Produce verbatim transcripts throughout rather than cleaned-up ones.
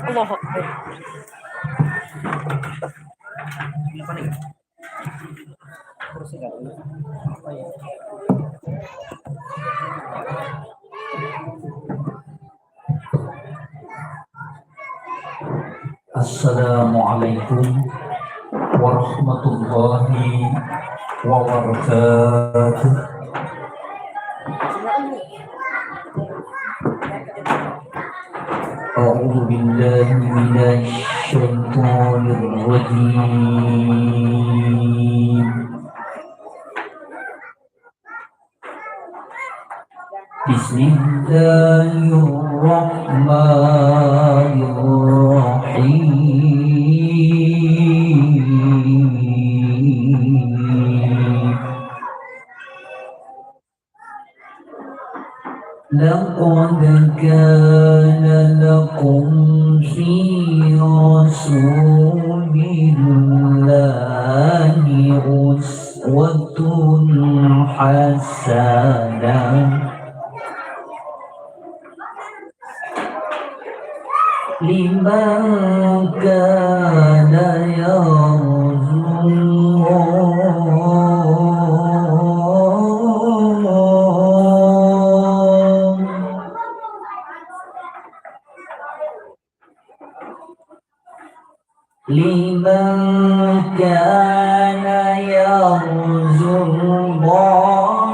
Allahu Akbar. Assalamualaikum warahmatullahi wabarakatuh. أعوذ بالله من الشيطان الرجيم. بسم الله الرحمن الرحيم. لقد كان لكم في رسول الله أسوة حسنة لمن كان يرجو الله. لمن كان يرجو الله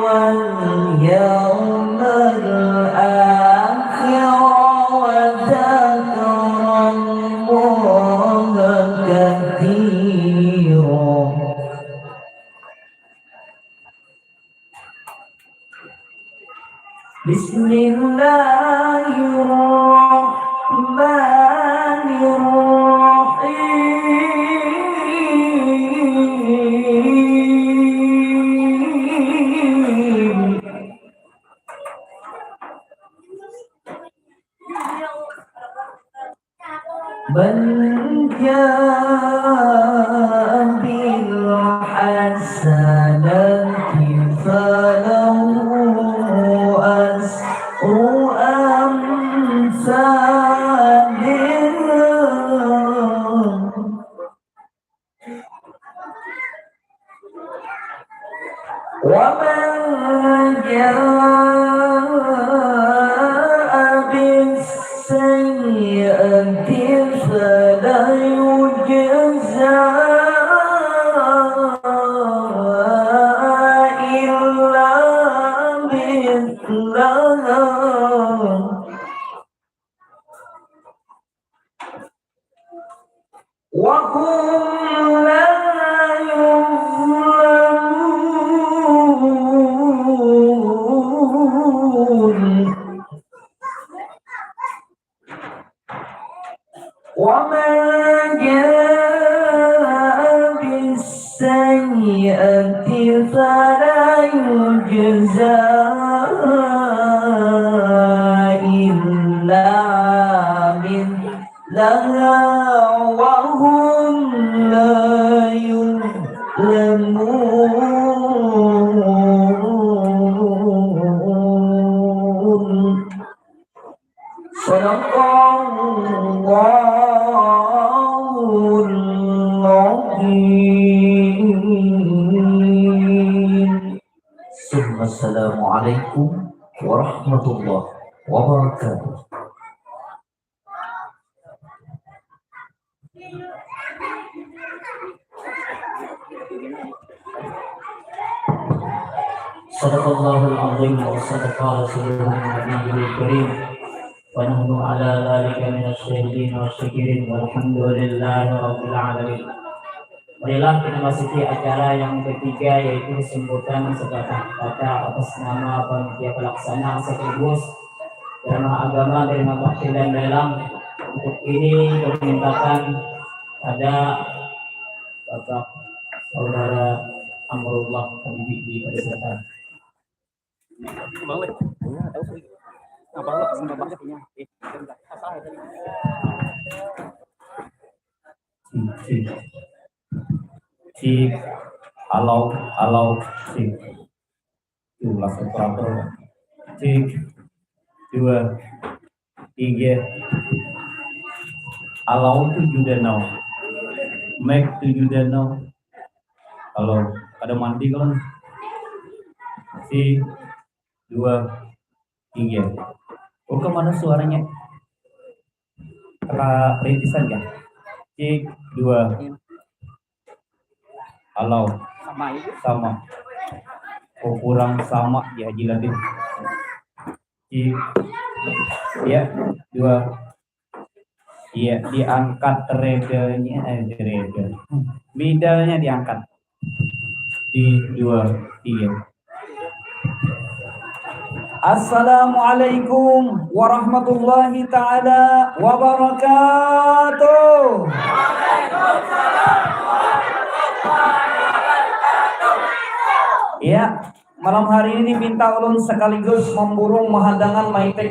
واليوم الآخر وذكر الله كثيرا. بسم الله الرحمن الرحيم. من جاء بالحسنة فله عشر أمثالها. ومن جاء بالسيئة فلا يجزى إلا مثلها وهم لا يظلمون. ومن جاء بالسيئة فلا يجزى إلا مثلها وهم لا يظلمون. صدق الله العظيم. ثم السلام عليكم ورحمة الله وبركاته. صدق الله العظيم وصدق رسوله النبي الكريم ونحن على ذلك من الشاهدين والشاكرين والحمد لله رب العالمين. Marilah kita masuki acara yang ketiga, yaitu sambutan sepatah kata atas nama panitia pelaksana sekaligus ceramah agama dari Mabak Tilan Dalam. Untuk ini kami mintakan pada Bapak Saudara Amrullah Habibi di pada silakan. Mau, eh? Iya, tahu sih. Apa lo? Apa? Cik, cik. Cik. Halo, halo, cik. Tuh, langsung proper. Cik. Dua. Tiga. Alau tujuh danau. Mek tujuh danau. Kalau kada mandi kawan. Si dua tiga. Oh, kemana suaranya? Ra-, rintisan ya. Cik dua. Alau. Sama. Oh, kurang sama ya, Haji Latif. Cik. Ya, dua. Iya, diangkat redanya, eh, reda. Middle-nya diangkat. Di dua, tiga. Assalamualaikum warahmatullahi taala wabarakatuh. Iya, malam hari ini pinta ulun sekaligus memburung mahadangan maitik.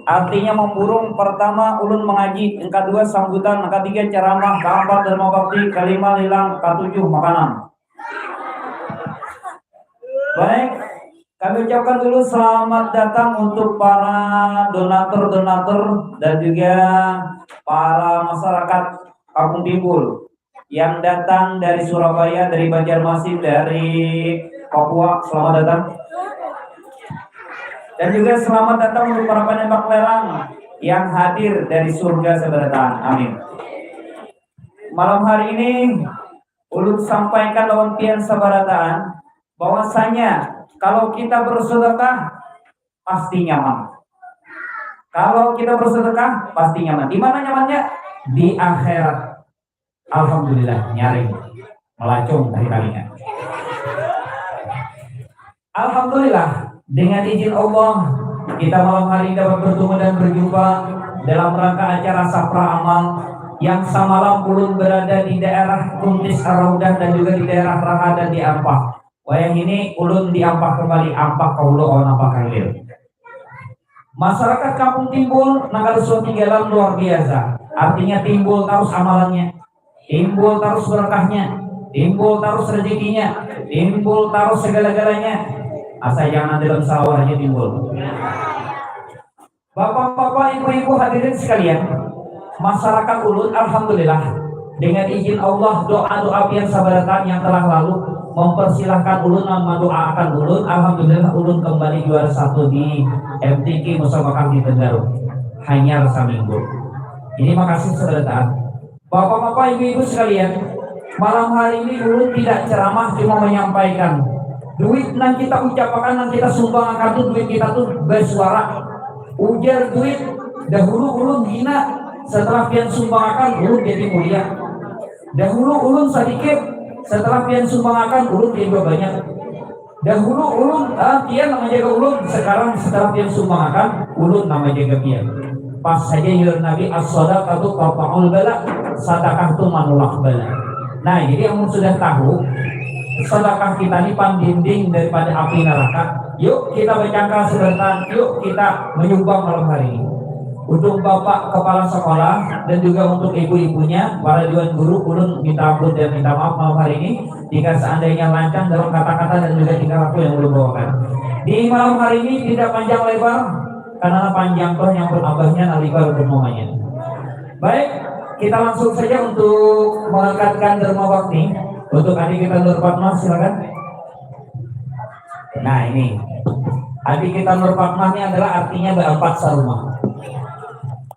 Artinya memburung, pertama ulun mengaji, yang kedua sambutan, yang ketiga ceramah, keempat derma bakti, kelima lilang, ketujuh makanan. Baik, kami ucapkan dulu selamat datang untuk para donatur-donatur dan juga para masyarakat Kampung Timbul yang datang dari Surabaya, dari Banjarmasin, dari Papua. Selamat datang. Dan juga selamat datang untuk para penembak lelang yang hadir dari surga sabarataan. Amin. Malam hari ini, ulun sampaikan lawan pian sabarataan bahwasanya kalau kita bersedekah, pasti nyaman. Kalau kita bersedekah, pasti nyaman. Di mana nyamannya? Di akhirat. Alhamdulillah, nyaring. Melacung dari talinya. Alhamdulillah, dengan izin Allah, kita malam hari ini dapat bertemu dan berjumpa dalam rangka acara Sapra Amal yang samalam ulun berada di daerah Kuntis Ar-Raudah dan juga di daerah Raha dan di Ampah. Wayah ini ulun di Ampah kembali, Ampah Kahulu awan Ampah Kahilir. Masyarakat Kampung Timbul nang kada suah tinggalan luar biasa. Artinya timbul tarus amalannya, timbul tarus berkahnya, timbul tarus rezekinya, timbul tarus segala-galanya. Asa jangan dalam sawah aja timbul. Bapak-bapak, ibu-ibu hadirin sekalian, masyarakat ulun alhamdulillah dengan izin Allah, doa-doa pian sabarataan yang telah lalu mempersilahkan ulun dan mendoakan ulun, alhamdulillah ulun kembali juara satu di M T Q Musabakah di Tenggaro hanyar saminggu. Jadi makasih sabarataan. Bapak-bapak, ibu-ibu sekalian, malam hari ini ulun tidak ceramah, cuma menyampaikan duit nang kita ucapakan, nang kita sumbang akan tu duit kita tu bersuara. Ujar duit, dahulu ulun hina, setelah pian sumbang akan ulun jadi mulia. Dahulu ulun sedikit, setelah pian sumbang akan ulun jadi banyak. Dahulu ulun, ah, pian nang menjaga ulun, sekarang setelah pian sumbang akan ulun nang menjaga pian. Pas saja hilir Nabi, as-sadaqatu tarfa'ul bala, sedekah tu menolak bala. Nah, jadi yang sudah tahu, sedekah kita ni pandinding daripada api neraka. Yuk kita bercangkal sebentar, yuk kita menyumbang malam hari ini. Untuk Bapak Kepala Sekolah dan juga untuk ibu-ibunya, para dewan guru, ulun minta ampun dan minta maaf malam hari ini jika seandainya lancang dalam kata-kata dan juga tingkah laku yang ulun bawakan. Di malam hari ini tidak panjang lebar, karena panjang tuh yang bertambahnya, nah lebar bermamanya. Baik, kita langsung saja untuk mengangkatkan derma bakti untuk adik kita Nur Fatma, silakan. Nah, ini. Adik kita Nur Fatma ini adalah artinya berempat sarumah.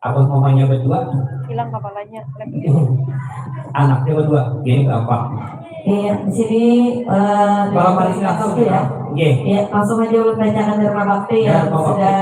Abah mamanya berdua. Hilang kepalanya. Anaknya berdua. Jadi berempat. Iya, di sini, eh, Malam hari ini langsung bakti ya. Iya. Iya, langsung aja ulun bacakan derma bakti ya, yang Bapak. Sudah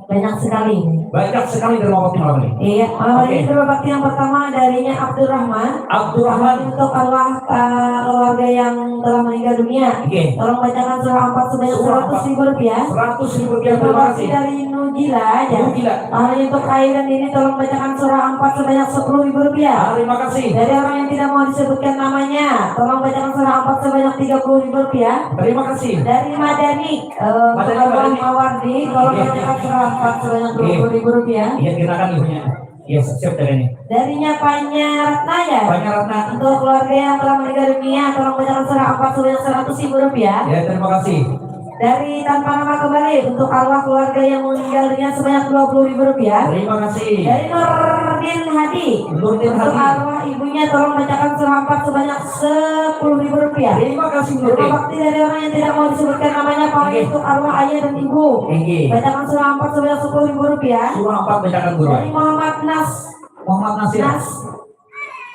banyak sekali. Banyak sekali derma bakti malam ini. Iya, malam hari ini derma bakti yang pertama darinya Abdurrahman. Abdurrahman. Untuk arwah, eh, keluarga yang telah meninggal dunia. Oke. Tolong bacakan surah Ampah sebanyak seratus ribu rupiah. Seratus ribu rupiah, terima kasih. Dari Nujila aja. Nujila. Lalu untuk Khairan ini tolong bacakan surah Ampah sebanyak sepuluh ribu rupiah. Terima kasih. Dari orang yang tidak mau disebutkan namanya, tolong bacakan surah Ampah sebanyak tiga puluh ribu rupiah. Terima kasih. Dari Madani, eh, Madani, Abah Madani. Mawardi, tolong bacakan surah Ampah sebanyak dua puluh ribu rupiah. Iya, kita kan ibunya. Iya, siap, siap, dari ini. Darinya Panya Ratna ya? Panya Ratna. Untuk keluarga yang telah meninggal dunia, tolong bacakan surah Ampah sebanyak seratus ribu rupiah. Ya, terima kasih. Dari tanpa nama kembali untuk arwah keluarga yang meninggal dunia sebanyak dua puluh ribu rupiah. Terima kasih. Dari Nurdin Hadi. Nurdin Hadi. Untuk arwah ibunya tolong bacakan surah empat sebanyak sepuluh ribu rupiah. Terima kasih, Nurdin. Terima bakti dari orang yang tidak mau disebutkan namanya, pahalanya untuk arwah ayah dan ibu. Oke. Bacakan surah empat sebanyak sepuluh ribu rupiah. Surah empat bacakan, Guru. Dari Muhammad Nas. Muhammad Nasir. Nas.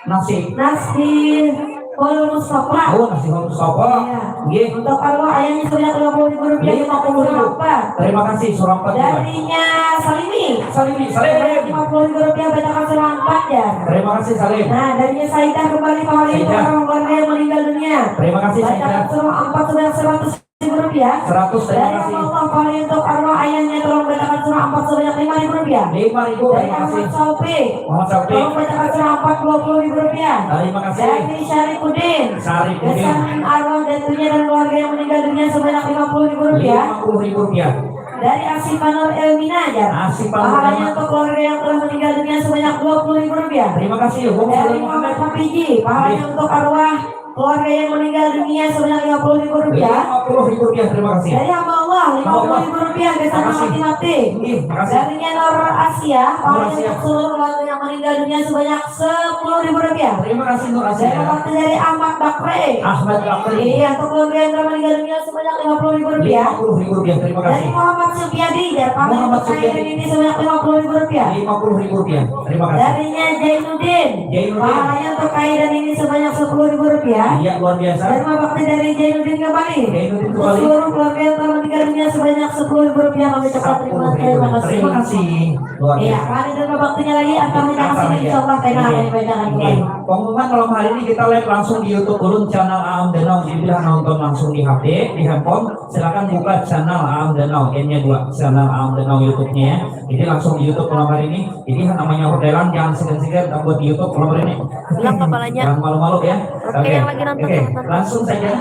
Nasih. Nasihul Mustafa. Oh, Nasihul Mustafa. Iya. Nggih. Untuk arwah ayahnya sebanyak lima puluh ribu rupiah. Lima puluh ribu. Surah empat. Terima kasih, surah empat juga. Darinya Salimi. Salimi, Salim. Sebanyak lima puluh ribu rupiah, bacakan surah empat ya. Terima kasih, Salim. Nah, darinya Saidah kembali, pahalanya untuk arwah keluarga yang meninggal dunia. Terima kasih, Saidah. Bacakan surah empat sebanyak seratus ribu rupiah. Seratus, terima kasih. Dari Allah, pahalanya untuk arwah ayahnya, tolong bacakan surah empat sebanyak lima ribu rupiah. Lima ribu, terima kasih. Dari Muhammad Saufi. Muhammad Saufi. Tolong bacakan surah empat dua puluh ribu rupiah. Terima kasih. Dari Syarifudin. Syarifudin. Gasan arwah datunya dan keluarga yang meninggal dunia sebanyak lima puluh ribu rupiah. Lima puluh ribu rupiah. Dari Asifah Nur Elmina aja. Asifah Nur Elmina. Pahalanya untuk keluarga yang telah meninggal dunia sebanyak dua puluh ribu rupiah. Terima kasih, Bung. Dari Muhammad Hafiji, pahalanya untuk arwah keluarga yang meninggal dunia sebanyak lima puluh ribu rupiah. Lima puluh ribu rupiah, terima kasih. Dari hamba Allah, lima puluh ribu rupiah, gasan mati-mati. Iya, makasih. Darinya Nur Asia, pahalanya untuk seluruh keluarga yang meninggal dunia sebanyak sepuluh ribu rupiah. Terima kasih, Nur Asia. Terima kasih dari Ahmad Bakri. Ahmad Bakri. Iya, untuk keluarga yang telah meninggal dunia sebanyak lima puluh ribu rupiah. Lima puluh ribu rupiah, terima kasih. Dari Muhammad Supiadi, ya, pahalanya untuk Muhammad Supiadi. Ini sebanyak lima puluh ribu rupiah. Lima puluh ribu rupiah, terima kasih. Darinya Jainuddin. Jainuddin. Pahalanya untuk Kai dan ini sebanyak sepuluh ribu rupiah. Iya, luar biasa. Dharma bakti dari Jainuddin kembali. Jainuddin kembali. Untuk seluruh keluarga yang telah meninggal dunia sebanyak sepuluh ribu rupiah, kami ucapkan terima kasih. Sepuluh ribu. Terima kasih. Luar biasa. Iya, kami dharma baktinya lagi, antar kita kasih, insyaallah, kami akan bacakan kembali. Oke. Pengumuman malam hari ini kita live langsung di YouTube Ulun, channel Aam Danau. Jadi, bila nonton langsung di H P, di handphone, silakan buka channel Aam Danau, N-nya dua, channel Aam Danau YouTube-nya ya. Jadi langsung di YouTube malam hari ini. Jadi namanya orderan, jangan segan-segan buat di YouTube malam hari ini. Hilang kepalanya. Jangan malu-malu ya. Oke, oke, yang lagi nonton, oke, teman-teman. Langsung saja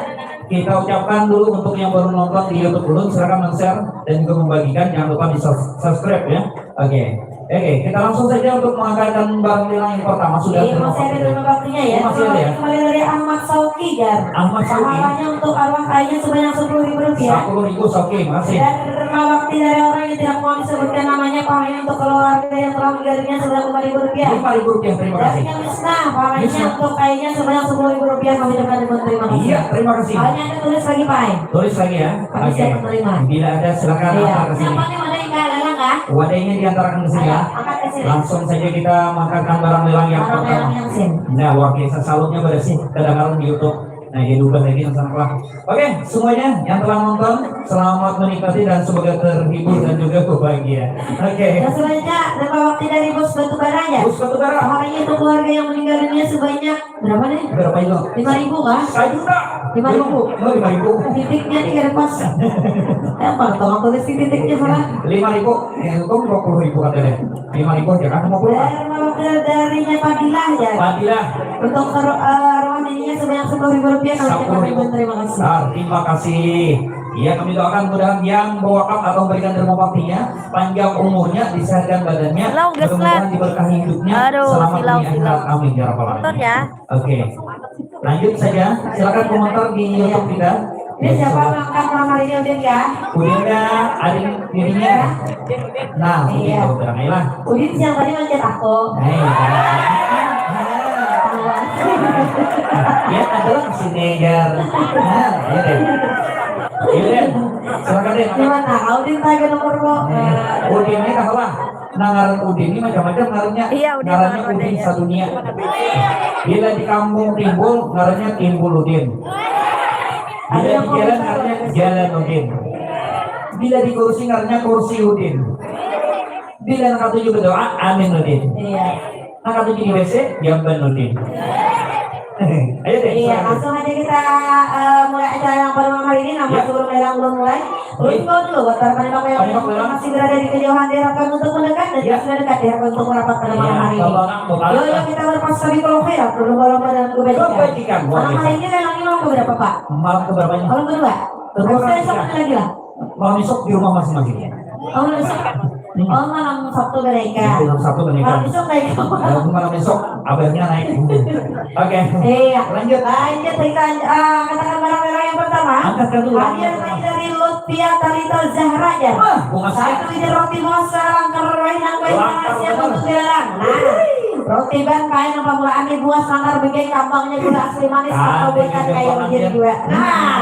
kita ucapkan dulu untuk yang baru nonton di YouTube Ulun, silakan men-share dan juga membagikan. Jangan lupa di sus-, subscribe ya. Oke. Oke, kita langsung saja untuk mengangkatkan barang lelang yang pertama. Sudah. Iya, masih ada dharma baktinya ya. Oh, masih ada ya? Kembali dari Ahmad Sauki, Jar. Ahmad Sauki. Pahalanya untuk arwah ayahnya sebanyak sepuluh ribu rupiah. Sepuluh ribu, Sauki, makasih. Dan dharma bakti dari orang yang tidak mau disebutkan namanya, pahalanya untuk keluarga yang telah meninggal dunia sebanyak lima ribu rupiah. Lima ribu rupiah, terima kasih. Darinya Misnah, pahalanya untuk ayahnya sebanyak sepuluh ribu rupiah, kami ucapkan ribuan terima kasih. Iya, terima kasih. Pahalanya Anda tulis lagi, Pak. Tulis lagi ya. Kami siap menerima. Oke. Bila ada, silakan antar ke sini. Iya. Yang pakai mana yang enggak lelang, Kak? Wadahnya diantarkan ke sini, ya. Ayo, angkat ke sini. Langsung saja kita mengangkatkan barang lelang yang pertama. Barang lelang yang sini. Nah, luar biasa, salutnya pada sih, kedengaran di YouTube. Nah, ya, diubah lagi, nang salah. Oke, semuanya yang telah nonton, selamat menikmati dan semoga terhibur dan juga berbahagia. Oke. Nah, selanjutnya, dharma bakti dari Bos Batubara, ya? Bos Batubara. Pahalanya untuk keluarga yang meninggal dunia sebanyak berapa nih? Berapa itu? Lima ribu kah? Sejuta. Lima ribu. Oh, lima ribu. Titiknya nih kada pas. Eh, apa tolong tulis di titiknya, salah. Lima ribu. Ya, itu dua puluh ribu katanya. Lima ribu aja kan, lima puluh kan? Dharma bakti darinya Fadilah, ya. Fadilah. Untuk ter-, eh, arwah nininya sebanyak sepuluh ribu rupiah, kami ucapkan ribuan terima kasih. Sepuluh ribu. Ah, terima kasih. Iya, kami doakan mudahan yang berwakaf atau memberikan dharma baktinya panjang umurnya, disehatkan badannya, mudah-mudahan diberkahi hidupnya, selamat dunia akhirat. Amin ya rabbal alamin. Nonton ya. Oke. Lanjut saja. Silakan komentar di YouTube kita. Ini siapa yang angkat malam hari ini, Udin, ya? Udin ya, Adin Udinnya. Nah, Udin, iya, tahu terang aja lah. Udin siang tadi manjat aku. Eh, ya. Ya, ada lah kesini, Jar. Nah, ya deh. Ya deh. Silakan deh. Gimana? Udin tanya nomor, Bu. Nah, Udin ini tahu lah. Nah, ngaran Udin ini macam-macam ngarannya. Iya, Udin. Ngarannya Udin sadunia. Bila di kampung timbul, ngarannya Timbul Udin. Bila di jalan, ngarannya Jalan Udin. Bila di kursi, ngarannya Kursi Udin. Bila nang katuju berdoa, Amin Udin. Iya. Nah, katuju di W C, Jamban Udin. Ayo deh, iya, silakan. Langsung aja kita, eh, mulai acara yang pada malam hari ini. Namun sebelum lelang belum mulai, ulun imbau dulu buat para panembak lelang yang masih berada di kejauhan, diharapkan untuk mendekat, dan yang sudah dekat diharapkan untuk merapat pada malam hari ini. Iya, bapak, bapak. Yo, yo, kita berpesta di kolom ya, berlomba-lomba dalam kebajikan. Kebajikan, luar biasa. Malam hari ini lelangnya malam keberapa, Pak? Malam keberapanya? Malam kedua. Kedua. Habis itu esok lagi lah. Malam esok di rumah masing-masing. Oh, malam esok. Hmm. Oh, malam Sabtu mereka. Iya, malam Sabtu mereka. Malam esok mereka. Malam, malam esok, abahnya naik. Oke. Iya. Lanjut. Lanjut, kita, ah, katakan barang lelang yang pertama. Angkatkan dulu. Hadiah lagi dari Lutfia Talita Zahra, ya. Wah, bunga saya. Satu biji roti buas salangkar, wahai nang baik, langkar, makasih bener, untuk dilarang. Nah, roti ban kain nang pamulaan dibuas langkar begeng, kambangnya gula asli manis, ah, atau buatan kayu hijau jua. Nah,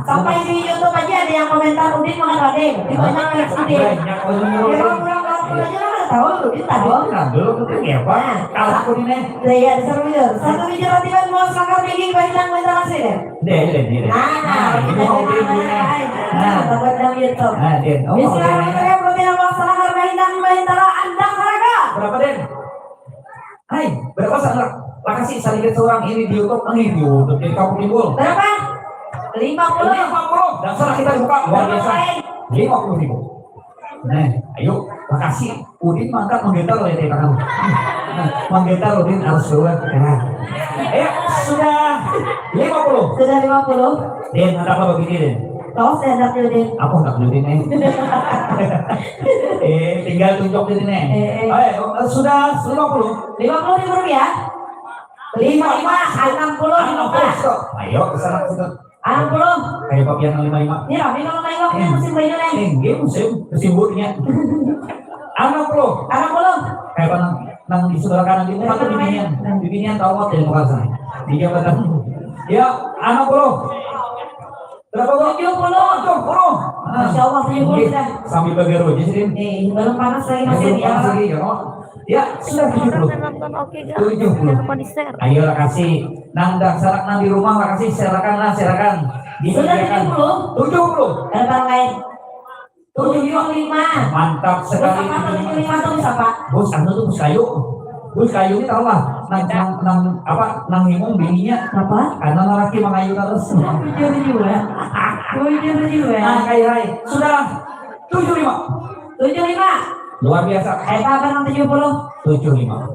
sampai di YouTube aja ada yang komentar, "Udin makan lodeh." Di banyak, ah, Udin. Banyak, Udin. Kira kurang delapan puluh aja lah, tahu Udin tadi. Oh, nah, dulu penting ya, Pak. Nah. Kalah aku nih. Iya, seru ya. Satu biji roti ban buas langkar begeng, baik nang minta kasih deh. Deh, deh, deh, deh. Nah, nah, ini mau beli, beli, nah. Nah. Nah, Den. Oh, mau, Den. Bismillahirrahmanirrahim. Roti nang laksana harga hindang, hindang, tara andang harga. Berapa, Den? Hai, berapa sana? Makasih, sedikit seorang ini di YouTube, ini di YouTube, di Kampung Timbul. Berapa? Lima puluh. Lima puluh. Dasar kita buka, luar biasa. Berapa, lain? Lima puluh ribu. Nah, ayo, makasih. Udin mangkat manggetar oleh tangan. Nah, manggetar Udin harus keluar. Nah. Ayo, sudah lima puluh. Sudah lima puluh. Din, ada apa begini, Din? Kau saya hendak dulu, Din. Apa hendak dulu, Din, eh? Eh, tinggal tunjuk, Din, eh. Eh, eh. Ayo, sudah lima puluh. Lima puluh ribu rupiah. Lima lima, enam puluh, enam puluh, stop. Ayo, ke sana, ke sana. Enam puluh. Kayak papian lima lima. Ini rame kalau main waktu, eh, musim banyu, nih. Eh, ini musim, musim buruknya. Enam puluh. Enam puluh. Kayak apa nang, nang di sebelah kanan itu, mata bibinian. Bibinian tahu apa yang bukan sana. Di jabatan. Ya, enam puluh. Berapa, Bu? Tujuh puluh. Tujuh puluh. Ah. Masya Allah, tujuh puluh sudah. Sambil bagaru aja sih, Din. Eh, belum panas lagi, masih belum panas lagi, ya, Mak. Ya, sudah tujuh puluh. Tujuh puluh. Jangan lupa di-share. Ayo, kasih. Nang dah sarak nang di rumah, makasih, silakan lah, silakan. Sudah tujuh puluh? Tujuh puluh. Ada orang lain? Tujuh lima. Mantap sekali. Tujuh lima tuh siapa? Bos, anu tuh, bos kayu. Bos kayu ini tahu lah. Nang, nang, nang, apa, nang himung bininya. Apa? Karena lelaki mangayu terus. Tujuh lima. Tujuh lima. Nah, kayak hai. Sudah. Tujuh lima. Tujuh lima. Luar biasa. Eh, apa nang tujuh puluh? Tujuh lima.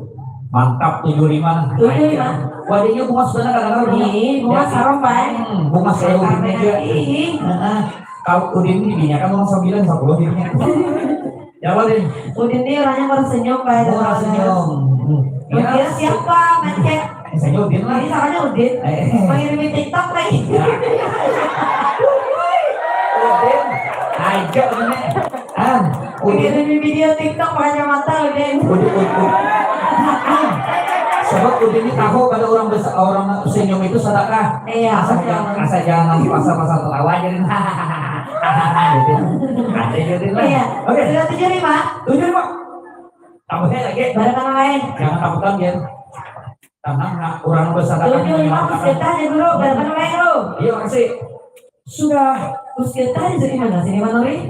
Mantap, tujuh lima. Tujuh lima. Wadahnya bunga sebenarnya kadang-kadang bunga. Ih, bunga sarong, Pak. Hmm, bunga sarong juga. Ih. Heeh. Kalau Udin ini, dia kan orang sembilan, sepuluh jadinya. Ya, Udin. Udin ini orangnya murah senyum, Pak. Murah senyum. Hmm. Dia siapa? Mencet. Misalnya Udin lah. Ini namanya Udin. Eh. Mengirimi TikTok lagi. Ya. Udin. Aja ini. Ah, Udin. Mengirimi video TikTok pakai kacamata, Udin. Udin, Udin, Udin. Ah. Sebab Udin ini tahu pada orang besar, orang senyum itu sedekah. Iya, asal betul. Jangan, asal jangan pasal-pasal tertawa aja, Udin. Gitu. Ada aja, Udin lah. Iya. Oke. Sudah tujuh lima. Tujuh lima. Tambahnya lagi. Barang lain. Jangan takutan, Jen. Tenang, nak. Kurang besar. Tujuh lima, Gus Getah ya, Guru. Barang lain, Guru. Iya, kasih. Sudah. Gus Getah di sini mana? Sini mana, Ri?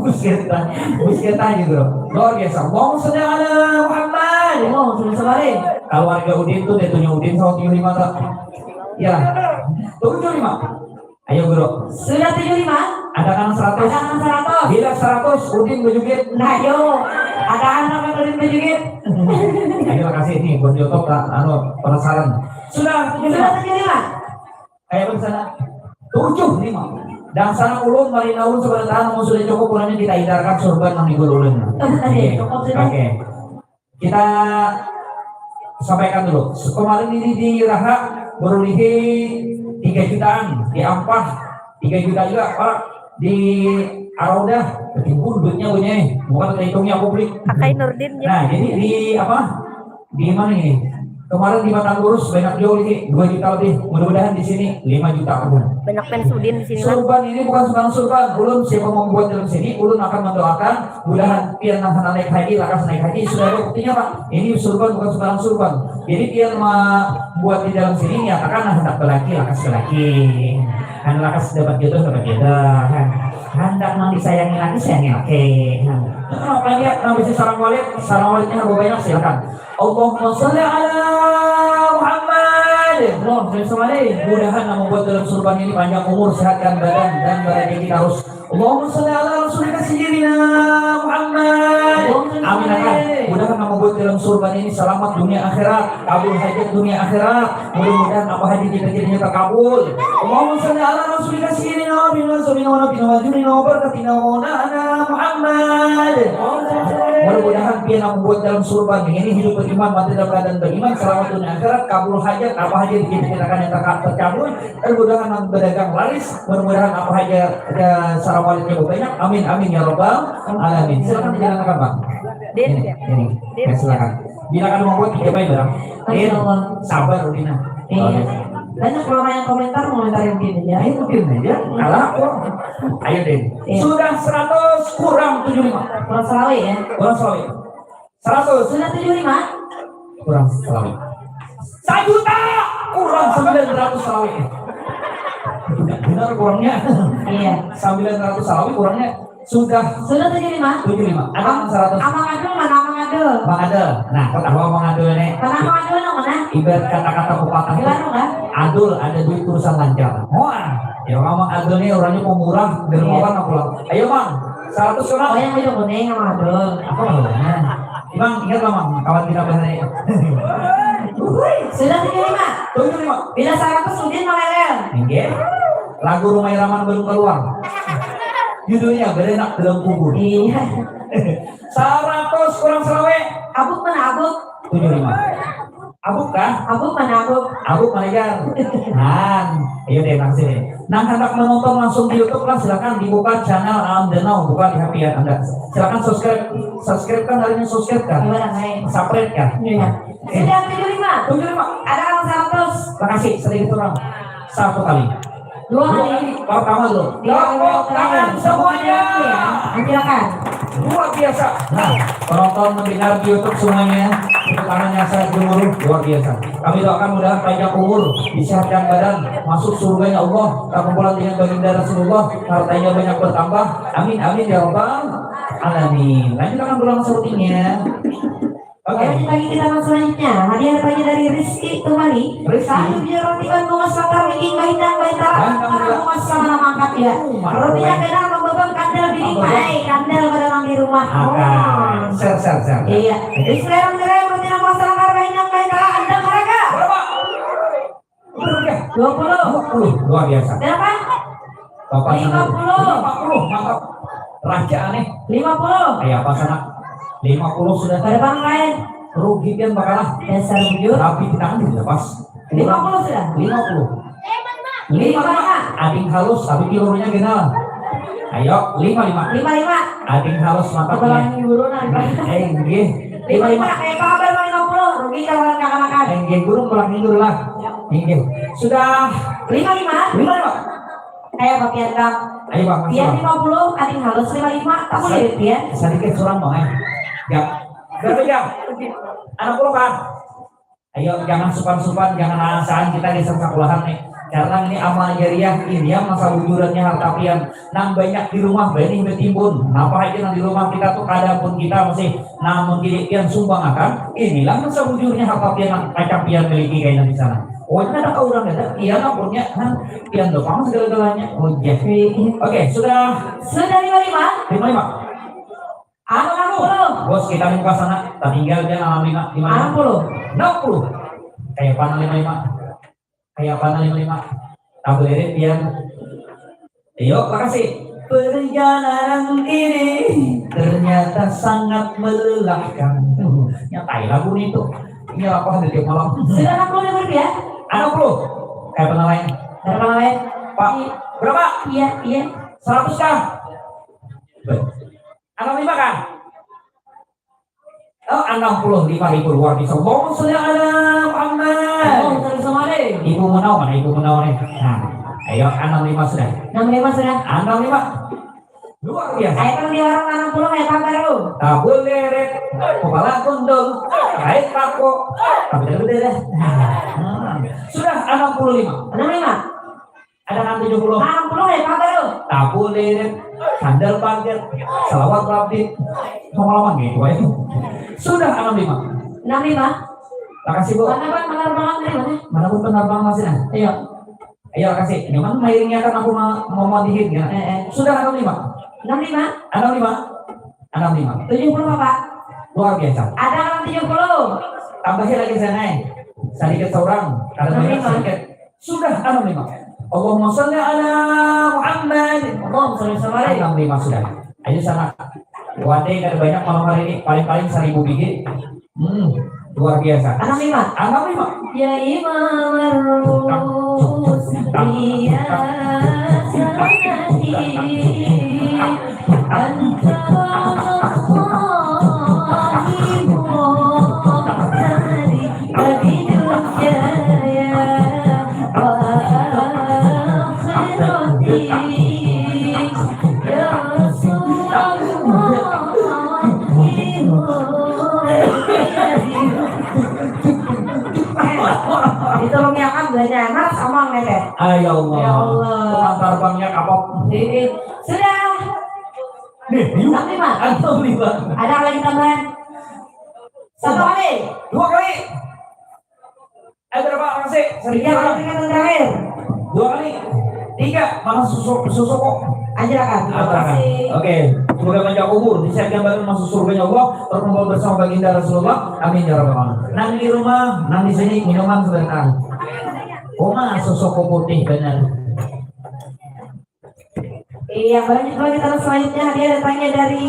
Gus Getah. Gus Getah ya, Guru. Luar biasa. Allahumma sholli ala Muhammad. Allahumma sholli ala. Kalau warga Udin tuh, dia punya Udin sama tujuh lima tuh. Ya. Tujuh lima. Ayo, Guru. Sudah tujuh lima? Ada kan seratus? Ada kan seratus? Bila seratus, Udin bejugit. Nah, yo. Ada anak yang Udin bejugit. Ayo, kasih nih, buat YouTube, tak, anu, penasaran. Sudah tujuh lima. Sudah tujuh lima? Ayo, ke sana. Tujuh lima. Dan sana ulun, marina ulun sebenarnya, namun sudah cukup, ulunnya kita idarkan surban nang digul ulun. Oke. Cukup sudah. Oke. Kita sampaikan dulu. Kemarin ini di Raha berulihi tiga jutaan, di Ampah tiga juta juga, Pak. Di Araudah, ketimbun duitnya punya, bukan kita hitungnya publik. Pakai Nurdin, ya. Nah, jadi di apa? Di mana ini? Kemarin di Batang Lurus banyak juga ini, dua juta lebih. Mudah-mudahan di sini lima juta pun. Banyak fans Udin di sini, kan? Surban ini bukan sembarang surban. Ulun siapa mau buat dalam sini, ulun akan mendoakan mudahan pian nang handak naik haji, lakas naik haji. Sudah ada buktinya, Pak. Ini surban bukan sembarang surban. Jadi pian membuat di dalam sini, nyatakan nah, handak belaki, lakas belaki. Handak lakas dapat jodoh, dapat jodoh. Handak nang disayangi laki, sayangi laki. Nah, apa lihat nang bisi sarang walid, sarang walidnya harga banyak, silakan. Allahumma sholli ala Muhammad. Allahumma sholli ala. Mudahan nang membuat dalam surban ini panjang umur, sehatkan badan, dan barajaki tarus. Allahumma sholli ala Rasulika Sayyidina Muhammad. Allahumma sholli. Amin, amin. Mudahan nang membuat dalam surban ini selamat dunia akhirat, kabul hajat dunia akhirat. Mudah-mudahan apa haji kita jadinya terkabul. Allahumma sholli ala Rasulika Sayyidina wa Habibina wa Syafi'ina wa Nabiyina wa Jurina wa Barakatina wa Maulana Muhammad. Mudah-mudahan pian nang membuat dalam surban ini hidup beriman, mati dalam keadaan beriman, selamat dunia akhirat, kabul hajat, apa haja dikit-dikit akan yang terka-, terkabul. Mudah-mudahan nang berdagang laris, mudah-mudahan apa haja ada sarawalitnya banyak. Amin, amin ya rabbal alamin. Silakan dijalankan, Bang. Din. Ini, ini. Ya, silakan. Bila kan mau buat tiga baik, Bang. Din, Masya Allah. Sabar, Dina. Iya. Oke. Banyak orang yang komentar, komentar yang gini ya. Ayo, Din, aja. Kalah aku. Ayo, Din. Iya. Sudah seratus kurang tujuh lima. Kurang salawi ya? Kurang salawi. Seratus. Sudah tujuh lima? Kurang salawi. Sajuta kurang sembilan ratus salawi. Benar kurangnya. Iya. Sembilan ratus salawi kurangnya sudah. Sudah tujuh lima? Tujuh lima. Ada yang seratus. Amang Adul mana, Amang Adul? Amang Adul. Nah, kau tahu Amang Adul nih? Mana Amang Adul, yang mana? Ibarat kata-kata pepatah. Gimana, kan? Adul ada duit urusan lancar. Wah, ya Amang Adul nih orangnya pemurah, dermawan. Iya. Aku lah. Ayo, Mang. Seratus kena. Oh, yang hijau kuning, Amang Adul. Apa namanya? Mang, ingat lah, Mang, kawan kita bahaya. Sudah tujuh lima. Tujuh lima. Bila seratus, Udin malelel. Inggih. Lagu Rhoma Irama belum keluar. Judulnya Berenak Dalam Kubur. Iya. Seratus kurang salawi. Abuk mana, Abuk? Tujuh lima. Abuk kah? Abuk mana, Abuk? Abuk mana, Jar? Nah, iya deh, langsung deh. Nah, hendak menonton langsung di YouTube lah, silakan dibuka channel Alam Danau, buka di H P ya Anda. Silakan subscribe, subscribe kan, harinya subscribe kan? Iya, Rai. Subscribe kan? Iya. Sudah tujuh lima. Tujuh lima. Ada orang seratus. Makasih, sedikit orang. Satu kali. Dua kali. Pertama dulu. Iya, tepuk tangan semuanya. Silakan. Luar biasa. Nah, penonton mendengar di YouTube semuanya, tepuk tangannya saya gemuruh, luar biasa. Kami doakan mudahan panjang umur, disehatkan badan, masuk surganya Allah, terkumpulan dengan baginda Rasulullah, hartanya banyak bertambah. Amin, amin ya rabbal alamin. Lanjutkan bulan sepertinya. Oke. Lanjut lagi kita, Mas, selanjutnya. Hadiah pagi dari Rizky Tumani. Rizky. Satu biji roti Bandung, Mas, Latar Miking, Bahindang, Bahindang, Bahindang, Bahindang. Mas, sama nama angkat ya. Rotinya kena membebam kandel bini. Hai, kandel pada orang di rumah. Share, share, share. Iya. Rizky Rang Ngerem, roti nama Mas, Latar Bahindang, Bahindang, Andang Haraga. Berapa? Dua puluh. Dua puluh, luar biasa. Berapa? Bapak lima puluh. Lima puluh, mantap. Raja aneh. Lima puluh. Kayak apa sana? Lima puluh sudah. Pada bang lain. Rugi pian bakalah. Dasar bujur. Tapi kita kan tidak pas. Lima puluh sudah. Lima puluh. Lima lima. Ading halus, tapi kilurnya genal. Ayo, lima lima. Lima lima. Ading halus mantap. Kepala nih. Guru nanti. Eh, gih. Lima lima. Kayak apa kabar, lima puluh? Rugi kalau kakak makan. Eh, gih, guru pulang minggu lah. Inggih. Sudah. Lima lima. Lima lima. Ayo, Pak Pian, Kang. Ayo, Pak, Pian, lima puluh, ading halus lima lima. Kamu lihat, Pian. Sedikit surang, Bang, eh. Ya. Berapa jam? Enam puluh, Kang. Ayo, jangan supan-supan, jangan alasan kita di sekolahan nih. Karena ini amal jariah, ini yang masa bujurannya harta pian. Nang banyak di rumah, bani betimbun. Napa aja nang di rumah kita tuh kada pun kita masih, namun diri pian sumbang akan. Inilah masa bujurnya harta pian nang kacang pian miliki kainan di sana. Oh, ini ada orang ada, iya nang punya, kan pian doang segala-galanya. Oh, iya. Oke, sudah. Sudah lima lima? Lima lima. Anu, anu. Bos, kita nih pas sana, tak tinggal dia ngalami nak, lima lima. Enam puluh. Enam puluh. Kayak panah lima lima. Kayak panah lima lima. Tabulirit pian. Iyo, makasih. Perjalanan ini ternyata sangat melelahkan. Tuh, nyatai lagu nih tuh. Ini apa ada tiap malam? Sudah enam puluh ribu rupiah? Enam puluh. Kayak panah lain. Berapa lain? Pak, berapa? Iya, iya. Seratus kah? Enam lima kah? Oh, enam puluh lima ribu, luar biasa. Allahumma sholli ala Muhammad. Allahumma sholli ala Muhammad. Ibu Munau mana? Ibu Munau nih. Nah, ayo, enam lima sudah. Enam lima sudah. Enam lima. Luar biasa. Ayo, kalau di warung enam puluh, ayo, Pak, baru. Tabul leret, kepala kundul, kain pako. Tapi tidak beda dah. Nah, sudah enam puluh lima. Enam lima. Ada nang tujuh puluh. Enam puluh ya, Pak, baru. Tabu lirin, sandal pagar, salawat rabit. Lama-lama gitu, ayo. Sudah enam lima. Enam lima. Makasih, Bu. Mana, Pak, penerbangan dari mana? Mana pun penerbangan masih, nah. Iya. Ayo, kasih. Nyaman mairingnya kan aku ma-, mau mandihin, ya. Eh, eh. Sudah enam lima. Enam lima. Enam lima. Enam lima. Tujuh puluh, Pak. Luar biasa. Ada nang tujuh puluh. Tambahin lagi, sana, eh. Sedikit seorang. Ada banyak sedikit. Sudah enam lima. Allahumma sholli ala Muhammad. Allahumma sholli ala Muhammad. Enam lima sudah. Ayo sana. Wadai kada banyak malam hari ini, paling-paling seribu biji. Hmm, luar biasa. Anak lima. Anak lima. Ya Imam Rusia. Itu rumiakan banyak anak sama ngetet. Ay, ya Allah. Ya Allah. Tukang tarbangnya kapok. Sudah. Nih, yuk. Sampai, Mas. Ada lagi tambahan. Satu kali. Dua kali. Eh, berapa orang sih? Tiga kali, kan terakhir. Dua kali. Tiga, mana susu, susu kok? Aja kan. Oke, semoga panjang umur, disehatkan badan, masuk surganya Allah, berkumpul bersama baginda Rasulullah. Amin ya rabbal alamin. Nang di rumah, nang di sini minuman sebentar. Oma susu kok putih benar. Iya, lanjut lagi, terus selanjutnya hadiah datangnya dari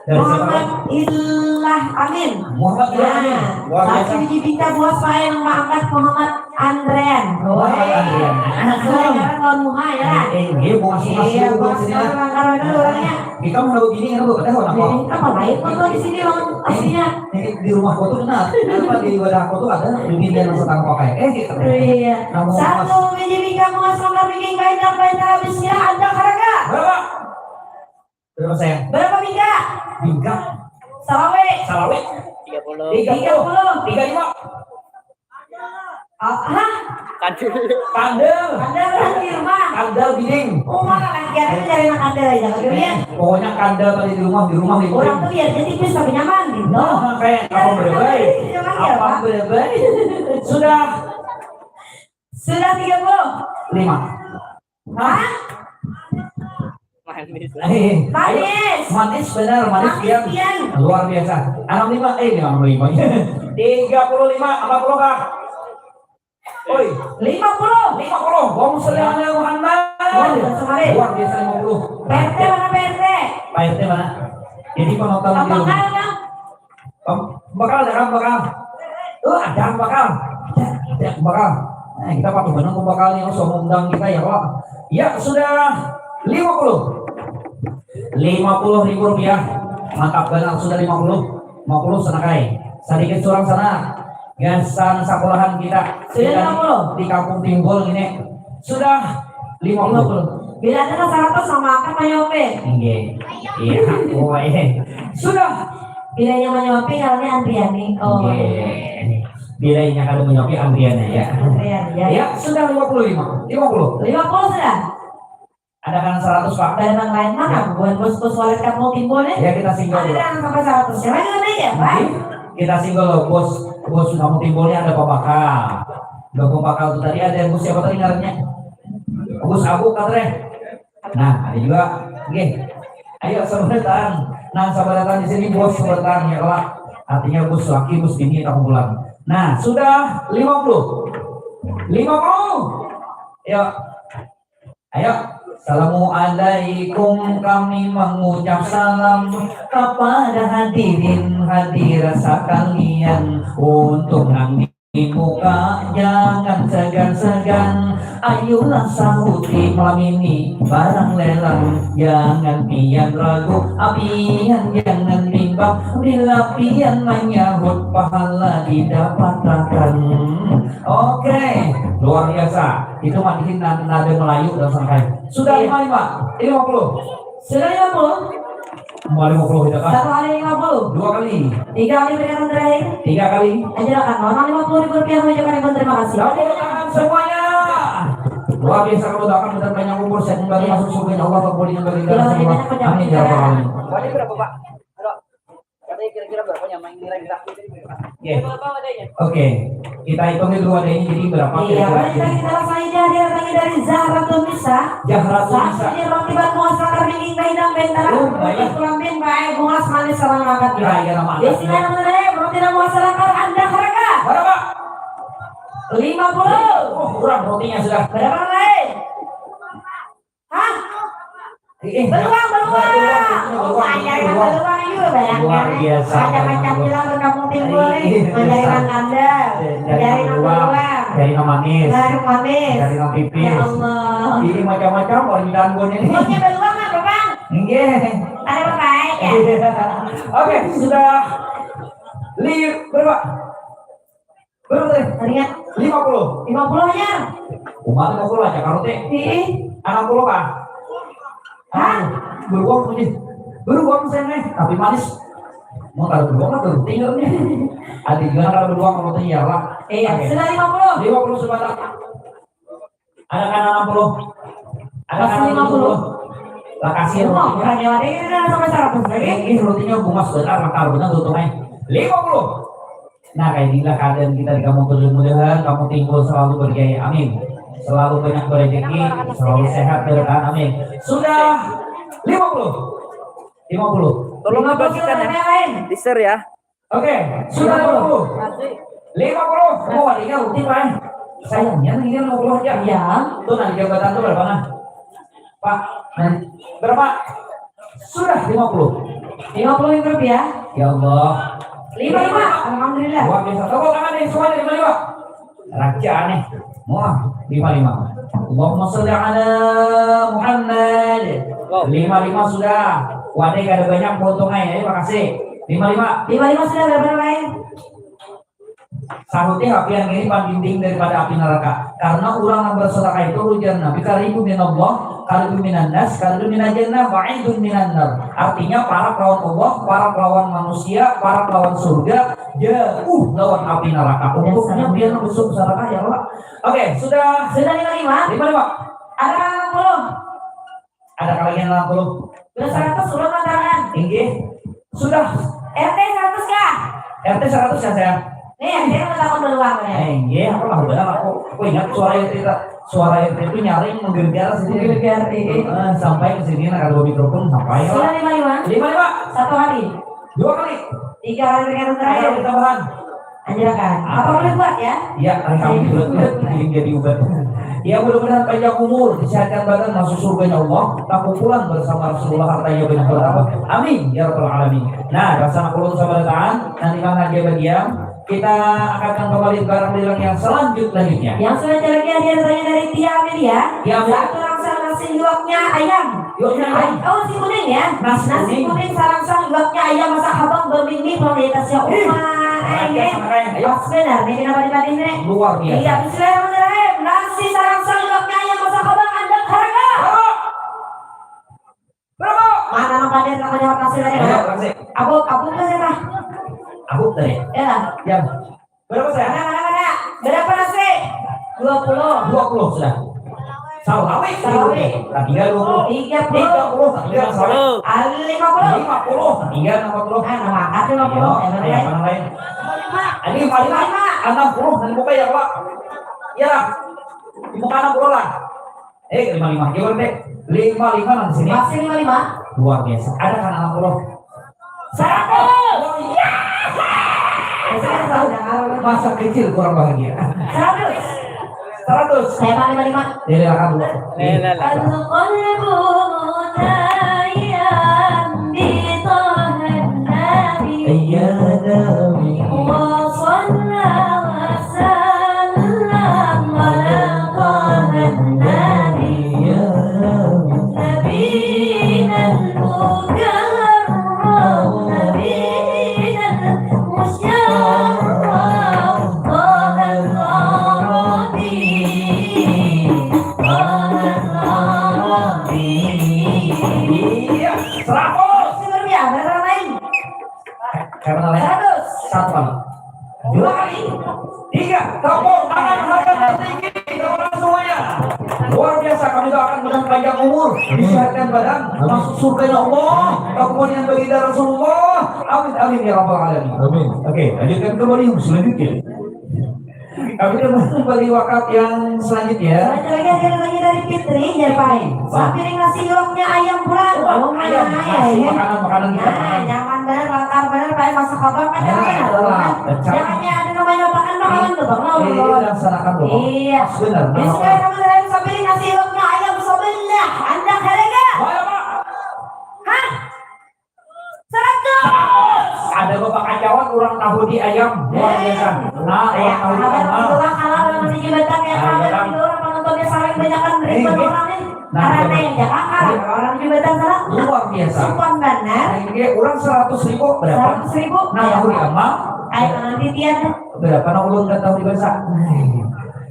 Muhammad Illah Amin. Muhammad Illah Amin. Nah, luar biasa. Satu biji bingka buas pae nang maangkat Muhammad Andrean. Muhammad Andrean. Nah, sekarang lawan muha ya. Eh, eh, iya, buas, buas, iya, buas, buas, buas, ya. Langgar dulu orangnya. Kita mau tahu gini, kenapa kita tahu apa? Apa lain foto di sini, Bang? Aslinya. Ini di rumah aku tuh benar. Kenapa di wadah aku tuh ada bibit yang setengah pakai? Eh, gitu. Iya. Satu biji bingka buas, langgar bikin kain, kain habisnya, ada harga. Berapa? Berapa, sayang? Berapa bingka? Bingka. Salawe. Salawe. Tiga puluh. Tiga puluh. Tiga lima. Ah, hah? Kandel. Kandel. Kandel kan di rumah. Kandel biding. Oh, malah lagi ada cari anak kandel aja, gitu ya. Pokoknya kandel tadi di rumah, di rumah, di rumah. Orang tuh ya, jadi tipis tapi nyaman, gitu. Nah, kayak apa berebai? Apa berebai? Sudah. Sudah tiga puluh. Lima. Hah? Manis. Eh, manis. Manis benar, manis pian. Luar biasa. Anak lima, eh, anak lima. Tiga puluh lima, empat puluh kah? Oi. Lima puluh. Lima puluh. Allahumma sholli ala Muhammad. Luar biasa, lima puluh. P R T mana, P R T? P R T mana? Jadi penonton di rumah. Pembakal, ada kan pembakal? Oh, ada pembakal. Ada, ada pembakal. Nah, kita patuh benar pembakalnya, oh, sombong undang kita ya, Pak. Ya, sudah lima puluh. Lima puluh ribu rupiah. Mantap benar, sudah lima puluh. Lima puluh sana kai. Sedikit surang sana. Gasan sekolahan kita. Sudah lima puluh. Di Kampung Timbul ini. Sudah lima puluh. Bila ada seratus sama akan mayope. Nggih. Iya, oh, iya. Sudah. Bila yang mayope, kalau ini antrian nih. Oh. Nggih. Bila yang kada mayope, antrian aja. Antrian, ya. Ya, sudah lima puluh lima. Lima puluh. Lima puluh sudah. Ada kan seratus, Pak? Barang lain mah, buat bos-bos walet kampung timbul nih. Ya, kita singgol. Ada kan sampai seratus. Siapa yang ada ya, Pak? Kita singgol loh, bos. Bos kampung timbulnya ada pembakal. Udah pembakal tuh tadi ada bos siapa tadi ngarannya? Bos Abu katanya. Nah, ada juga. Oke. Ayo, sabar datang. Nah, sabar datang di sini, bos, sabar datang ya, Pak. Artinya bos laki, bos bini, tak kumpulan. Nah, sudah lima puluh. Lima puluh. Ya. Ayo, Assalamualaikum, kami mengucap salam kepada hadirin hadirat sekalian. Untuk nang di muka jangan segan-segan, ayolah sahuti malam ini barang lelang. Jangan pian ragu, apian jangan bimbang, bila pian menyahut pahala didapatakan. Oke, luar biasa. Itu madihin nada Melayu dan sangkai. Sudah lima lima, lima puluh. Sudah lima puluh. Mau lima puluh kita kan? Satu kali lima puluh. Dua kali. Tiga kali peringatan terakhir. Tiga kali. Aja lah kan, normal lima puluh ribu rupiah aja kan, terima kasih. Tepuk tangan semuanya. Luar biasa kalau doakan benar banyak umur sehat kembali masuk surga Allah, kembali dengan baginda Rasulullah. Amin ya rabbal alamin. Wajib berapa, Pak? Ada kira-kira berapa yang main nilai kita? Oke. Oke. Kita hitung dulu wadahnya jadi berapa kira-kira. Iya, kita, kita langsung aja, dia datangnya dari Zahratul Nisa. Zahratul Nisa. Saat ini roti batu asal karbing ingkah hidang bentara. Oh, baik. Roti kulambin baik bungas manis sama makan. Iya, iya, nama. Di sini ada mana ya? Roti nama asal akar anda harga. Berapa? Lima puluh. Oh, kurang rotinya sudah. Berapa lain? Hah? Beluang, beluang. Oh, ajaran beluang juga banyak. Luar biasa. Macam-macam bilang ke kampung timbul nih. Mencari nang kandel, mencari nang beluang, mencari nang manis, mencari nang pipis. Ya Allah. Ini macam-macam orang di Ambon ini. Punya beluang apa, Bang? Nggih. Ada apa ya? Oke, sudah li berapa? Berapa tadi? Tadi ya? Lima puluh. Lima puluh aja. Umat lima puluh aja kalau teh. Ih. Enam puluh kah? Hah? Beruang tuh nih. Beruang saya nih, tapi manis. Mau kalau beruang atau tinggal nih. Ada juga kalau beruang kalau teh ya lah. Iya, sudah lima puluh. Lima puluh sebentar. Ada kan enam puluh? Ada kan lima puluh? Lakasi roti. Bukan nyawa deh, ini udah sampai seratus lagi. Ini rotinya bungas benar, maka benar tuh tungai. Lima puluh. Nah, kayak inilah keadaan kita di kampung Tujuh. Mudahan kamu timbul selalu berjaya. Amin. Selalu banyak berrezeki, selalu sehat, bertahan. Amin. Sudah lima puluh. Lima puluh. Tolong dibagikan ya. Di-share ya. Oke, sudah lima puluh. Lima puluh. Oh, walinya rutin, Pak. Sayangnya, ini lima puluh aja. Iya. Tuh, nah, di jabatan tuh berapa, nah? Pak, nah, berapa? Sudah lima puluh. Lima puluh ribu rupiah. Ya Allah. Lima, lima. Alhamdulillah. Luar biasa. Tepuk tangan nih, semuanya lima, lima. Raja nih. Wah, lima, lima. Allahumma sholli ala Muhammad. Lima, lima sudah. Wadah kada banyak keuntungan ya, makasih. Lima, lima. Lima, lima sudah, berapa lain? Sahuti api yang ini pandinding daripada api neraka. Karena orang yang bersedekah itu ujar Nabi karibu minallah, karibu minannas, karibu minal jannah, ba'idun minan nar. Artinya parak lawan Allah, parak lawan manusia, parak lawan surga, jauh lawan api neraka. Untuknya biar besuk sedekah ya Allah. Oke, sudah. Sudah lima lima. Lima lima. Ada enam puluh. Ada kalagi enam puluh. Sudah seratus, sudah matarangan. Inggih. Sudah. R T seratus kah? R T seratus ya, sayang? Nih, R T yang takut beluang nih. Eh, inggih, aku tahu benar aku. Aku ingat suara R T itu. Suara R T itu nyaring menggegar sini. Menggegar, iya. Eh, sampai ke sini, nah, kalau mikrofon sampai. Sudah lima lima. Lima lima. Satu hari. Dua kali. Tiga kali tergantung terakhir. Ada tambahan. Anjurakan. Apa boleh buat ya? Ya, alhamdulillah. Jadi ubat. Ya, mudah-mudahan panjang umur, disehatkan badan, masuk surganya Allah, takumpulan bersama Rasulullah hartanya banyak bertambah. Amin ya rabbal alamin. Nah, rasa nak ulun sama datang, nanti mana dia bagian, kita akan kembali barang bilang yang selanjut selanjutnya. Yang selanjutnya lagi ada yang bertanya dari Tia Amelia. Tia Amelia. Satu rangsa nasi liwaknya ayam. Liwaknya ayam. Ay-, oh, nasi kuning ya. Nasi kuning. Nasi kuning sarangsang liwaknya ayam masak habang bamini pulang di atasnya. Ih, uma. Ayo. Pas benar nih, kenapa dibanding nih? Luar biasa. Iya, bismillahirrahmanirrahim. Nasi sarangsang liwaknya ayam masak habang andang harga. Ayo. Berapa? Mana nang padir nang menjawab nasi tadi? Ayo, nasi. Abuk, abuk tuh siapa? Abuk tadi. Ya lah. Ya. Berapa saya? Mana, mana, mana? Berapa nasi? Dua puluh. Dua puluh sudah. Salawi. Salawi. Tiga dua puluh. Tiga puluh. Tiga puluh. Tiga salawi. Lima puluh. Lima puluh. Tiga enam puluh. Ah, nama angkat lima puluh. Ayo, yang lain. Lima. Lima, lima. Enam puluh. Nanti buka ya, Pak. Ya. Buka enam puluh lah. Eh, lima lima aja berarti. Lima lima nang sini. Masih lima lima. Luar biasa. Ada kan anak lo? Seratus. Oh, iya. Masa kecil kurang bahagia. Seratus. Seratus. Saya Pak lima lima. Jadi akan dulu. Al-qalbu mutayam bi tahan nabi. Iya, Nabi. Wa sallallahu Salam ala tahan nabi. Ya Rabbi. Nabinan mukarram, nabinan musyarraf, Tahan Arabi, Tahan Arabi. Iya, seratus. Luar biasa, orang lain. Karena lain. Seratus. Satu kali. Dua kali. Tiga. Tepuk tangan harga tertinggi kepada semuanya. Luar biasa, kami doakan mudah panjang umur, disehatkan badan, amin, masuk surganya Allah, kemudian baginda Rasulullah. Amin, amin ya rabbal alamin. Amin. Oke, lanjutkan kembali yang selanjutnya. Kami telah kembali wakaf yang selanjutnya. Selanjutnya lagi ada lagi dari Fitri, ya, Pak. Wah. Sapiring nasi liwaknya ayam pulang. Wah, oh, ayam. Nasi, ya. Makanan, makanan kita. Nah, nyaman bener, lancar bener, Pak, masak apa kan? Nah, jangan, itulah. Jangan ada namanya makan, makanan tuh, Bang. Iya, iya, laksanakan, Bang. Iya. Benar, benar. Bismillahirrahmanirrahim, sapiring nasi liwaknya ayam sebelah, andak harga. Wah, ya, Pak. Kacauan orang tahu di ayam luar biasa. Nah, orang tahu di ayam. Kalau orang halal yang di jembatan ya, nah, kalau orang penontonnya saling banyakan ribuan orang nih. Nah, karena yang Jakarta, orang jembatan sana luar biasa. Sopan benar. Nah, ini orang seratus ribu berapa? Seratus ribu. Nah, tahu di amang. Ayo nanti tiada. Berapa nak ulun nggak tahu di bahasa.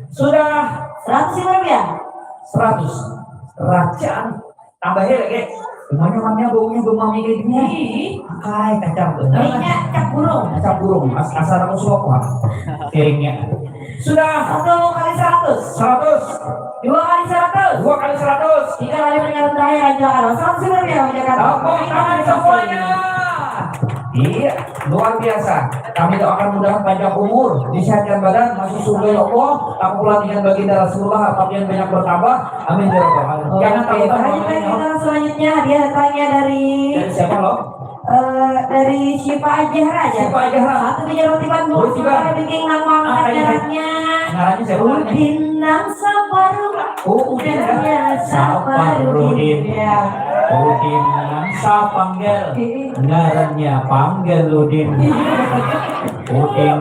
Sudah. Seratus ribu rupiah. Seratus. Racaan. Tambahi lagi. Umanya manya baunya bemami kayak gini. Ih. Akai kacang tuh. Minyak cap burung. Cap burung. As asal aku suap lah. Piringnya. Sudah. Satu kali seratus. Seratus. Dua kali seratus. Dua kali seratus. Tiga kali peringatan terakhir aja kan. Seratus ribu rupiah aja kan. Tepuk tangan semuanya. Iya, luar biasa. Kami doakan mudahan panjang umur, disehatkan badan, masuk surga ya Allah, tampulan dengan baginda Rasulullah, harta pian banyak bertambah. Amin ya rabbal alamin. Jangan tahu. Oke, lanjut lagi kita selanjutnya, hadiah datangnya dari, dari siapa, lo? Eh, dari Syifa Azhara ya. Syifa Azhara. Satu biji roti Bandung. Roti Bandung. Sementara bikin nang mangkat, ah, iya, ngarannya. Ngarannya siapa? Udin nang Saparudin. Oh, Udin, ya? Ngarannya Saparudin. Saparudin. Ya. Udin nang Sapanggal. Iya. Ngarannya Panggal Udin. Udin.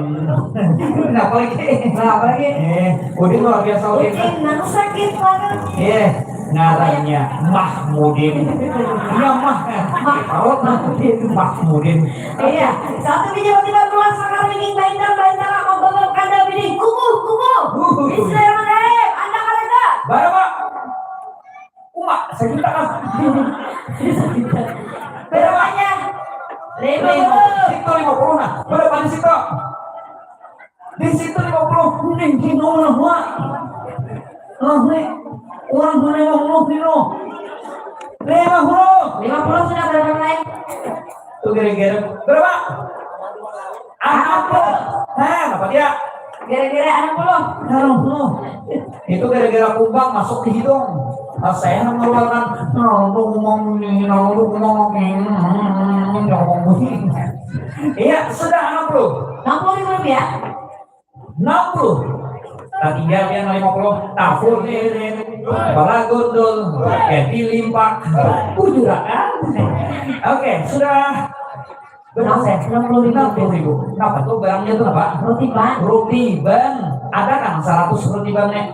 Kenapa lagi? Kenapa lagi? Eh, Udin luar biasa, Udin. Udin nang sakit parut. Eh, ngarannya Mahmudin. Iya, Mah. Mah. Parut Mahmudin. Mahmudin. Iya, satu biji roti Bandung, sakar ringing, baintang, baintang, mau babak kandang bini, kubuh, kubuh. Uhuy. Bismillahirrahmanirrahim. Anda kalian. Berapa? Uma, sejuta lah. Berapanya? Lima puluh. Situ lima puluh nah. Berapa di situ? Di situ lima puluh. Ning, ning, lima puluh. Lah, nih. Orang punya lima puluh kilo. Lima puluh. Lima puluh sudah berapa, Nay? Tuh, gara-gara. Berapa? Enam puluh. Hah, apa dia? Gara-gara enam puluh. Enam puluh. Itu gara-gara kumbang masuk ke hidung. Pas saya mengeluarkan, "Nah, lu ngomong ini, nah, lu ngomong ini, hmm, ngomong ini." Iya, sudah enam puluh. Enam puluh ribu rupiah. Enam puluh. Tadi ya, yang lima puluh. Tahu lirin, kepala gondol, kayak dilimpak, bujurakan. Oke, sudah. Berapa? Enam puluh ribu. Enam puluh ribu. Kenapa tuh barangnya tuh apa? Roti ban. Roti ban. Ada kan seratus roti ban, Nek?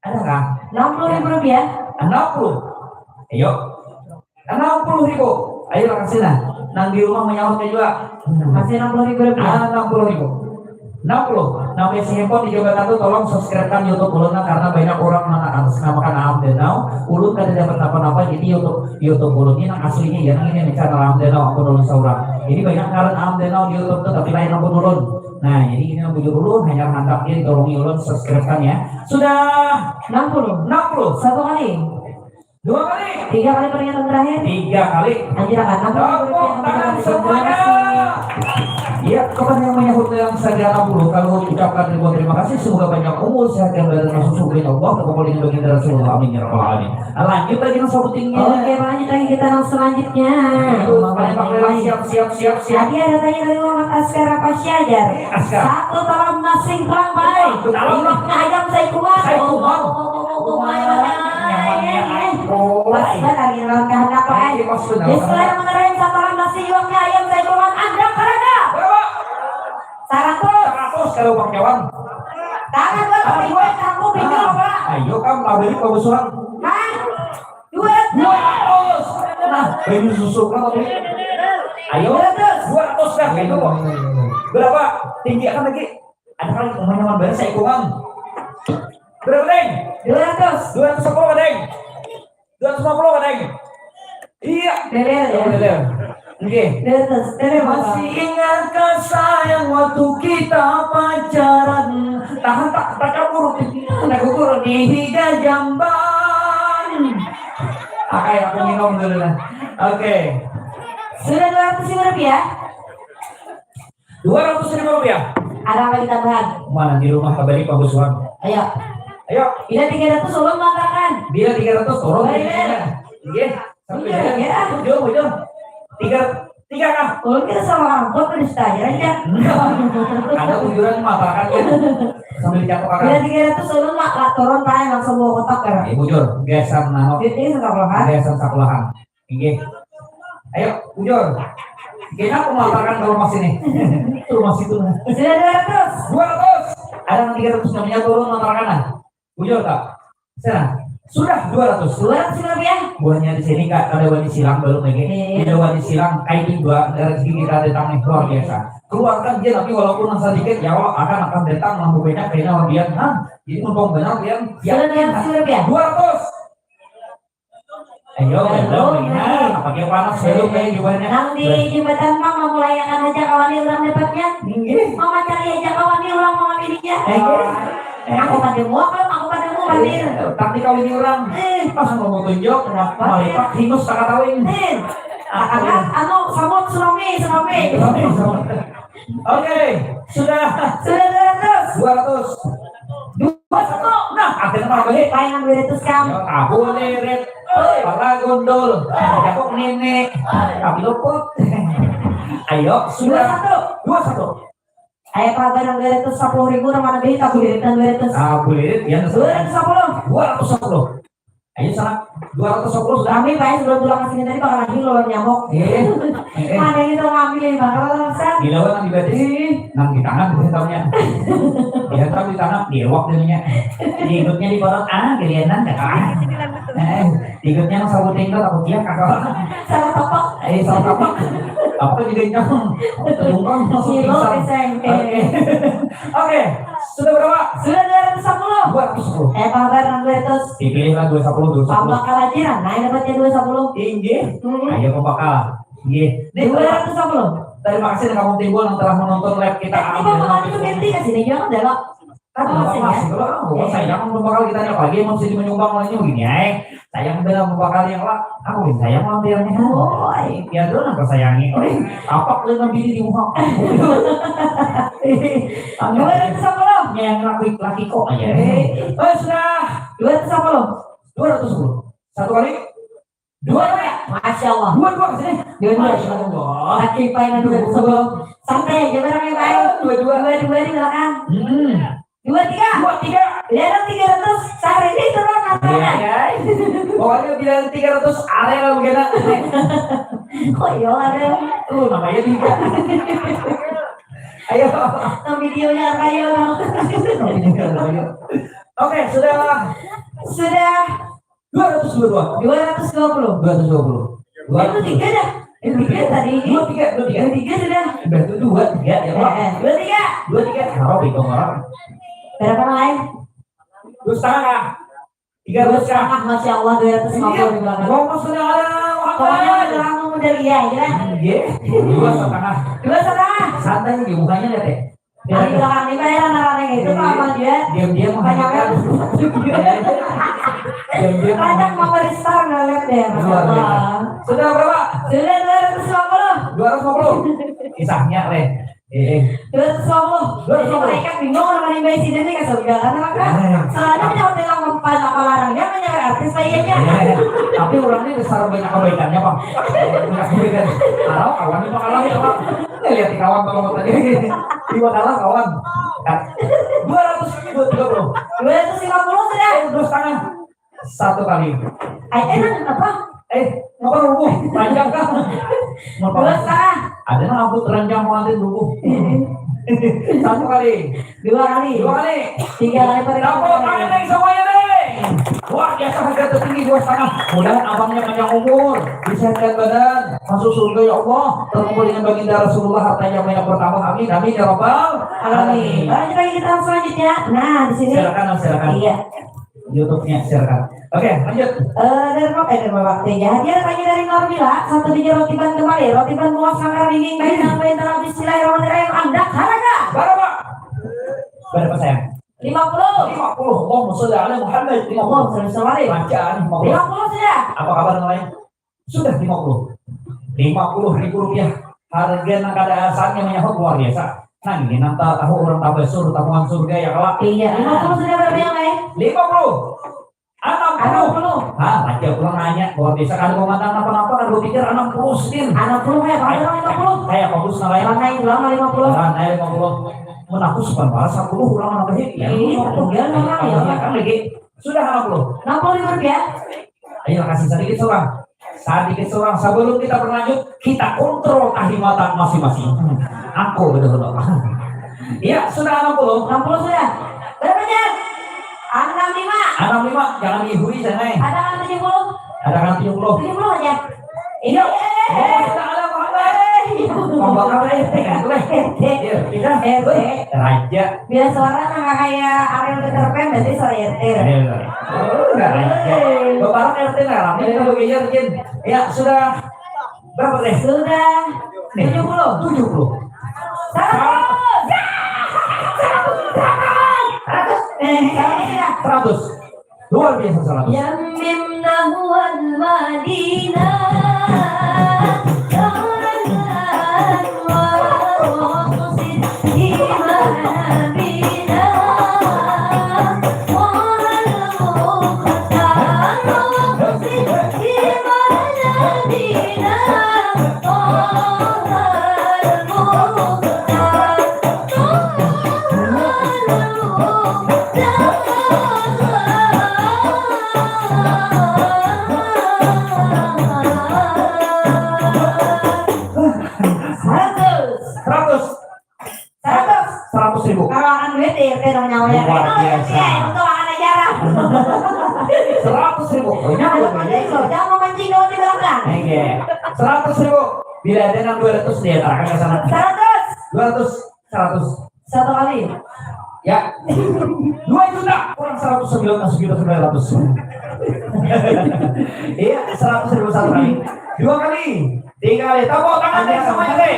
Ada kan? Enam puluh ribu rupiah. Enam puluh. Ayo. Enam puluh ribu. Ayo lah, kasih lah. Nang di rumah menyautnya juga. Kasih enam puluh ribu rupiah. Ah, enam puluh ribu. Enam puluh. Nang bisi handphone di jembatan tuh tolong subscribe-kan YouTube ulun lah, karena banyak orang nang atas namakan Aam Danau. Ulun kada dapat napa-napa, jadi YouTube, YouTube ulun ini nang aslinya ya, nang ini nih channel Aam Danau, ampun ulun saurang. Jadi banyak ngaran Aam Danau di YouTube tuh, tapi lain ampun ulun. Nah, jadi ini nang bujur ulun, hanya handak dia ditolongi ulun subscribe-kan ya. Sudah. Enam puluh. Enam puluh. Satu kali. Dua kali. Tiga kali peringatan terakhir. Tiga kali. Anjir, akan enam puluh. Tepuk tangan semuanya. Iya, kepada yang menyahut yang saja enam puluh, kalau ucapkan ribuan terima kasih, semoga banyak umur, sehat dan badan, masuk surga ya Allah, terkumpul dengan baginda Rasulullah, amin ya rabbal alamin. Nah, lanjut lagi nang sabutingnya. Oke, lanjut lagi kita nang selanjutnya. Aduh, paling, paling, siap, siap, siap, siap. Tadi ada tanya dari Muhammad Askar apa sih, Ajar? Askar. Satu talam nasi, Bang, baik. Satu talam. Ini ayam saikungan. Saikungan. Oh, oh, oh, oh, oh, oh, oh, oh, oh, oh. Nyamannya, oh. Pas banget, ini lawan kehendak, Pak. Iya, pas benar. Bismillahirrahmanirrahim, satu talam nasi, iwaknya ayam saikungan, anda kada? Berapa? Seratus. Seratus kalau Bang Jawan. Tangan dua, tapi gue, aku pinjam, Pak. Ayo, Kang, mau beli pembesuhan. Hah? Dua ratus. Dua ratus. Nah, ini susu kan tadi. Ayo. Dua ratus. Dua ratus dah, itu kok. Berapa? Tinggi akan lagi. Ada kali teman-teman baru saya kurang. Berapa, Deng? Dua ratus. Dua ratus sepuluh, Deng. Dua ratus lima puluh, Deng. Iya. Lele, ya? Oh, lele. Oke. Dua ratus. Lele, Bapak. Masih ingatkah sayang waktu kita pacaran? Tahan, tak, tak kabur. Tak gugur di higa jamban. Pakai aku minum dulu lah. Oke. Sudah dua ratus lima rupiah? Dua ratus ribu rupiah. Ada apa ditambahan? Mana di rumah kabari pambusuhan? Ayo. Ayo. Bila tiga ratus ulun matakan. Bila tiga ratus turun. Baik, baik. Iya. Sampai bujur, ya. Bujur, bujur. Tiga, tiga kah? Ulun kira sama angkot, udah setanya aja. Ada bujuran matakan ya. Sambil dicatok akan. Bila tiga ratus ulun mak, mak turun, Pak, langsung bawa kotak ya. Iya, bujur. Biasa nano. Duitnya sakulahan. Biasa sakulahan. Inggih. Ayo, bujur. Kayaknya aku melaporkan ke rumah sini. Itu rumah situ. Sudah dua ratus. Dua ratus. Ada yang tiga ratus namanya turun melaporkan. Bujur tak? Sana. Sudah dua ratus. Dua ratus rupiah. Buahnya di sini, Kak, ada wani silang belum lagi. Iya. Ada wani silang, kayak dua, ada rezeki kita datang nih, luar biasa. Keluarkan dia, tapi walaupun sedikit, ya Allah akan, akan datang, mampu banyak, kayaknya orang dia, nah, jadi untung benar dia. Sudah dua ratus rupiah. Dua ratus. Ayo, belum, belum, nah, apa dia panas, belum, kayak gimana? Nang di jembatan, Mang, mamulayakan aja kawan ni orang dapatnya. Inggih. Mama cari aja kawan ni orang, mama pilihnya. Inggih. Aku pada muak, aku pada muak, hadir. Tapi kawini orang, eh, pas mau tunjuk, malipat hinus tak katahuan. Eh, anak, anu, samut, tsunami, tsunami. Oke, sudah. Sudah dua ratus. Dua ratus. Dua satu. Nah, akhirnya mau beli. Payangan dua ratus, Kang. Ya, tahu lirit. Pala gundul. Jago nini. Tapi luput. Ayo, sudah. Dua satu. Dua satu. Ayo, Pak, barang dua ratus sepuluh ribu, orang mana beli, tak boleh, dua ratus. Ah, boleh, ya, dua ratus sepuluh. Dua ratus sepuluh. Ayo, sana. Dua ratus sepuluh sudah. Kami, Pak, sebelum pulang ke sini tadi bakal lagi lawan nyamuk. Iya. Eh, eh. Mana yang itu ngambil, Bang? Kalau alasan. Dilawan nang di batis. Ih. Nang di tangan, bukan tahunya. Dihantam di tangan, diewak jadinya. Diikutnya di perut, ah, gelianan, dah, kawan. Eh, diikutnya nang sabuting tuh, takut dia, kakak. Salah tapak. Eh, salah tapak. Apa juga nyamuk? Terungkang, masuk Silo, pingsan. S M P. Oke. Oke, sudah berapa? Sudah dua ratus sepuluh. Dua ratus sepuluh. Eh, Pak Bar, enam ratus. Dipilih lah dua ratus sepuluh, dua ratus sepuluh. Pambakal aja lah, nah, dapatnya dua ratus sepuluh. Inggih. Hmm. Ayo, pembakal. Inggih. Nih, dua ratus sepuluh. Terima kasih kamu timbul yang telah menonton live kita. Nanti Bapak Bar itu ganti ke sini juga, udah, Pak. Kan, oh, apa sih, ya? Masih, kalau orang, oh, iya, sayang, pembakal kita nih, apalagi mau sini menyumbang, lainnya begini, eh. Sayang, udah, pembakal yang lah. Aku sayang, mau dia nih. Oh, iya, tuh, nang sayangi. Oh, apa, lu nang bini di muka? Dua ratus sepuluh. Yang laki, laki kok aja. Eh, sudah. Dua ratus sepuluh. Dua ratus sepuluh. Satu kali. Dua, ya? Masya Allah. Dua, dua, sini. Dua, dua. Masya Allah. Laki payangan dua ratus sepuluh. Santai aja barang yang lain. Dua, dua. Dua, dua di belakang. Hmm. Dua, tiga. Dua, tiga. Bilang tiga ratus, sehari ini turun, iya, guys. Pokoknya bilang tiga ratus, area lah, begini. Oh, iya, ada. Lu namanya tiga. Ayo. Nang videonya apa, ayo? Nang videonya apa, ayo? Oke, sudah. Sudah. Dua ratus dua puluh dua. Dua ratus dua puluh. Dua ratus dua puluh. Dua ratus. Itu tiga dah. Itu tiga tadi. Dua, tiga, dua, tiga. Dua, tiga sudah. Udah tuh dua, tiga, ya, Pak. Eh, eh. Dua, tiga. Dua, tiga. Apa itu, orang? Berapa lain? Dua setengah, Kak. Tiga ratus, Kak. Dua setengah, Masya Allah, dua ratus lima puluh di belakang. Iya. Allahumma sholli ala Muhammad. Pokoknya orang mau model iya aja lah. Iya. Dua setengah. Dua setengah. Santai nih, mukanya lihat ya. Di belakang ini kayak rame-rame gitu, Pak, Ahmad, ya. Diam-diam. Banyak menghadirkan. Diam-diam. Banyak memberi star, nggak lihat deh, Masya Allah. Luar biasa. Sudah berapa? Sudah dua ratus lima puluh. Dua ratus lima puluh. Kisahnya, leh. Eh, eh. Dua ratus lima puluh. Dua ratus lima puluh. Jadi, mereka bingung orang yang bayi sini nih ke surga, karena kan, eh, soalnya punya hotel yang empat apa larangnya, punya artis kayaknya. Eh, tapi orangnya besar banyak kebaikannya, Pak. Banyak kebaikan. Kalau kawan itu kalah ya, Pak. Ini lihat di kawan, Pak, tadi. Dua kalah, kawan. Dua ratus, dua ratus lima puluh. Dua ratus lima puluh sudah. Eh, dua setengah. Satu kali. Ay, eh, nang apa? Eh, ngapa rubuh? Ranjang kah? Dua setengah. Ada nang rambut ranjang, mau nanti rubuh. Satu kali. Dua kali. Dua kali. Tiga kali, Pak. Tepuk tangan, Neng, semuanya, Neng. Luar biasa, harga tertinggi, dua setengah. Mudahan abangnya panjang umur, disehatkan badan, masuk surga, ya Allah, terkumpul dengan baginda Rasulullah, hartanya banyak bertambah. Amin, amin, ya Rabbal alamin. Amin. Lanjut lagi kita selanjutnya. Nah, di sini. Silakan, silakan. Iya. YouTube-nya, silakan. Oke, lanjut. Eh, dari Bapak, eh, dari Bapak. Tiga, hadiah lagi dari Normila, satu biji roti ban kembali, roti ban muas, sangkar dingin, kain, hmm, dan perintah, bismillahirrahmanirrahim, andak haraga. Berapa? Berapa, sayang? Lima puluh. Lima puluh. Allahumma sholli ala Muhammad. Lima puluh. Allahumma sholli ala Muhammad. Bacaan lima puluh. Lima puluh sudah. Apa kabar, namanya? Sudah lima puluh. Lima puluh ribu rupiah. Harga nang kada asanya menyahut luar biasa. Nah, ini nang ta-, tahu orang Tabasur, tamuan surga ya, kawan. Iya, lima puluh sudah berapa yang lain? Lima puluh. Enam puluh. Enam puluh. Ah, aja pulang nanya, luar biasa. Kada mau mantan apa-apa, kada mau pikir, enam puluh, Sin. Enam puluh ya, kalau orang lima puluh. Kayak bagus namanya. Orang naik pulang lima puluh. Orang naik lima puluh. Mun aku suka balas sepuluh, orang apa sih? Ya, iya, tinggal orang ya. Kan lagi. Sudah enam puluh. Enam puluh ribu rupiah. Ayo, kasih sedikit seorang. Sadikit surang, sebelum kita berlanjut, kita kontrol kahimatan masing-masing. Aku betul. Ya, sudah enam puluh. Enam puluh sudah. Berapa jam? Enam lima. Enam lima, jangan diihui sana. Ada kan tujuh puluh? Ada kan tujuh puluh? Tujuh puluh aja. Iya. Oh, sudah ada apa? Mau bakal R T kan? Iya, kita R T. Raja. Biar suara nang kayak Ariel Peter Pan, berarti suara R T. Iya. Oh, udah raja. Bapak R T lah, rame kita begini mungkin. Ya, sudah berapa teh? Sudah tujuh puluh. Tujuh puluh. Seratus. Seratus. Seratus. Eh, seratus. Luar biasa seratus. Yamin nahwal Madinah. Seratus. Seratus. Seratus. Seratus ribu. Kalau akan duit ya, R T dong nyawanya. Luar biasa. Itu akan ajaran. Seratus ribu. Oh, ini apa? Jangan memancing, loh, jangan memancing kalau di belakang. Iya. Seratus ribu. Bila ada enam dua ratus, dia arahkan ke sana. Seratus. Dua ratus. Seratus. Satu kali. Ya. Dua juta kurang seratus sembilan belas juta sembilan ratus. Iya, seratus ribu satu kali. Dua kali. Tiga kali. Tepuk tangan deh semuanya deh.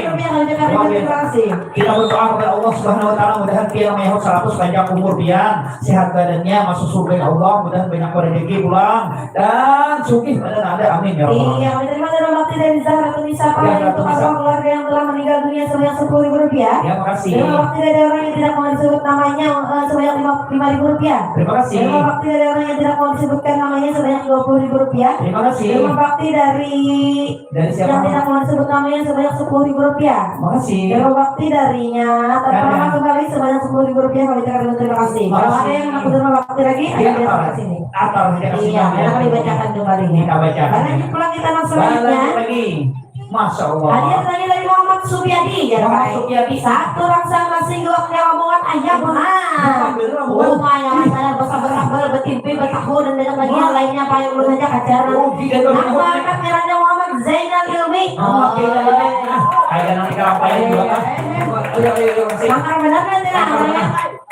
Luar biasa. Kita berdoa kepada Allah Subhanahu wa Ta'ala, mudahan pian menyahut seratus, panjang umur pian, sehat badannya, masuk surga ya Allah, mudahan banyak rezeki pulang dan sugih badan ada, amin ya Allah. Iya, terima kasih. Terima kasih dari Zahra Tunisa, ya, untuk arwah keluarga yang telah meninggal dunia sebanyak sepuluh ribu rupiah. Ya, makasih. Terima kasih dari orang yang tidak mau disebut namanya, eh, sebanyak lima, lima ribu rupiah. Terima kasih. Terima kasih dari orang yang tidak mau disebutkan namanya sebanyak dua puluh ribu rupiah. Terima kasih. Terima kasih dari Dari siapa? Yang tidak mau disebut namanya sebanyak sepuluh ribu rupiah. Makasih. Terima bakti darinya, terima kembali sebanyak sepuluh ribu rupiah, kami ucapkan terima kasih. Kalau ada yang aku terima bakti lagi, ayo datang ke sini. Atar, atar, atar. Iya, akan dibacakan kembali. Kita bacakan. Lanjut pulang kita nang selanjutnya. Lagi. Masya Allah. Hadiah tadi dari Muhammad Supiadi, ya, Muhammad Supiadi. Satu rangsa nasi gua punya rombongan ayam, ha. Bukan bener, rombongan. Lumayan, ada besar-besar, betimpi, betahu, dan banyak lagi yang lainnya, paling ulun aja kajar. Oh, tidak, tidak. Nama lengkap ngarannya Muhammad Zainal Ilmi. Muhammad Zainal Ilmi. Nah, kayak nanti kerampayan juga, kan? Ayo, ayo, ayo, masih. Mantap benar, nanti lah.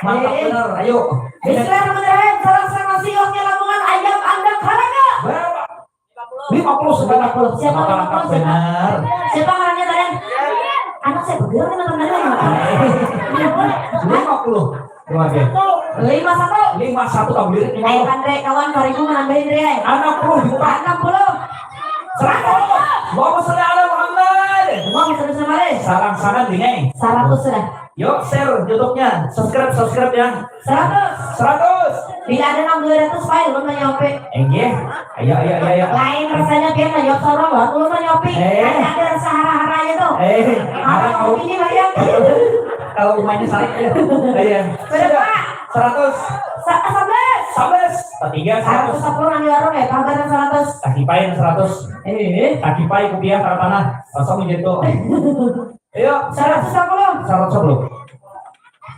Mantap benar, ayo. Bismillahirrahmanirrahim. Salam sama si Oke Lamongan, ayam anda karaga. Berapa? Lima puluh sudah. Lima puluh. Siapa lima puluh? Siapa? Benar. Siapa ngarannya tadi? Anak saya pegang dengan teman-teman. Lima puluh. Luar biasa. Lima satu. Lima satu, kamu lirik lima puluh. Ayo, Andre, kawan, karibu menambahin, Andre. Enam puluh juta. Enam puluh. Seratus. Allahumma sholli ala Muhammad. Allahumma sholli ala Muhammad. Sarang sangat, Ding, eh. Seratus sudah. Yuk, share YouTube-nya. Subscribe, subscribe ya. Seratus. Seratus. Bila ada nang dua ratus, Pak, ulun manyopi. Enggih. Ayo, ayo, ayo, ayo. Lain rasanya pian manyopi sorang, Bang. Ulun manyopi. Eh. Ada, ada rasa hara-haranya tuh. Eh, hara hara kau. Ini banyak. Kalau umanya sakit ya. Iya. Berapa? Sudah. Seratus. Sa-, sebelas. Sebelas. Tiga, seratus. Seratus sepuluh nang di warung ya, kabar seratus. Kaki pain seratus. Eh. Kaki pain kupiah ke tanah. Kosong gitu. Ayo, seratus sepuluh. Seratus sepuluh.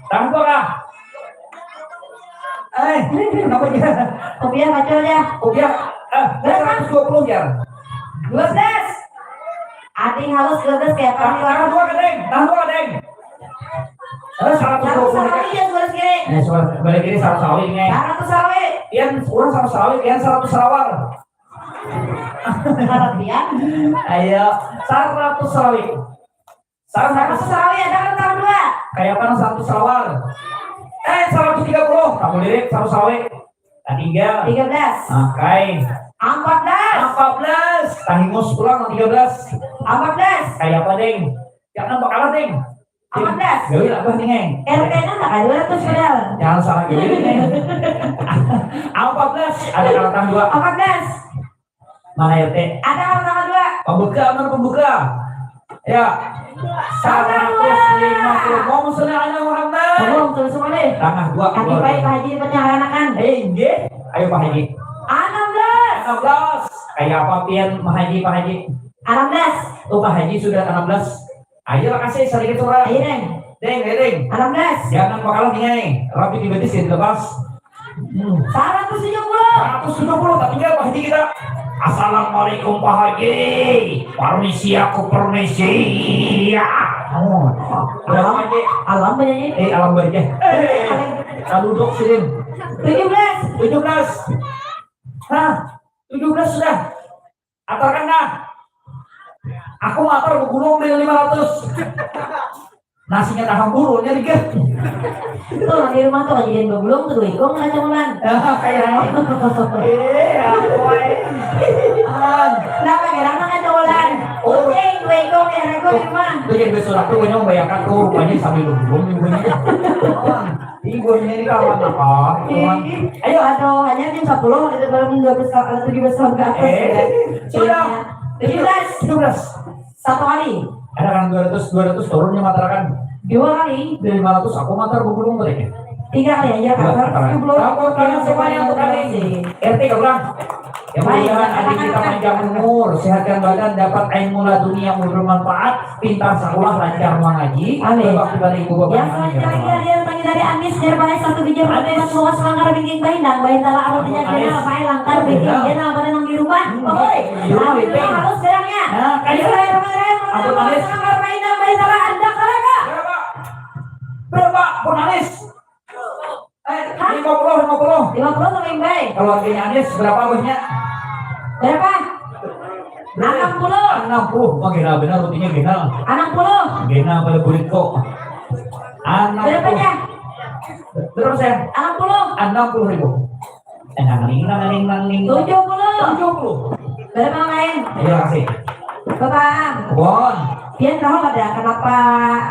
Tambah kah? Eh, kenapa dia? Kopiah kacau ya. Kopiah, eh, berapa? Seratus dua puluh ya. Dua belas. Ading halus dua belas ya, Pak. Tahan, tahan dua, Deng. Tahan dua, Deng. Eh, seratus dua puluh. Seratus sawi ya, sebelah kiri. Eh, sebelah, sebelah kiri seratus sawi, Deng. Seratus sawi. Pian, urang seratus sawi, pian seratus sarawar. Karapian. Ayo, seratus sawi. Seratus. Seratus sarawi ada kan tanggal dua? Kayak apa seratus sawal? Eh, seratus tiga puluh. Kamu lirik seratus sarawi. Nah, tiga. Tiga belas. Oke. Empat belas. Empat belas. Tahingus pulang tiga belas. Empat belas. Kayak apa, Deng? Jangan bakalan, Deng. Empat belas. Gawi lah, Bah, nih, Deng. R T-nya tak ada dua ratus padahal. Jangan salah gawi, Deng. Empat belas. Ada kata dua. Empat belas. Mana R T? Ada orang tanggal dua. Pembuka, mana pembuka? Ya. Seratus lima puluh. Allahumma sholli ala Muhammad. Belum, terus mana? Tanggal dua. Kaki baik, Pak Haji, dapat yang anakan. Eh, inggih. Ayo, Pak Haji. Enam belas. Enam belas. Kayak apa pian, Pak Haji, Pak Haji? Enam belas. Oh, Pak Haji sudah enam belas. Ayo lah, kasih sedikit surat. Ayo, Deng. Deng, Deng, Deng. Enam belas. Jangan makalah nih, Nyai. Rapi di betis, jadi lepas. Hmm. Seratus tujuh puluh. Seratus tujuh puluh, tak tinggal Pak Haji kita. Assalamualaikum, Pak Haji. Permisi, aku permisi. Ya. Oh. Alam, Pak Haji. Alam banyak ini. Eh, alam banyak. Eh, tak duduk sini. Tujuh belas. Tujuh belas. Hah? Tujuh belas sudah. Atarkan dah. Aku matar begulung di lima ratus. Nasinya tahan burungnya dikit. Tuh, di rumah tuh jadi begulung tuh, dua ikung ada comolan. Kayak iya, boy. Kenapa gerang kan comolan? Kucing, dua ikung ya, aku di rumah. Tuh jadi besok aku punya membayangkan tuh rupanya sambil begulung ibunya. Ibu ini kawan apa? Cuman, ayo, atau hanya jam sepuluh, itu belum dua belas, tujuh belas tahun ke atas. Eh, ya. Sudah. Tujuh belas. Tujuh belas. Satu kali. Ada kan dua ratus, dua ratus turunnya matarakan. Dua kali. Dari lima ratus aku matar begulung tadi. Tiga kali aja, Kak. Dua kali. Tujuh belas. Tepuk tangan semuanya untuk kami. R T ke belakang. Ya, mudah-mudahan adik kita panjang umur, sehatkan badan, dapat ilmu laduni yang bermanfaat, pintar sekolah, lancar mengaji, amin. Berbakti pada ibu bapak. Yang selanjutnya lagi ada yang tanya dari Anis, dari Balai satu Bijak, Anis. Luas langkar bingking baindang, baintala arut nya kenal, pae langkar bingking kenal, pada nang di rumah. Hmm. Oi, di rumah, halus gerangnya. Nah, kayak Bismillahirrahmanirrahim. Ampun, Anis. Luas langkar baindang, baintala andak talaga. Berapa? Berapa? Pun Anis. Eh, lima puluh, lima puluh. Lima puluh tuh, Imbai. Kalau harganya Anis, berapa bosnya? Berapa? Enam puluh. Enam puluh. Wah, gila benar, rutinnya gila. Enam puluh. Gila pada burit kok. Enam puluh. Berapa ya? Berapa, sayang? Enam puluh. Enam puluh ribu. Eh, nang ning, nang ning, nang ning. Tujuh puluh. Tujuh puluh. Berapa yang lain? Iya, kasih. Bapak. Bon. Pian tahu kada kenapa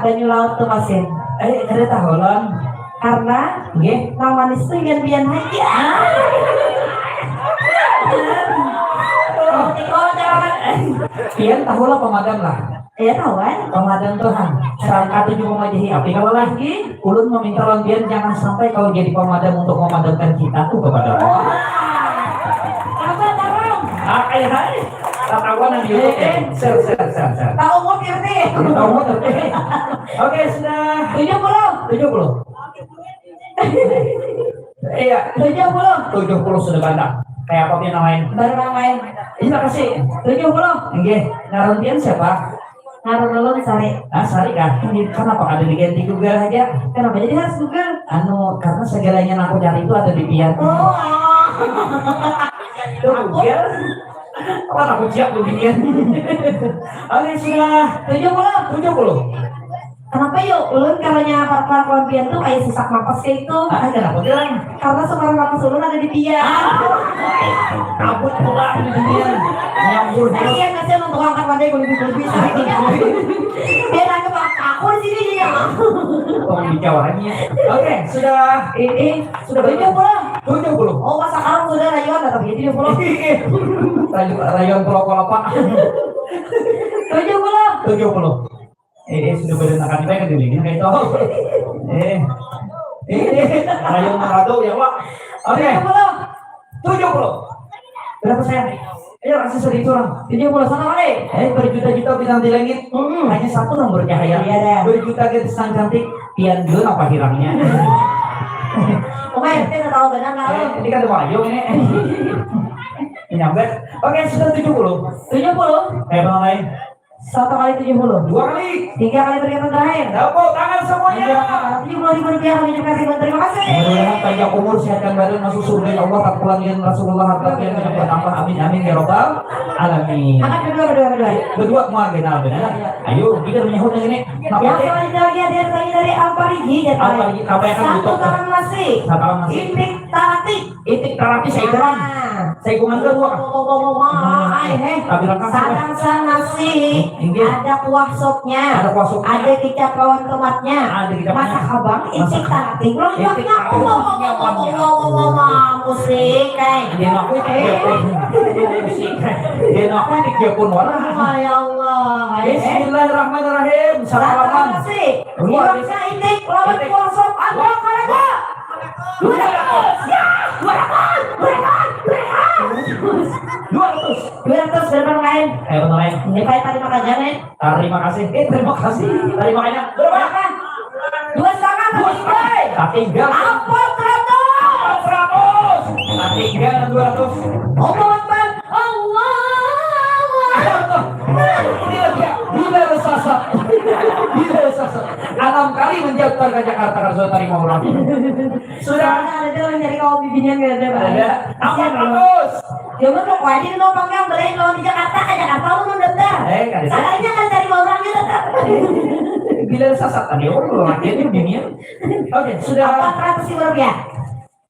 banyu laut tu masin? Eh, kada tahu, Lon. Karena nggih, nang manis tu ingan pian haja. Tiko jangan. Pian tahu lah pemadam lah. Iya, tahu kan? Pemadam tu, Han. Sangka tuju mamajahi api kawa lah. Nggih. Ulun meminta lawan pian jangan sampai kau jadi pemadam untuk memadamkan kita tu kepada Allah. Apa tarung? Ah, kayak hai. Tatawa nang di YouTube ya. Share, share, share, share. Tahu mau ngerti? Tahu mau ngerti. Oke, sudah. Tujuh puluh. Tujuh puluh. Iya. Tujuh puluh. Tujuh puluh sudah banyak. Kayak apa pian nang lain? Baru nang lain. Iya, kasih. Tujuh puluh. Nggih. Ngaran pian siapa? Ngaran ulun Sari. Ah, Sari kah? Ini kenapa kada diganti Google aja? Kenapa jadi harus Google? Anu, karena segalanya yang aku cari itu ada di pian. Oh. Tuh, Google. Apa aku siap tuh pian? Oke, sudah. Tujuh puluh. Tujuh puluh. Kenapa yuk? Ulun karena apa kelakuan pian tuh kayak sesak napas kayak itu. Ah, kenapa, Jang? Karena suara napas ulun ada di pian. Ah, kabut pula di dunia. Nyambur. Kasihan, kasihan untuk angkat pandai, gulung-gulung bisa. Dia nangkep aku di sini dia. Tolong dicawarnya. Oke, sudah. Ini sudah tujuh puluh. Tujuh puluh. Oh, masa sekarang sudah rayuan, tetap ya tujuh puluh. Rayuan, rayuan Pulau Kelapa. Tujuh puluh. Tujuh puluh. Eh, eh, sudah pada nakan baik kan dingin kayak itu. Eh. Eh, eh, ayo marado ya, Wak. Oke. Tujuh puluh. Tujuh puluh. Berapa, sayang? Ayo, kasih seribu orang. Tujuh puluh sama kali. Eh, berjuta-juta bintang di langit. Hmm. Hanya satu yang bercahaya. Iya, deh. Berjuta gadis yang cantik. Pian dulu apa hilangnya? Oke, kita tahu benar, nggak? Eh, ini kan udah maju ini. Menyambat. Oke, sudah tujuh puluh. Tujuh puluh. Kayak orang lain. Satu kali tujuh puluh. Dua kali. Tiga kali perhitungan terakhir. Tepuk tangan semuanya. Iya, tujuh puluh ribu rupiah kami ucapkan ribuan terima kasih. Mudah-mudahan panjang umur, sehatkan badan, masuk surga ya Allah, tak pulang dengan Rasulullah, harta pian banyak bertambah. Amin, amin ya robbal alamin. Angkat kedua, kedua, kedua. Kedua, kemana, benar, benar. Iya, iya. Ayo, kita menyahut yang ini. Yang selanjutnya lagi ada yang tanya dari Alparigi, ya, Alparigi, apa yang satu butuh? Talam nasi. Satu talam nasi. Itik tarati. Itik tarati saikuman. Nah. Saikuman ke dua. Wah, wah, wah, wah, wah. Hmm. Ai, heh. Tapi rangkang sudah. Sadang sanasi. Inggih. Ada kuah sopnya. Ada kuah sopnya. Ada kicap lawan tomatnya. Ada kicapnya. Masak abang, itik tarati. Masak. Itik tarati. Wah, wah, wah, wah, wah, wah, wah, musik, ai. Dia ngaku itik Jepun. Musik. Dia ngaku itik Jepun, wah. Oh, ya Allah. Ai, heh. Bismillahirrahmanirrahim. Sadang sanasi. Dua. Iwaknya itik lawan kuah sop. Ada apa lagi? Dua ratus. Ya, dua ratus, dua ratus, dua ratus. Dua ratus. Ayo, mulai. Ini saya terima kasih nih. Terima kasih. Eh, terima kasih. Terima kasih. Berapa? Dua setengah. Dua setengah. Tatinggal. Empat ratus. Empat ratus. Tatinggal dua ratus. Allahu Akbar. Allahu Akbar. Ini lagi ya. Bila sasak. Bila sasak. Enam kali menjatuhkan ke Jakarta karena sudah terima orang. Sudah. Ada tuh nyari kaum bibinian gak ada, Bang. Ada. Empat ratus. Jangan lo kuatin lo panggang belain lo di Jakarta, ke Jakarta lo mau daftar. Eh, kada ada. Salahnya kan cari orangnya tetap. Bila sasak tadi orang lo lagi ini binian. Oke, sudah. Empat ratus ribu rupiah.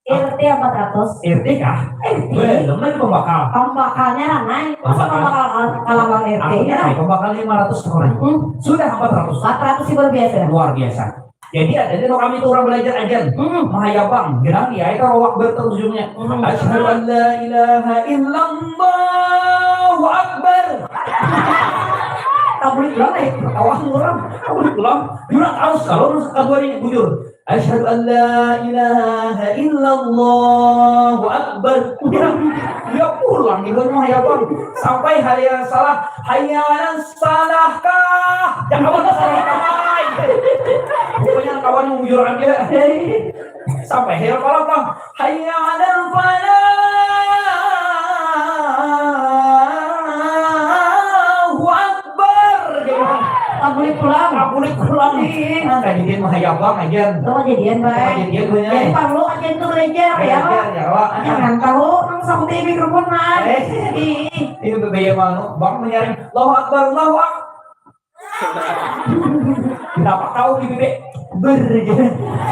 R T empat ratus. R T kah? R T. Belum lagi pembakal. Pembakalnya ramai. Masa pembakal kalah bang R T ya? Pembakal lima ratus orang. Hmm. Sudah empat ratus. Empat ratus ribu rupiah sudah. Luar biasa. Jadi ada di kami itu orang belajar ajan. Hmm. Mahayabang, gerang ya, itu awak berterus ujungnya. Hmm. Asyhadu an la ilaha illallah akbar. Tablik pulang eh, awak orang. Tablik pulang. Jurang aus kalau terus kedua ini bujur. Asyhadu an la ilaha illallah akbar. Ya, ya pulang ibu mahayabang. Sampai hari yang salah. Hayya salah kah? Jangan kawan salah kah? Pokoknya kawan yang bujur aja. Sampai hayal falah bang. Hayya alal falah. Akbar. Kabulik pulang. Kabulik pulang. Nah, kajadian mahayabang aja. Tuh kajadian, Bay. Kajadian banyak. Jadi parlu aja tuh belajar ya. Belajar ya, Wak. Jangan tahu nang sakti mikrofon nah. Eh. Ih. Ini berbeda malu. Bang menyaring. Allahu Akbar, Allahu Akbar. Kenapa kau di bibir ber gitu?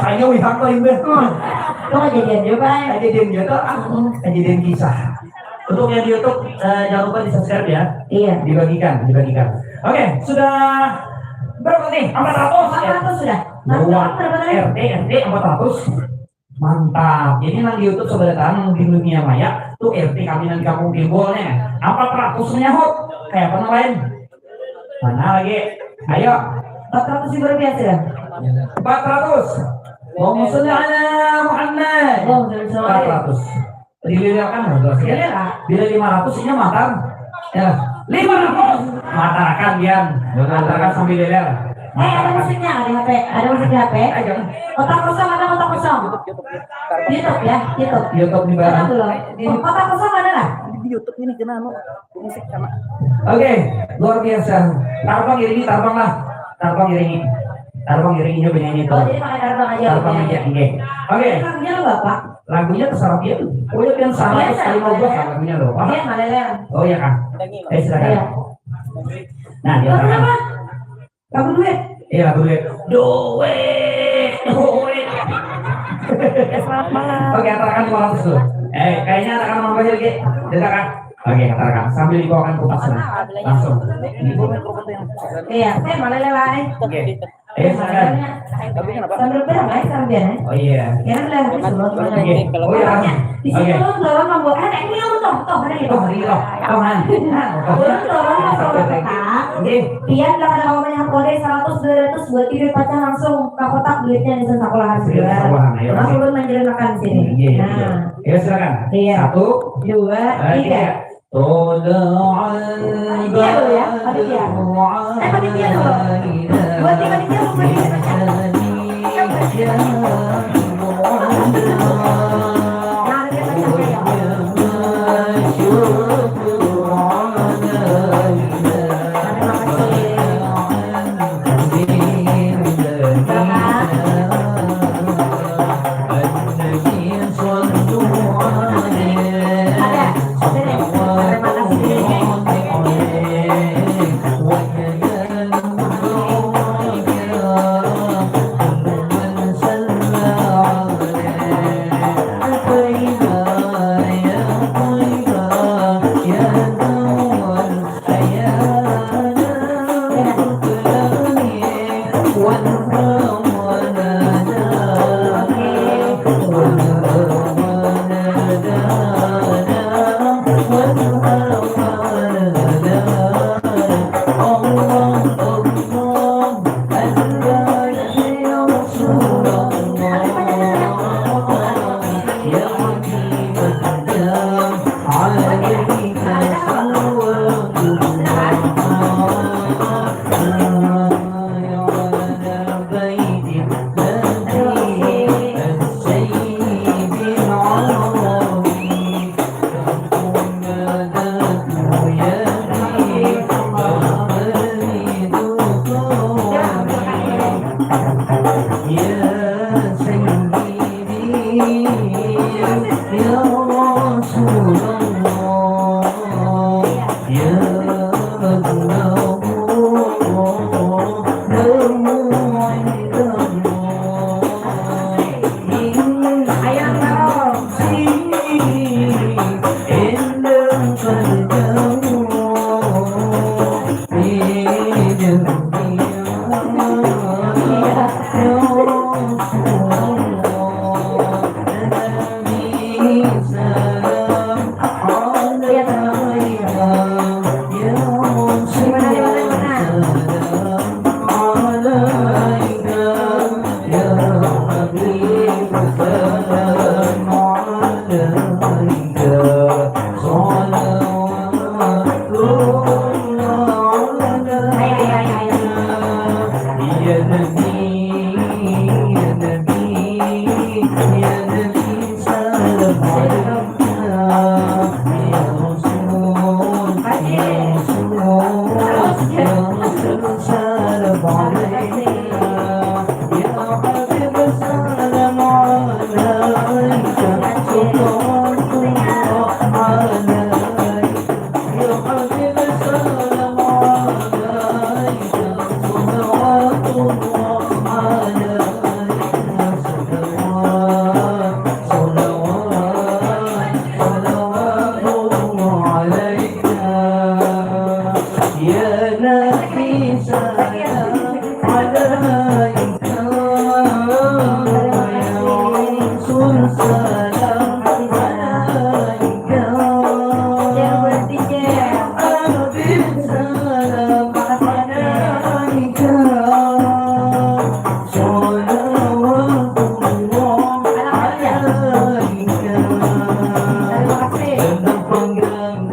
Saya wihang paling ber. Itu kejadian juga, Bay. Kejadian juga, ah, kejadian kisah. Untuk yang di YouTube, eh, jangan lupa di subscribe ya. Iya. Dibagikan, dibagikan. Oke, sudah berapa nih? Empat ratus ya? Empat ratus sudah. Luar. Berapa tadi? R T, R T empat ratus. Mantap. Jadi nang di YouTube sebelah tangan di dunia maya tuh R T kami nang di kampung Timbul nih. Empat ratus menyahut. Kayak apa nang lain? Mana lagi? Ayo. Empat ratus ribu rupiah sudah. Empat ratus. Allahumma sholli ala Muhammad. Allahumma sholli ala Muhammad. Empat ratus. Dililirkan harus. Iya, Kak. Bila lima ratus inya makan. Ya, lima ratus. Matakan, Yan. Matakan sambil lilir. Eh, ada musiknya, ada H P. Ada musiknya, H P. Ayo. Kotak kosong, ada kotak kosong. YouTube ya, YouTube. YouTube di mana? Kotak kosong ada lah. Di YouTube ini kena anu, musik sama. Oke, luar biasa. Tarbang iringi, tarbang lah. Tarbang iringi. Tarbang iringinya penyanyi tuh. Oh, jadi pakai tarbang aja. Tarbang aja, oke. Oke. Lagunya lu apa? Lagunya terserah dia tuh. Oh ya, yang sama sekali mau buat lagunya loh. Apa? Iya, Maleleng. Oh ya, Kak. Eh, silakan. Iya. Nah, dia kenapa? Lagu duet. Iya, lagu duet. Duet, duet. Ya, selamat malam. Oke, antarakan lima ratus dulu. Eh, kayaknya antarakan lima ratus lagi. Dekat, Kak. Oke, antarakan. Sambil dibawakan kupas. Langsung. Iya, saya Maleleng. Oke. Eh, silakan. Sambil berang, eh, sambil, eh. Oh, iya. Ya, kan, lah, habis dulu. Oke. Oh, iya. Di situ lu dorong membuat, eh, ini lu toh, toh, ada gitu. Toh, hari toh. Toh, man. Nah, toh. Ulun dorong membuat kotak. Oke. Pian lah kada kawa banyak kode, seratus, dua ratus, buat tidur pacah langsung ke kotak duitnya di Sensakulahan. Iya, Sensakulahan, ayo. Nah, ulun manjalan makan di sini. Iya, iya, iya. Nah. Ya, silakan. Iya. Satu, dua, tiga. Tola'al badru alaina. Panitia dulu ya, panitia. Eh, panitia dulu. Buat di panitia, buat di panitia. Nah, ada yang panitia. Terima kasih. Sayyidi, ya Rasulullah, ya Rasulullah, namu indallah. Ini indahkan jauh.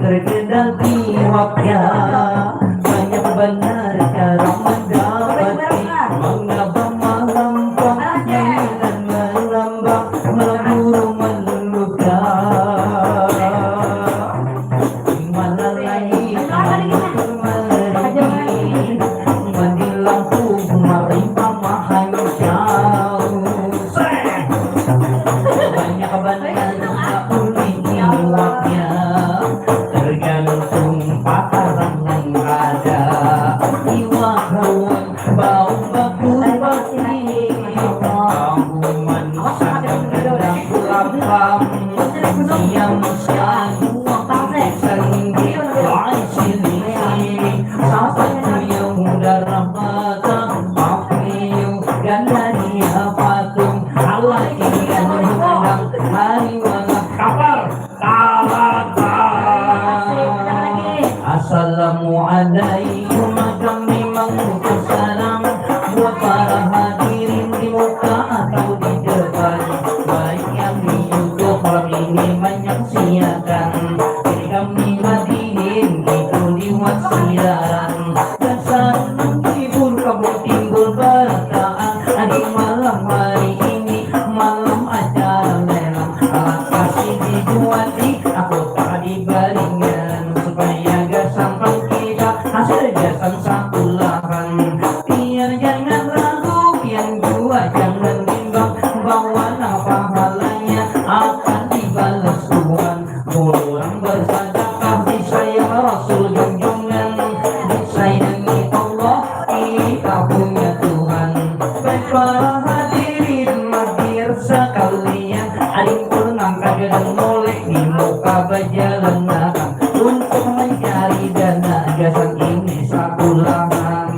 Terkendali wakil banyak benar karam mendapati mengapa malam panggilan melambang melamburu meluka. Mana lagi mandi lampu marimba mahancau. Banyak benar ulih iwaknya, tergantung paparan nang ada. Iwak ruang bau baku pasti, bau manusia dan lapang. Siang siang uang sendiri, lain sini sini. Sapa yang udah rahmatan, papiu dan dari apa tuh? Halaki yang undang hari wala kapar. Assalamualaikum, kami mengucap salam buat para hadirin di muka atau di depan, baik yang di YouTube malam ini menyaksiakan. Jadi kami madihin itu liwat siaran. Dasar menghibur kamu timbul barataan di malam hari ini, malam acara lelang. Alat kasih dibuat di aku tak dibalingan supaya gasan kita hasil gasan sakulahan. Biar jangan ragu, biar jua jangan bimbang, bahwa nang pahalanya akan dibalas Tuhan. Urang bersadakah disayang Rasul junjungan, disayangi Allah kita punya Tuhan. Baik para hadirin magir sekalian, ading pun nang kadadan molek di muka bajalan akan untuk mencari dana gasan ini sakulahan.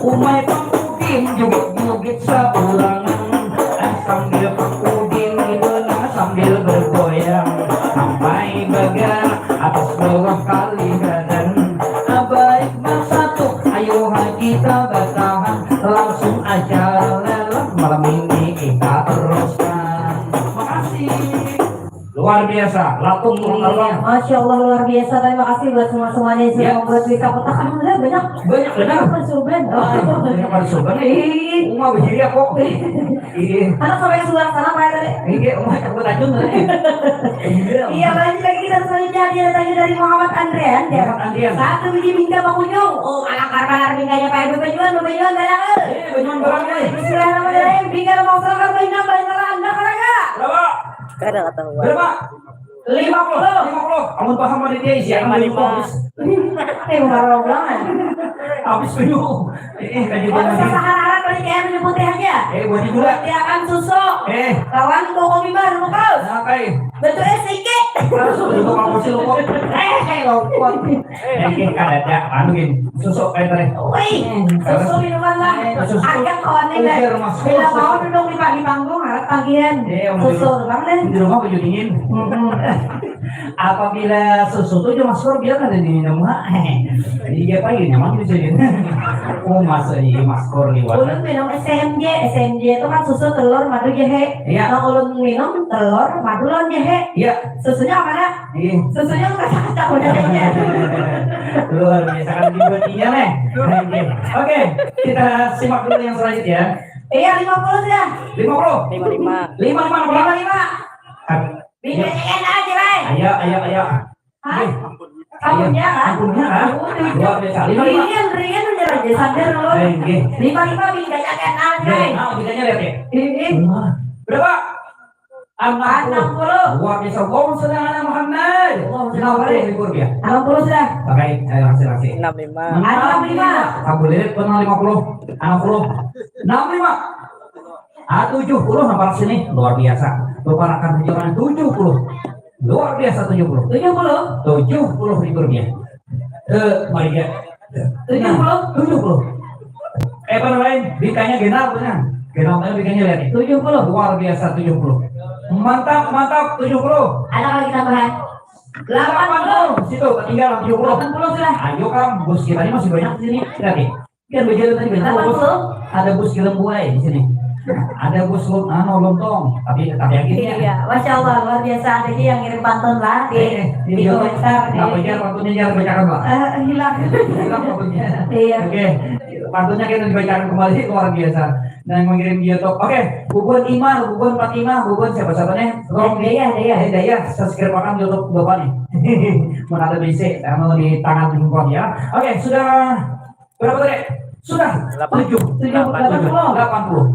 Umai pang Udin jugit-jugit saurangan, eh, sambil Pang Udin di belah sambil bergoyang. Sampai bagerak atas bawah kali badan. Abaik bersatu, ayo ha kita batahan. Langsung acara lelang malam ini kita teruskan. Makasih. Luar biasa, latung turun terbang. Masya Allah, luar biasa. Terima kasih buat semua-semuanya yang sudah Ya. membuat wisata. Alhamdulillah, banyak. Banyak benar. Banyak pasuban. Oh. Banyak pasuban. Ih. Uma berdiri apa? Iya. Anak sampai suara sana apa ya tadi? Iya, umah takut tajun tadi. Iya, lanjut lagi kita selanjutnya, hadiah datangnya dari Muhammad Andrian, ya. Muhammad Andrian. Satu biji bingka bakunyung. Oh, alangkar banar bingkanya, Pak. Bajuan, bajuan, barang, eh. Iya, bajuan barang, eh. Bismillahirrahmanirrahim. Bingka mau serahkan, bajuan, bajuan, anda, karaga. Berapa? Kada ketahuan. Berapa? Lima puluh. Lima puluh. Amun paham panitia isi, akan lima puluh. Eh, marah ulangan. Habis dulu. Eh, eh, lanjut, oh, lanjut. Sahara-hara panitia minum putih aja. Eh, buat gula. Panitia akan susu. Eh. Kawan, koko mimbar, lukas. Nah, kai. Bentuknya sedikit. Harus bentuk apa sih, lupa? Eh, eh, lupa. Eh, ini kan ada, anu, gini. Susu kayak tadi. Wih, susu minuman lah. Eh, susu. Agak kawannya, ujar, guys. Mas. Bila mau duduk di, di panggung, harap tagihan. Iya, susu, bang, deh. Di rumah baju dingin. Mm-mm. Apabila susu tuh cuma masker biar ada di minum, ha. Jadi dia apa ya nyaman di sini. Oh, masa iya masker di warung. Ulun minum S M J, S M J itu kan susu, telur, madu, jahe. Iya. Nah, ulun minum telur, madu, lawan jahe. Iya. Susunya apa, nak? Iya. Susunya nggak cocok udah kayaknya. Luar biasa kan dibuatnya, nih. Oke, kita simak dulu yang selanjutnya. Iya, lima puluh sudah. Lima puluh. Lima lima. Lima lima, lima lima. Bingkanya kena aja, Bay. Ayo, ayo, ayo. Hah? Iya. Ampunnya, kan? Ampunnya, kan? Luar biasa. Lima lima. Rian, Rian udah aja sadar, lo. Eh, iya. Lima lima bingkanya kena aja, Bay. Nah, bingkanya lihat ya. Iya. Wah. Berapa? Enam puluh. Enam puluh. Luar biasa. Allahumma sholli ala Muhammad. Allahumma sholli ala Muhammad. Enam puluh ribu rupiah. Enam puluh sudah. Pakai, eh, hasil, hasil. Enam lima. Enam lima. Enam lima. Kamu lihat, pernah lima puluh. Enam puluh. Enam lima. Ah, tujuh puluh nampak sini, luar biasa. Baparakan hujungan tujuh puluh. Luar biasa, tujuh puluh. Tujuh puluh? Tujuh puluh ribu rupiah. Eh, mari ya. Tujuh puluh? Tujuh puluh. Eh, apa namanya? Bingkanya genap, kan? Genap, tapi bingkanya lihat nih. Tujuh puluh. Luar biasa, tujuh puluh. Mantap, mantap, tujuh puluh. Ada lagi tambahan? Delapan puluh. Situ, ketinggalan tujuh puluh. Delapan puluh sudah. Ayo, Kang, bos kita ini masih banyak di sini. Lihat nih. Kan berjalan tadi, benar, bos. Delapan puluh. Ada bos gelem buai di sini. Ada bos lom-, anu, lontong, tapi tetap yakin ya. Iya, Masya Allah, luar biasa. Ada yang ngirim pantun lah di, eh, eh, di YouTube. Komentar. Apa ya, pantunnya jangan bacakan, Pak? Eh, hilang. Hilang pantunnya. Iya. Oke, pantunnya kita dibacakan kembali, luar biasa. Dan yang mengirim di YouTube. Oke, Bubun Imar, Bubun Fatimah, Bubun siapa-siapa nih? Rom. Dayah, Dayah. Eh, Dayah, subscribe akan YouTube Bapak nih. Mana ada bisi, anu, di tangan handphone ya. Oke, sudah berapa tadi? Sudah. Delapan. Tujuh. Tujuh, delapan puluh. Delapan puluh.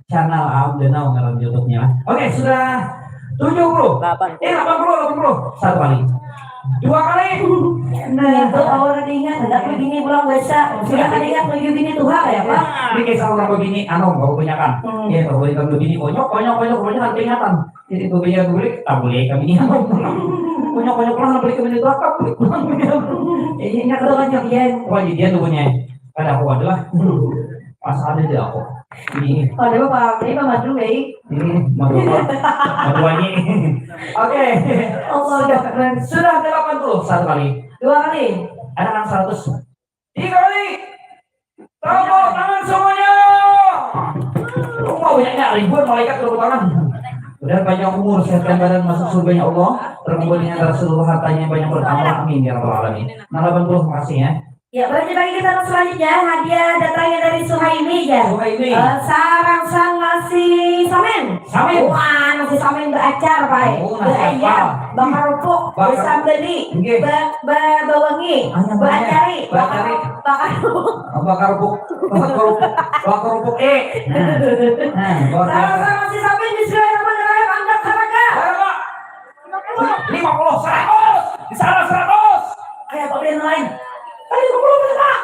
Channel Aum Danau ngaran YouTube-nya. Oke, sudah tujuh puluh. Delapan puluh. Eh, delapan puluh, delapan puluh. Satu kali. Dua kali. Nah, itu awal tadi ingat, hendak begini pulang biasa. Sudah tadi ingat lagi bini tuha ya, Pak? Ini kisah orang begini, anu, baru punyakan. Hmm. Ya, baru ikam begini, konyok, konyok, konyok, konyok, ada peringatan. Jadi, babayar bulik, tak boleh kami ni. Punya, punya pulang, beli kami ni tu, apa? Beli pulang, punya. Jadi, ingat tu kan, Jokian. Wah, Jokian tu punya. Kada aku adalah. Pas ada di aku. Ini. Ada apa? Ini apa madu, eh? Ini, madu apa? Madu wangi. Oke. Allah Akbar. Sudah delapan puluh, satu kali. Dua kali. Ada kan seratus. Tiga kali. Tepuk tangan semuanya. Rumah banyaknya ribuan malaikat tepuk tangan. Mudah-mudahan panjang umur, sehat badan, masuk surganya Allah, terkumpul dengan Rasulullah, hartanya banyak bertambah. Amin ya rabbal alamin. Nah, delapan puluh, makasih ya. Ya, lanjut lagi kita selanjutnya, hadiah datangnya dari Suhaimi ya. Suhaimi. Eh, sarang sang nasi samin. Samin. Wah, nasi samin beracar, Pak. Oh, nasi apa? Berayam, bakarupuk, bakar-, bersambeli, nggih, ba-, ba-, bawangi, ayam bacari, bacari, bakar-, bakarupuk. Oh, bakarupuk. Bakarupuk. Bakarupuk, eh. Nah. Nah, luar biasa. Sarang sang nasi samin, bismillahirrahmanirrahim, anda karaga. Berapa? Lima puluh, seratus. Di sana seratus. Ayo, tapi yang lain. Tadi lima puluh, Pak.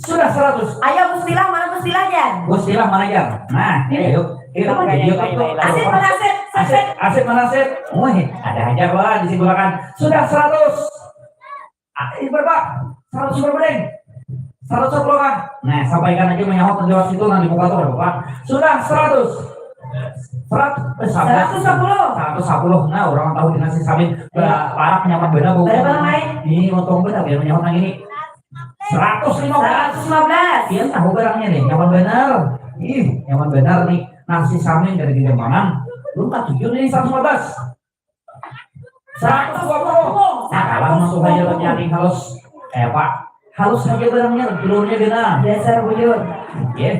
Sudah seratus. Ayo, Gustilah, mana Gustilah, Jan? Gustilah mana, Jan? Nah, ini. Ayo. Ini apa, jadi apa tuh? Asik mana asik? Asik, asik mana asik? Wih, ada hajar lah di sini belakang. Sudah seratus. Ah, ini berapa? Seratus berapa, Deng? Seratus sepuluh kah? Nah, sampaikan aja menyahut lewat situ, nah, di muka tuh ada berapa. Sudah seratus. Seratus, eh, sabar. Seratus sepuluh. Seratus sepuluh. Nah, orang tahu di nasi samin. Iya. Parak nyaman benar, Bu. Berapa, Mai? Ini untung benar ya menyahut nang ini. Seratus lima belas. Seratus lima belas. Pian tahu barangnya nih, nyaman benar. Ih, nyaman benar nih. Nasi samin dari Gede Mangan. Belum tak tujuh nih, seratus lima belas. Seratus dua puluh. Nah, kalah masuk aja lo nyari halus. Eh, Pak. Halus aja barangnya, telurnya genah. Dasar bujur. Oke.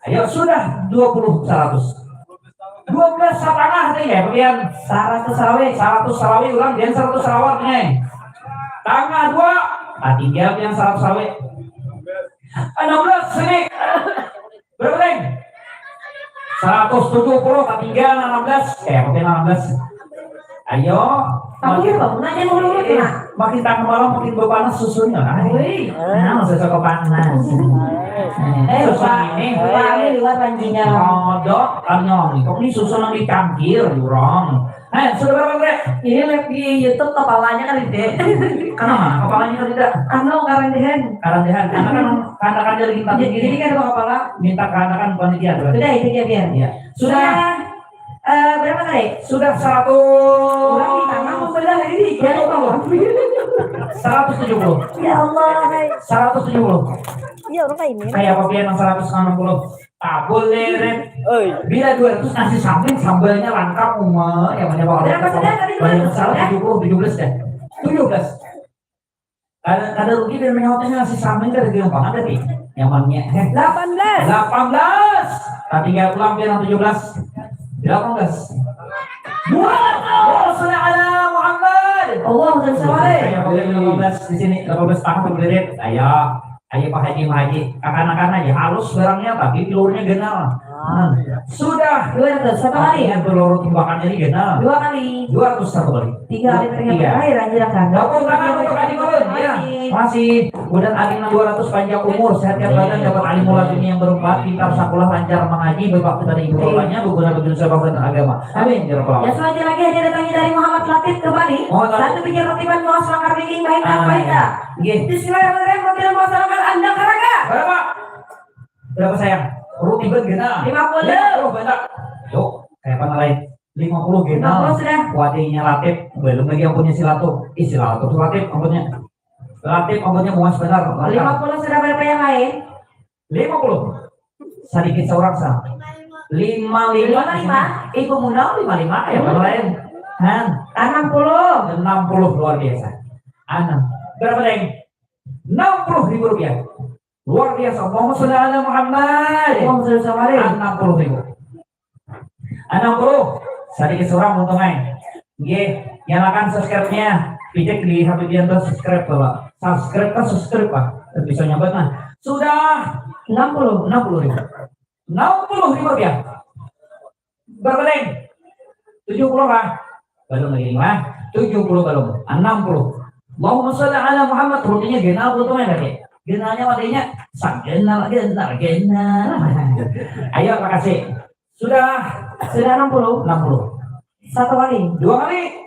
Ayo, sudah dua puluh seratus. Dua belas setengah nih ya, kemudian seratus sarawi, seratus sarawi ulang dan seratus sarawat nih. Tangah dua, nah, tinggal yang seratus sarawi. Enam belas sini. Berapa, Deng? Seratus tujuh puluh, ketinggalan enam belas. Eh, kemudian enam belas. Ayo. Aku ya, Bang. Nanya dulu, eh, nah. Makin tengah malam, makin berpanas susunya. Wih. Nah, susu kepanas. Eh, susu Pak, ini. Pak, ini luar panjinya. Kodok, anu, kok ini susu nang dicangkir, burong. Nah, sudah berapa, Dek? Ini lihat di YouTube kepalanya kan, Dek. Kenapa? Kepalanya kan tidak? Anu, karandehan. Karandehan. Karena kan, karena kan dia lagi minta jadi, jadi kan ada kepala. Minta karena kan panitia berarti. Sudah, itu dia, biar. Iya. Sudah. Sudah, eh, berapa tadi? Sudah seratus. Orang di tengah membelah ini, dia di bawah. Seratus tujuh puluh. Ya Allah, hai. Seratus tujuh puluh. Iya, orang kayak ini. Kayak apa biar yang seratus enam puluh? Tak boleh, Ren. Oi. Bila dua ratus nasi samping, sambalnya lengkap, Uma. Yang mana, Pak? Berapa sudah tadi? Banyak salah, tujuh puluh, tujuh belas dah. Tujuh belas. Kada, kada rugi dan menyautnya nasi samping kada gampang ada nih. Nyamannya. Delapan belas. Delapan belas. Tapi nggak pulang dia tujuh belas. Delapan belas. Dua ratus. Allahumma sholli ala Muhammad. Allahumma sholli. Saya boleh delapan belas di sini, delapan belas tahun berdiri. Ayo, ayo Pak Haji, Pak Haji. Kakanakan aja halus barangnya, tapi telurnya ganal. Ah, iya. Sudah. Dua ratus, satu kali. Artinya telur timbakannya ini ganal. Dua kali. Dua ratus satu kali. Tiga kali terakhir. Tiga. Terakhir, anjir, akan. Tepuk tangan untuk Haji Mulun, ya. Masih. Mudah-mudahan dua ratus panjang umur, sehat badan, dapat ilmu laduni yang bermanfaat, pintar sakulah, lancar mangaji, berbakti pada ibu bapanya, beguna bagi nusa bangsa dan agama. Amin, ya rabbal alamin. Ya, selanjutnya lagi ada datangnya dari Muhammad Latif kembali. Muhammad Latif. Satu biji roti ban, dua selangkar daging, baik, ah, apa, iya, kita? Nggih. Bismillahirrahmanirrahim, roti ban, dua selangkar, anda karaga. Berapa? Berapa, sayang? Roti ban ganal. Lima puluh. Lima puluh, banyak. Yuk, kayak apa lain? Lima puluh ganal. Lima puluh sudah. Wadainya Latif, belum lagi ampunnya si Latif. Ih, si Latif, Latif, ampunnya. Latif, ampunnya muas benar. Mantap. Lima puluh sudah, berapa yang lain? Lima puluh. Sedikit seorang, sa. Lima lima. Lima lima. Ibu Munau lima lima, ya, orang lain. Han. Enam puluh. Enam puluh, luar biasa. Enam. Berapa, Deng? Enam puluh ribu rupiah. Luar biasa. Allahumma sholli ala Muhammad. Allahumma sholli ala Muhammad. Enam puluh ribu. Enam puluh. Sedikit seorang untung ai. Nggih, nyalakan subscribe-nya. Pijak di Habibianto subscribe, Bapak. Subscribe kah, subscribe kah? Bisa nyabat, nah. Sudah enam puluh, enam puluh ribu. Enam puluh ribu rupiah. Berapa, Deng? Tujuh puluh kah? Belum lagi, mah. Tujuh puluh belum. Enam puluh. Allahumma sholli ala Muhammad. Rutinnya ganal, betul kan, Dek? Ganalnya wadainya. Sang ganal, ganal, ganal. Ayo, makasih. Sudah. Sudah enam puluh. Enam puluh. Satu kali. Dua kali.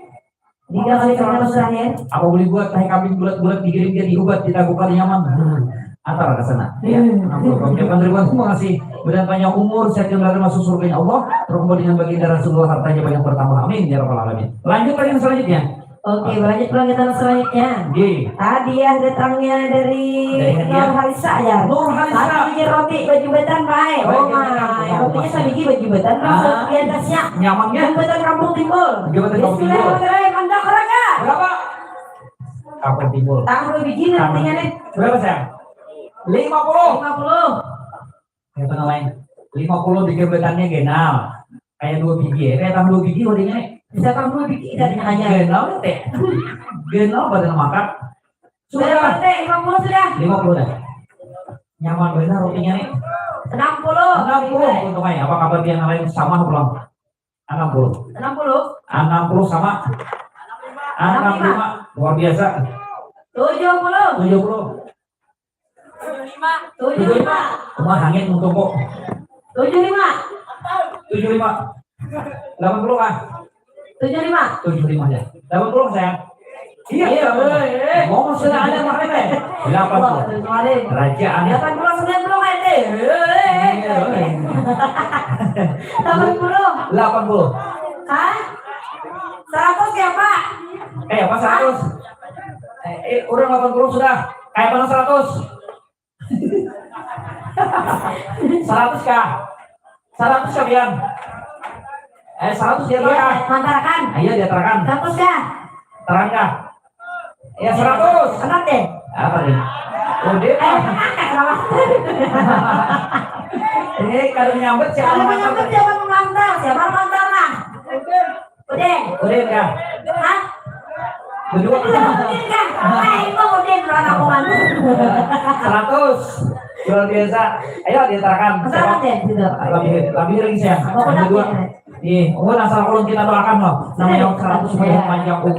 Tiga kali, seratus terakhir. Apa boleh buat tahi kambing bulat-bulat digiring jadi ubat, ditaguh kada nyaman? Hmm. Antar ke sana. Ya, hmm. Enam puluh. Ucapan ribuan terima kasih. Mudah-mudahan panjang umur, sehat dan berada masuk surganya Allah. Berkumpul dengan baginda Rasulullah, hartanya banyak bertambah. Amin, ya rabbal alamin. Lanjut lagi yang selanjutnya. Oke, lanjut lagi yang selanjutnya. Nggih. Hadiah datangnya dari, dari hadiah. Nur Halisa, ya. Nur Halisa. Satu biji roti bajubatan, baik. Bajubatan, oh, my. Rotinya sabiji bajubatan, ah, maksudnya atasnya. Nyamannya? Jambatan Kampung Timbul. Jambatan Kampung Timbul. Bismillahirrahmanirrahim. Anda karaga. Berapa? Kampung Timbul. Tangah dua biji nih, tangah. Rotinya nih. Berapa, sayang? Lima puluh. Lima puluh. Kayak apa namanya? Lima puluh di jambatannya ganal. Kayak dua biji ya. Kayak tambah dua biji wadainya nih. Bisa tambah dua biji, tidak hanya. Ganal, teh. Ganal badan makan. Sudah. Sudah, Pak, lima puluh sudah. Lima puluh dah. Nyaman benar rotinya nih. Enam puluh. Enam puluh untung aja. Apa kabar dia yang lain sama pulang? Enam puluh. Enam puluh. Enam puluh sama. Enam lima. Enam lima. Luar biasa. Tujuh puluh. Tujuh puluh. Tujuh lima. Tujuh lima. Rumah hangit untuk kok. Tujuh lima. Tujuh lima. Delapan puluh kah? Tujuh lima. Tujuh lima ya. Delapan puluh, sayang. Iya, iya, delapan puluh. Eh, eh. Ngomong sudah ada makanya. Delapan puluh. Wah, kemarin. Raja anak. Delapan puluh, sembilan puluh, Pak R T. Eh, eh, eh. Iya, iya. Delapan puluh. Delapan puluh. Hah? Seratus ya, Pak? Eh, apa seratus? Hah? Eh, eh, orang delapan puluh sudah. Kayak mana seratus? Seratus kah? Seratus kah, Bian? Eh, seratus dia, iya, kah? Mantarakan. Ayo, dia tarakan. Seratus kah? Terang kah? Ya, seratus. Enak deh. Apa nih? Udin. Eh, kenapa? Eh, kada menyambut siapa. Kalau menyambut siapa mengantar? Siapa mengantar lah? Udin. Udin kah? Hah? Berdua. Udin kah? Eh, itu Udin, orang aku mana? Seratus. Luar biasa. Ayo diantarkan. Siapa? Siapa deh, gitu. Lebih, lebih lagi siapa? Apa aku berdua? Nih, oh, asal ulun kita doakan loh. Namanya orang seratus, semoga panjang umur,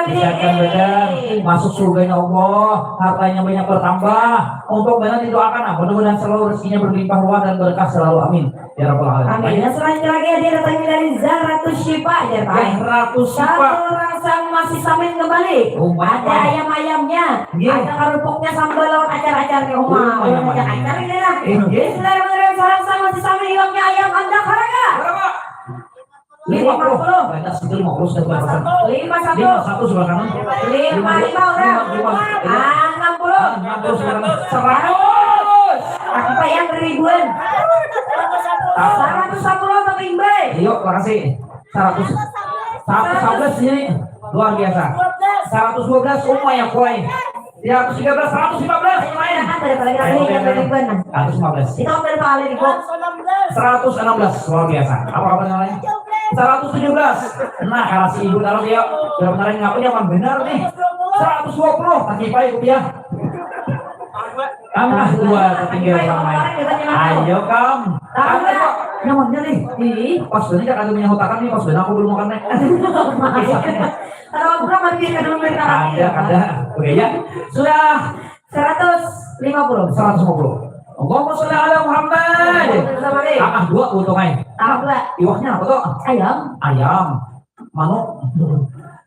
kesehatan badan, masuk surganya Allah, hartanya banyak bertambah. Untuk benar didoakan lah, mudah-mudahan selalu rezekinya berlimpah ruah dan berkah selalu. Amin. Ya Rabbal Alamin. Amin. Dan selanjutnya lagi ada datangnya dari Zahratus Syifa, ya, Pak. Zahratus Syifa. Satu orang sang masih samin kembali. Oh, ada ayam-ayamnya, iya, ada kerupuknya, sambal lawan acar-acar ke rumah. Oh, ayam-ayam. Acar-acar ini lah. Eh, iya. Bismillahirrahmanirrahim. Sarang sang masih samin iwaknya ayam anda karaga. Berapa? Lima puluh. Lima puluh. Banyak situ lima puluh sudah berapa? Lima satu. Lima satu sebelah kanan. Lima lima udah. Lima, lima. Enam puluh. Ah, enam puluh sebelah kanan. Seratus. Apa yang ribuan? Seratus sepuluh tapi imbai. Yuk, makasih. Seratus. Seratus sebelas ini luar biasa. Seratus dua belas, oh my boy. Tiga ratus tiga belas, seratus lima belas, lumayan. Kan pada paling rame yang ribuan, nah. Seratus lima belas. Itu hampir paling ribu. Seratus enam belas, luar biasa. Apa kabar namanya? Seratus tujuh belas. Nah, kalau si ibu taruh dia, udah beneran ngapain, nyaman benar nih. Seratus dua puluh, tak kipai rupiah. Tambah dua, tertinggal sama. Ayo, Kam. Tambah. Nyamannya nih. Ih. Pas banget ya, kagak punya hutakan nih, pas banget aku belum makan nih. Kalau buka, mati ya, dulu, minta mati. Ada, ada. Oke, ya. Sudah. Seratus lima puluh. Seratus lima puluh. Allahumma sholli ala Muhammad. Sama nih. Ah, dua untung aja. Tambah dua. Iwaknya apa tuh? Ayam. Ayam. Manuk.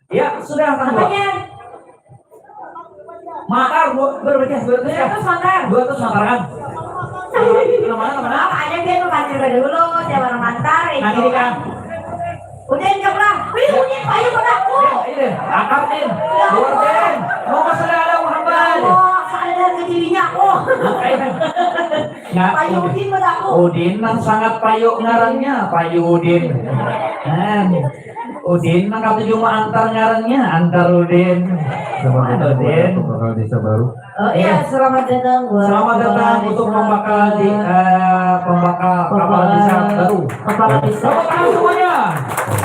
Ya, sudah, tambah dua. Apanya? Matar, bu, berapa, berapa? Dua ratus matar. Dua ratus matar, kan? Mana, mana? Apa aja dia tuh, kan, juga dulu, siapa orang matar, nah, itu. Ini, kan. Udin, jawab lah. Wih, Udin, payu padaku. Ya, ini, akar, Din. Luar, Din. Allahumma sholli ala Muhammad. Oh, sadar ke dirinya aku. Makanya. Ya, Payu Udin. Udin padaku. Udin nang sangat payu ngarannya, Payu Udin. Nah, Udin nang katuju maantar ngarannya, Antar Udin. Selamat datang Udin. Kepada pembakal desa baru. Oh iya, selamat datang buat Selamat datang untuk pembakal di, eh, pembakal kepala desa baru. Kepala desa. Tepuk tangan semuanya.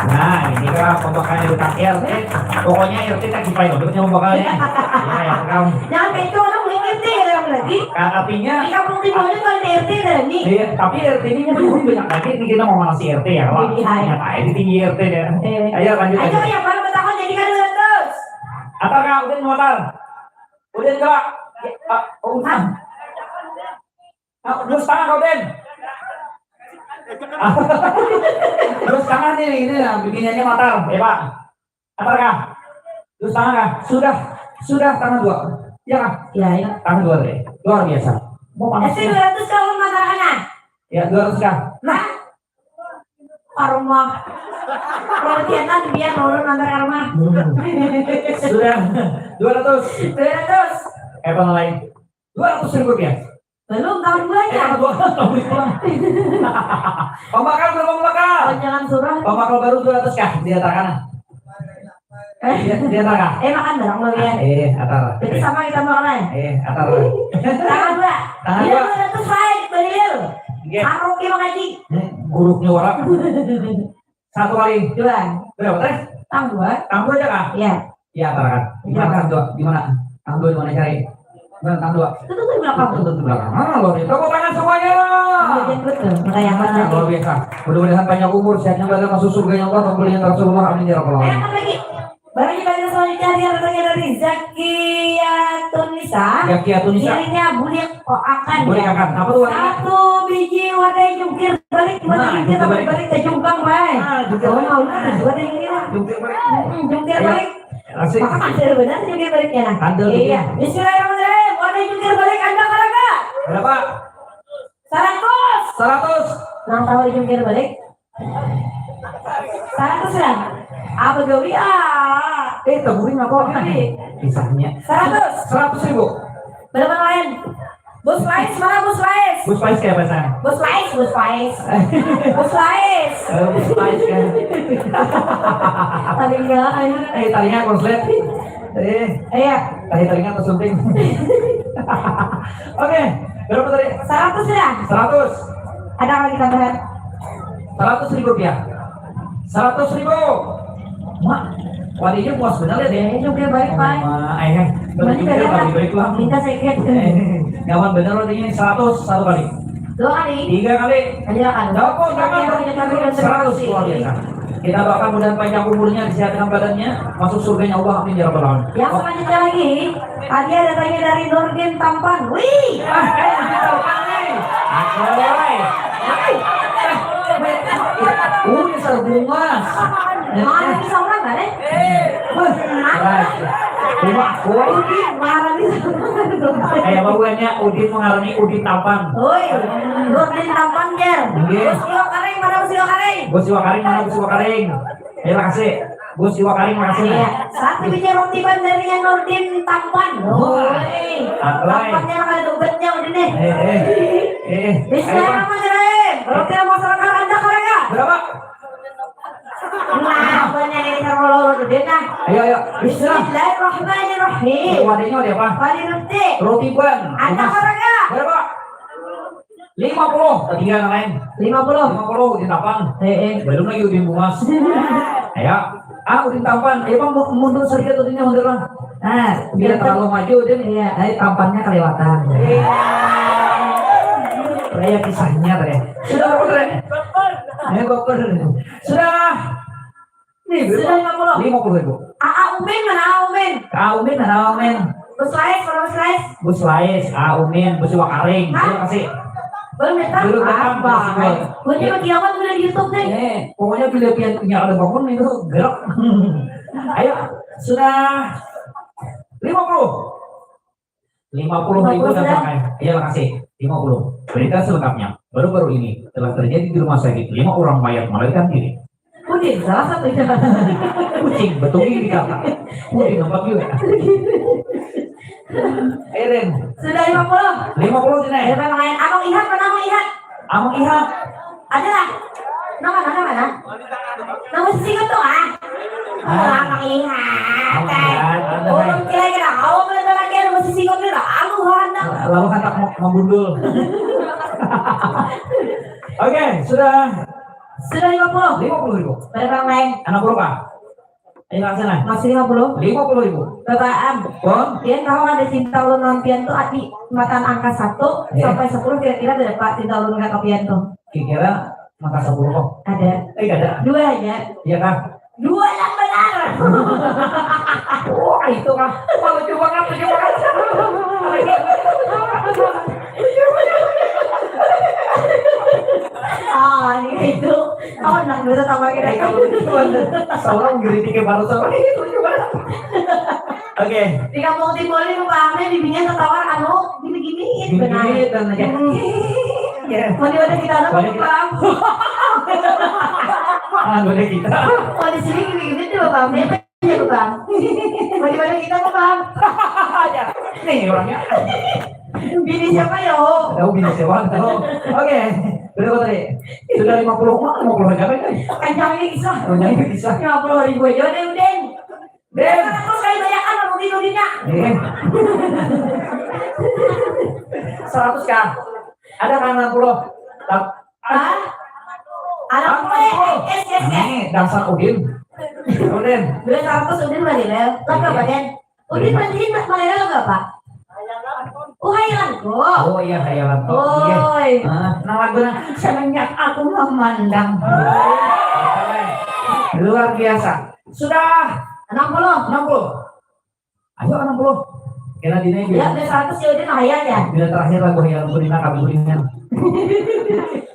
Nah, ini kan pembakalnya bukan R T. Pokoknya R T tak kipai loh, dia punya pembakalnya. Ya, ya, kamu. Jangan kayak itu, orang boleh R T ya, orang lagi. Ka-, artinya di kampung timurnya kalau ada R T ada nih. Iya, tapi R T ini lebih banyak lagi. Ini kita mau ngasih R T ya, Pak. Iya, iya. Ngapain ditinggi R T ya? Eh. Ayo, lanjut aja. Ayo, yang baru bertahun jadi kan dua ratus. Atar, Kak, Udin, motor. Udin, Kak. Ah, oh, Udin. Ah, dua setengah, Kak Udin. Dua setengah nih, ini lah, bikinnya motor, ya, Pak. Apa kah? Terus tangan kah? Sudah, sudah tangan dua. Ya kah? Ya, ya. Tangan dua deh. Luar biasa. Mau panas. S T dua ratus kalau makan, ah? Ya, dua ratus kah? Nah, ke rumah. Kalau dia kan biar nurun antar ke rumah. Hmm. Sudah dua ratus. Dua ratus. Eh, apa lain? Dua ratus ribu rupiah. Belum, tahun duanya. Eh, tahun dua, tahun dua. Pembakal, belum pembakal. Panjangan surah. Pembakal baru dua ratus kah? Diatarkan. Eh. Dia, dia tak kah? Eh, makan barang lo, ya. Eh, atar. Itu sama kita makan, eh. Eh, atar. Tangan dua. Tangan dua. Dua ratus baik, Balil. Oke. Karaoke Mang Haji. Hmm, guruknya orang. Satu kali. Dua. Berapa teh? Tang dua. Tang dua aja kah? Iya. Iya, atar kan. Gimana tang dua? Gimana? Tang dua di mana cari? Mana tang dua? Itu tuh di belakang. Itu tuh di belakang. Ah, luar biasa. Tepuk tangan semuanya. Iya, betul. Makanya apa? Nah, luar biasa. Mudah-mudahan panjang umur, sehatnya badan, masuk surganya Allah, pemberian Rasulullah. Amin ya rabbal alamin. Eh, apa lagi? Baru kita selanjutnya, dia datangnya dari Zakia Tunisa. Zakia Tunisa. Dirinya bulik koakan, bulik ya. Koakan. Apa tuh warnanya? Satu biji wadai jungkir balik, nah, wadai jungkir balik. Balik ke jungkang, Bay. Ah, jungkir balik. Oh, mau lah, wadai ini lah. Jungkir balik. Hmm, jungkir balik. Ayo. Asik. Maka ada benar jungkir baliknya, nah. Ada. Iya. Jungkir. Bismillahirrahmanirrahim. Wadai jungkir balik, anda karaga. Berapa? Seratus. Seratus. Nang tahu jungkir balik? Seratus ya? Apa gawi, ah? Eh, temuin apa? Gawi. Kisahnya. Seratus. Seratus ribu. Berapa lain? Bus Lais, mana Bus Lais? Bus Lais kayak apa, San? Bus Lais, Bus Lais. Bus Lais. Eh, Bus Lais kan. Talinya, ayo. Eh, talinya konslet. Eh. Iya. Tadi talinya tersunting. Oke, berapa tadi? Seratus sudah. Seratus. Ada lagi tambahan? Seratus ribu rupiah. Seratus ribu. Mak, wadinya puas benar ya deh. Ini juga baik, Pak. Mak, eh, betul juga, baik lah. Minta sedikit. Eh, nyaman benar wadinya. Seratus satu kali. Dua kali. Tiga kali. Tiga kali. Dapat, dapat. Seratus, luar biasa. Kita doakan mudah-mudahan panjang umurnya, disehatkan badannya, masuk surganya Allah, amin ya rabbal alamin. Yang selanjutnya lagi, hadiah datangnya dari Nurdin Tampan. Wih. Ah, eh, ini Tampan nih. Aku, eh. Uh, ini serbungas. Mana bisa orang kan, eh? Wah, keras. Cuma aku, eh. Udin, marah bisa. Kayak apa bukannya Udin mengalami Udin Tampan. Woi, Nurdin Tampan, Ger. Iya. Bos Iwa Karing, mana Bos Iwa Karing? Bos Iwa Karing, mana Bos Iwa Karing? Terima kasih. Bos Iwa Karing, makasih. Iya. Satu biji roti bandarinya Nurdin Tampan. Oh. Woi. Tampannya ada dompetnya udah nih. Eh, eh. Eh, eh. Bismillahirrahmanirrahim. Roti masyarakat anda mereka. Berapa? Nah, banyak ini kalau udah nah. Ayo, ayo. Bismillah. Bismillahirrahmanirrahim. Wadahnya ada apa? Wali roti. Roti ban. Anda mereka. Berapa? Lima puluh, ketinggalan lain. Lima puluh. Lima puluh, Udin Tampan. Eh, eh. Belum lagi Udin Bungas. Ya. Ah, Udin Tampan. Ya, Bang, mu-, mundur sedikit Udinnya, mundur, Bang. Nah, tidak terlalu maju, Udin. Iya. Eh, tampannya kelewatan. Iya. Kayak kisahnya tadi. Sudah, Putri. Ayo, baper. Sudah. Nih, sudah lima puluh. Lima puluh ribu. Aa Umin mana Aa Umin? Aa Umin mana Aa Umin? Bus Lais, mana Bus Lais? Bus Lais, Aa Umin, Bus Iwa Karing. Hah? Terima kasih. Belum datang? Belum datang, apa? Bus Iwa. Gue nih bagi apa tuh di YouTube deh? Eh, pokoknya bila pian punya ada bangun itu gerak. Ayo, sudah lima puluh. Lima puluh ribu. Lima puluh sudah? Iya, makasih. Lima puluh. Berita selengkapnya. Baru-baru ini telah terjadi di rumah sakit, lima orang mayat melarikan diri. Udin, salah satunya. Kucing, betul ini kata. Udin nampak juga. Ayo, Den. Sudah lima puluh. Lima puluh, Den, eh. Sudah lumayan. Abang Ihak, mana Abang Ihak? Abang Ihak. Ada lah. Nama, nama, nama. Nama si Singot tuh, ah. Ah. Abang Ihak. Abang Ihak, ada, oh, eh. Kira-kira, oh, bener lagi ada si Singot nih, lah. Aduh, anak. Lalu handak mau, mau gundul. Oke, sudah. Sudah lima puluh. Lima puluh ribu. Berapa yang lain? Enam puluh, Pak. Ayo, langsung lah. Masih lima puluh. Lima puluh ribu. Bapak Am. Bang. Pian tahu ada cinta ulun lawan pian tuh, adi matan angka satu, iya, sampai sepuluh kira-kira berapa cinta ulun ka pian tuh? Kira-kira matan sepuluh kok. Ada. Eh, ada. Dua aja. Iya kah? Dua yang benar. Oh, itu kah? Wah, lucu banget, lucu banget. Ah, ini itu. Oh, nang dulu sama kita. Eh, kalau lucu banget. Seorang kritiknya baru sama ini lucu banget. Oke. Di kampung Timoli, Pak Amir, bibinya tertawar, anu, gini-gini, gini-gini, benar. Dan aja. Hmm. Ya. Mau di wadah kita, anu, wadah kita. Pak Am. Ah, wadah kita. Mau di sini gini-gini tuh, Pak Amir. Iya, Pak Am. Mau di wadah kita, Pak Am. Ya. Nih orangnya. Bini siapa ya, Ho? Tahu bini siapa? Tahu. Oke. Berapa tadi? Sudah lima puluh, lima puluh aja kan? Kencangnya kisah. Kencangnya kisah. Lima puluh ribu aja udah, udah. Deh. Seratus kali banyakan, Bang Udin, Udinnya. Iya. Seratus kah? Ada kan enam puluh? Tap-, hah? Enam puluh. Enam puluh. Yes, yes, yes. Nih, dasar Udin. Udin. Dua ratus Udin balik, Lel. Lah, iya. Badan. Udin, iya, berarti ini Mas Malera lo nggak, Pak? Oh, Hayalan kok. Oh, iya, Hayalan kok. Iya. Oi. Ah, nah, lagu nah, Semenjak Aku Memandang. Luar biasa. Sudah. Enam puluh. Enam puluh. Ayo, enam puluh. Kena dinaik. Ya, udah seratus ya, udah, nah, Hayal ya. Bila terakhir lagu Hayalan Kuningan, kami Kuningan.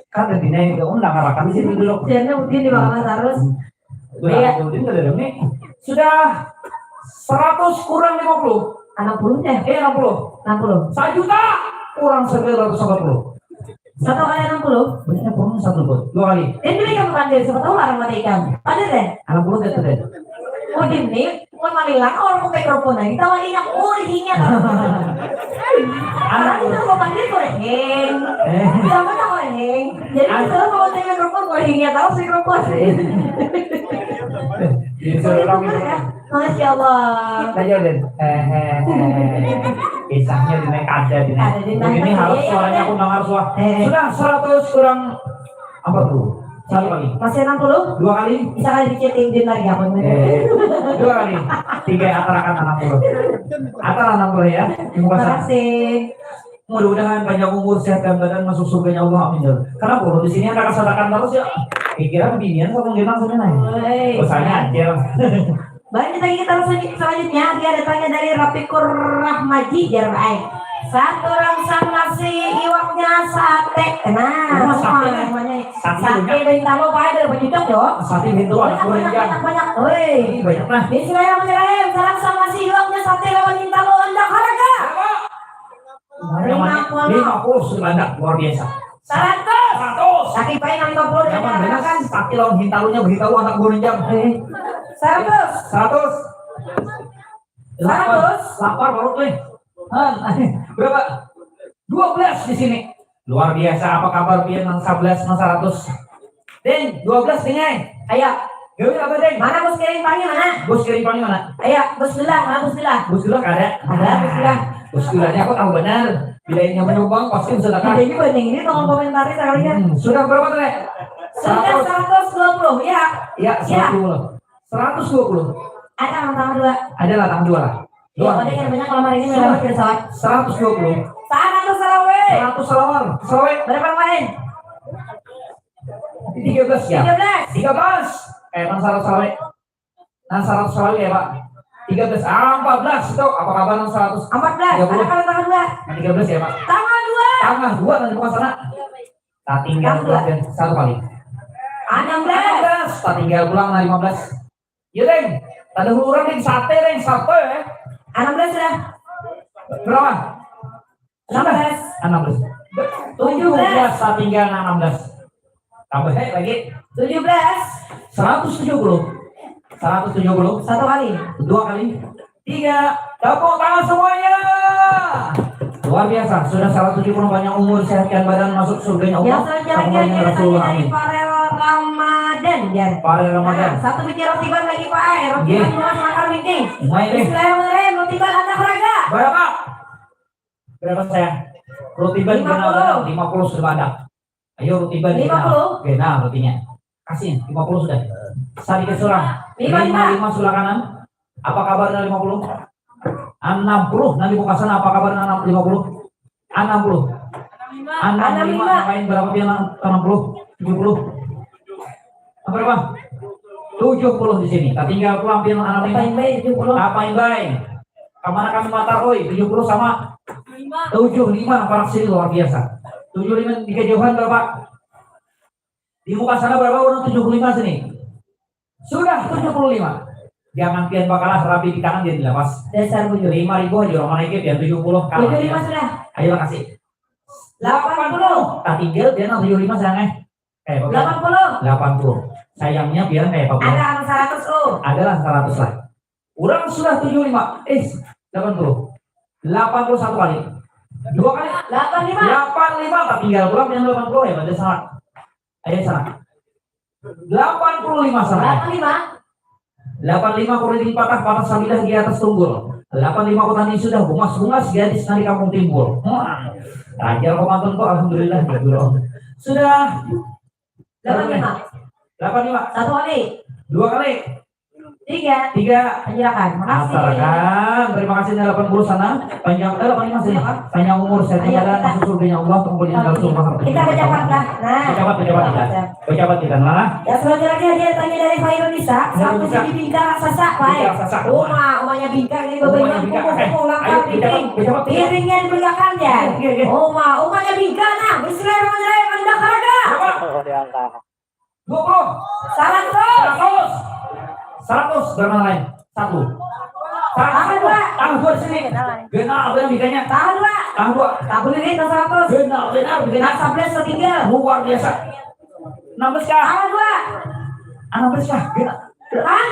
Kan udah dinaik, udah undang, arahkan di sini dulu. Siannya Udin di bawah terus. Hmm. Iya. Udah, Udin udah demi. Sudah seratus kurang lima puluh. Enam puluh deh. Eh, enam puluh. Enam puluh. Satu juta kurang sembilan ratus empat puluh. Satu kali enam puluh. Banyak kurang satu, Bos. Dua kali. Dan dulu ikam panggil, siapa tahu orang mati ikam. Ada deh. Enam puluh deh, deh. Oh, dini, mau malilang, orang mau mikrofon lagi. Tahu ini, oh, hingga. Anak itu mau panggil, kau heng. Eh. Sama tak kau heng. Jadi, misalnya kalau saya mikrofon, kau hingga tahu mikrofon. Iya. Jadi, seorang itu ya. Masya Allah. Ayo, Den. Eh, eh, eh, eh. Kisahnya di naik ada di naik. Ada di naik. Ini harus suaranya aku dengar suara. Eh. Sudah seratus kurang empat puluh. Satu kali. Masih enam puluh? Dua kali. Bisa kali dicicing di lagi apa? Eh, dua kali. Tiga atarakan enam puluh. Atar enam puluh ya. Terima kasih. Mudah-mudahan panjang umur, sehat dan badan, masuk surganya Allah, amin. Kenapa di sini ada kesadaran terus ya? Pikiran binian sama gimana sebenarnya? Bosannya aja. Baik, kita kita selanjutnya, dia datangnya dari Rapikur Rahmaji, jar ai. Satu rangsang nasi, iwaknya sate. Nah, sate namanya. Sate bintaro, pada berjutak dong. Sate bintaro, banyak, banyak, banyak. Woi, banyak lah. Bismillahirrahmanirrahim. Sarangsang nasi, iwaknya sate lawan bintaro, handak harga. Lima puluh. Lima puluh sudah banyak, luar biasa. Seratus. Seratus. Sakit baik nang lima puluh. Nyaman benar kan? Sakit lawan hintarunya beritahu anak gunung jam. Seratus. Seratus. Lapar. Seratus. Lapar perut nih. Hah, berapa? Dua belas di sini. Luar biasa, apa kabar pian nang sebelas nang seratus? Ding, dua belas ding ai. Ayo. Gawi apa ding? Mana bos kirim pangi mana? Bos kirim pangi mana? Ayo, bos gelah, mana bos gelah? Bos gelah kada. Ada bos gelah. Bos gelahnya aku tahu benar. Bila ini menyumbang pasti bisa datang. Jadi banding ini tolong komentari sekalinya. Hmm, sudah berapa tadi? Sudah seratus dua puluh ya. Ya, seratus dua puluh. Seratus dua puluh. Ada yang tanggal dua. Ada lah tanggal dua lah. Iya, ada yang banyak kalau hari ini sudah berapa pesawat? Seratus dua puluh. Seratus salawe. Seratus salawe. Salawe. Berapa yang lain? Tiga belas ya? Tiga belas. Tiga belas. Eh, bang, seratus salawe. Nah, seratus salawe ya, Pak. Tiga belas. Ah, empat belas itu. Apa kabar nang seratus? Empat belas. Tiga puluh. Ada kalau tanggal dua? Nah, tiga belas ya, Pak. Tanggal dua. Tanggal dua nanti bukan sana. Nah, tinggal pulang dan satu kali. Enam belas. Enam belas. Nah, tinggal pulang, nah, lima belas. Ya, Deng. Tanda hurang, Deng. Sate, Deng. Sate, ya. Enam belas sudah. Berapa? Enam belas. Enam belas. Tujuh belas. Tujuh belas, nah, tinggal, nah, enam belas. Tambah, eh, lagi. Tujuh belas. Seratus tujuh puluh. Seratus tujuh puluh. Satu kali. Dua kali. Tiga. Tepuk tangan semuanya. Luar biasa. Sudah seratus tujuh puluh, panjang umur, sehatkan badan, masuk surganya Allah. Yang selanjutnya dari Rasulullah. Amin. Farel Ramadan, Jan. Farel Ramadan. Nah, satu biji roti ban lagi, Pak. Eh, roti ban, iya, bunga selangkar linting. Lumayan, eh. Bismillahirrahmanirrahim. Roti ban anak raga. Berapa? Berapa, sayang? Roti ban lima puluh. Lima puluh sudah ada. Ayo, roti ban lima puluh. Oke, nah, rotinya. Kasih, lima puluh sudah. Sedikit surang. Lima, lima. Lima, lima, sebelah kanan. Apa kabarnya lima puluh? Enam puluh. Nanti buka sana, apa kabarnya enam, lima puluh? Enam puluh. Enam lima. Enam lima. Yang lain berapa dia? Enam puluh? Tujuh puluh. Berapa? Tujuh puluh di sini. Tapi tinggal pulang, pian enam lima. Apain bae tujuh puluh? Apain bae? Kamana kami matar, oi? Tujuh puluh sama? Tujuh lima. Tujuh lima, parak sini luar biasa. Tujuh lima di kejauhan berapa? Di muka sana berapa? Orang tujuh puluh lima sini. Sudah tujuh puluh lima. Jangan pian bakalah, rapi di tangan dia dilepas. Dasar bujur. Lima ribu aja orang naiknya, pian tujuh puluh kalah. Tujuh lima sudah. Ayo kasih. Delapan puluh. Tak tinggal dia nang tujuh lima sayang, eh. Eh, berapa? Delapan puluh. Delapan puluh. Sayangnya bilang kayak apa? Ada yang seratus, oh. Adalah seratus lah. Orang sudah tujuh lima. Eh, delapan puluh. Delapan puluh satu kali. Dua kali. Delapan lima. Delapan lima, tak tinggal pulang yang delapan puluh ya, pada salah. Ayo, salah. Delapan puluh lima sama. Delapan lima. Delapan lima, kuliling patah, patah sabilah di atas tunggul. Delapan lima, kota ini sudah bungas-bungas, gadis nang di kampung timbul. Wah, raja kok mantun kok, alhamdulillah, ya, bro. Sudah. Delapan lima. Delapan lima. Satu kali. Dua kali. Tiga. Tiga. Silakan. Makasih. Silakan. Terima kasih, delapan puluh sana. Panjang, eh, delapan lima sini. Apa? Panjang umur, sehat badan, masuk surganya Allah, tunggu di dalam surga. Ayo, kita, kita berjabat lah. Nah. Berjabat, berjabat kita. Berjabat kita, nah. Ya, selanjutnya dia tanya dari Khairunisa. Khairunisa. Satu jadi bingka raksasa, baik. Bingka raksasa. Uma, umanya bingka ini. Umanya bingka. Bingka, eh, ayo, berjabat, berjabat. Piringnya dibelakang ya. Iya, iya. Uma, umanya bingka, nah. Bismillahirrahmanirrahim. Anda karaga. Berapa? Dua puluh. Seratus. Seratus. Seratus, berapa lain? Satu. Seratus. Tambah dua. Tambah dua di sini. Genap, benar biganya. Tambah dua. Tambah dua. Tambah ini ke seratus. Genap, benar biganya. Nah, sebelas tertinggal. Luar biasa. Enam belas kah? Tambah dua. Enam belas kah? Genap. Hah?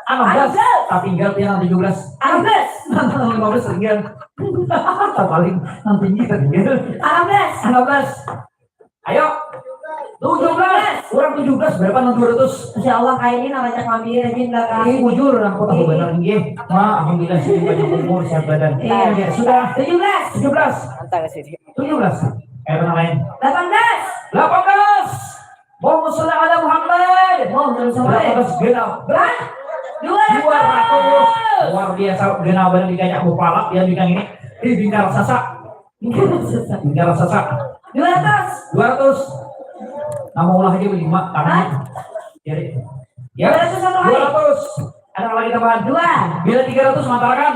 Enam belas. Enam belas. Tak tinggal dia nang tujuh belas. Enam belas. Lima belas tertinggal. Tak paling nang tinggi tertinggal. Enam belas. Enam belas. Ayo. Tujuh belas. Kurang tujuh belas, berapa nang dua ratus? Insya Allah, kayak ini nang ajak mampir aja di belakang. Ini bujur, aku tahu benar, nggih. Ma, alhamdulillah, sini banyak umur, sehat badan. Iya. Ya, sudah. Tujuh belas. Tujuh belas. Tujuh belas. Eh, pernah lain. Delapan belas. Delapan belas. Allahumma sholli ala Muhammad. Allahumma sholli ala Muhammad. Delapan belas genap. Hah? Dua ratus. Luar biasa, genap badan dikajak bupalak, ya, bintang ini. Di bingkar sasak. Bingkar sasak. Dua ratus. Dua ratus. Nama ulah aja lima, tangan. Hah? Jadi. Ya. Dua ratus satu kali. Dua ratus. Ada lagi tambahan? Dua. Bila tiga ratus mantarakan.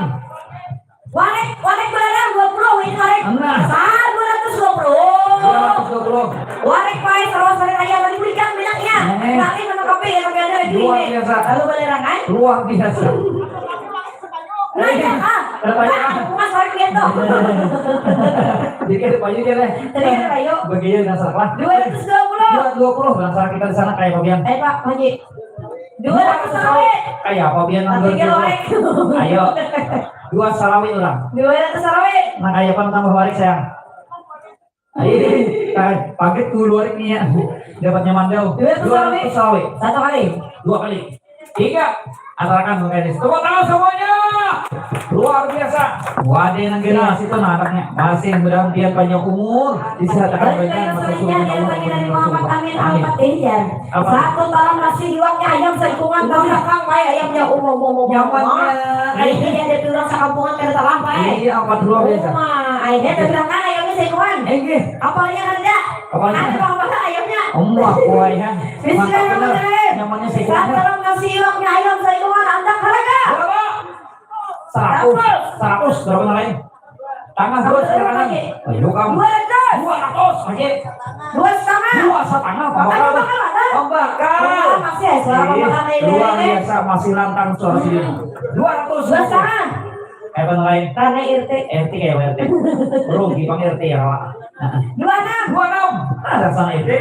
Warik, warik belarang dua puluh, ini warik. Nah. Sah, dua ratus dua puluh. Dua ratus dua puluh. Warik paes, rawas warik ayam, tadi belikan minyaknya. Eh. Nanti menangkapi ya, tapi ada lagi. Luar biasa. Lalu belerangan. Luar biasa. Nah, ya, ah. Ada banyak, ah. Bukan sorry, lihat tuh. Jadi ada banyak dia, leh. Tadi ada kayu. Begini, dasar lah. Dua ratus dua puluh. Dua dua puluh, dasar kita di sana kayak Fabian. Eh, Pak Haji. Dua ratus sarawit. Kayak Fabian, enam ratus dua puluh. Ayo. Dua sarawit orang. Dua ratus sarawit. Nah, kayak apa tambah warik, sayang? Ih, paget dulu warik nih ya. Dapatnya mandau. Dua ratus sarawit. Satu kali. Dua kali. Tiga. Antarakan, Bang Elis. Tepuk tangan semuanya. Luar biasa. Wadah nang generasi itu, nah, anaknya. Masih mudah-mudahan panjang umur, disehatkan badan, masuk surga Allah, Muhammad. Amin. Amin. Apa? Satu talam nasi, iwaknya ayam saikungan, tahu belakang, baik ayamnya, umum, umum, umum. Nyamannya. Nah, ini dia ada orang sekampungan kada talam, baik. Iya, empat dua biasa. Uma, akhirnya ada belakang ayamnya saikungan. Eh, iya. Apalnya kada. Apalnya? Ada apa ayamnya? Umum, aku, ya. Bismillahirrahmanirrahim. Nyamannya saikungan. Satu talam nasi, iwaknya ayam saikungan, andak harga. Berapa? Seratus. Seratus. Seratus, berapa nang lain? Tangah dua, sebelah kanan. Ayo, kamu. Dua ratus. Dua ratus, oke. Dua setengah. Dua setengah, pembakal. Pembakal, ada? Pembakal. Pembakal masih, ya, suara pembakal ini. Luar biasa, masih lantang suara sini. Dua ratus. Dua setengah. Eh, apa nang lain? Karena R T. R T kayak R T. Rugi, Bang, R T ya, Pak. Dua enam. Dua enam. Ada sana R T.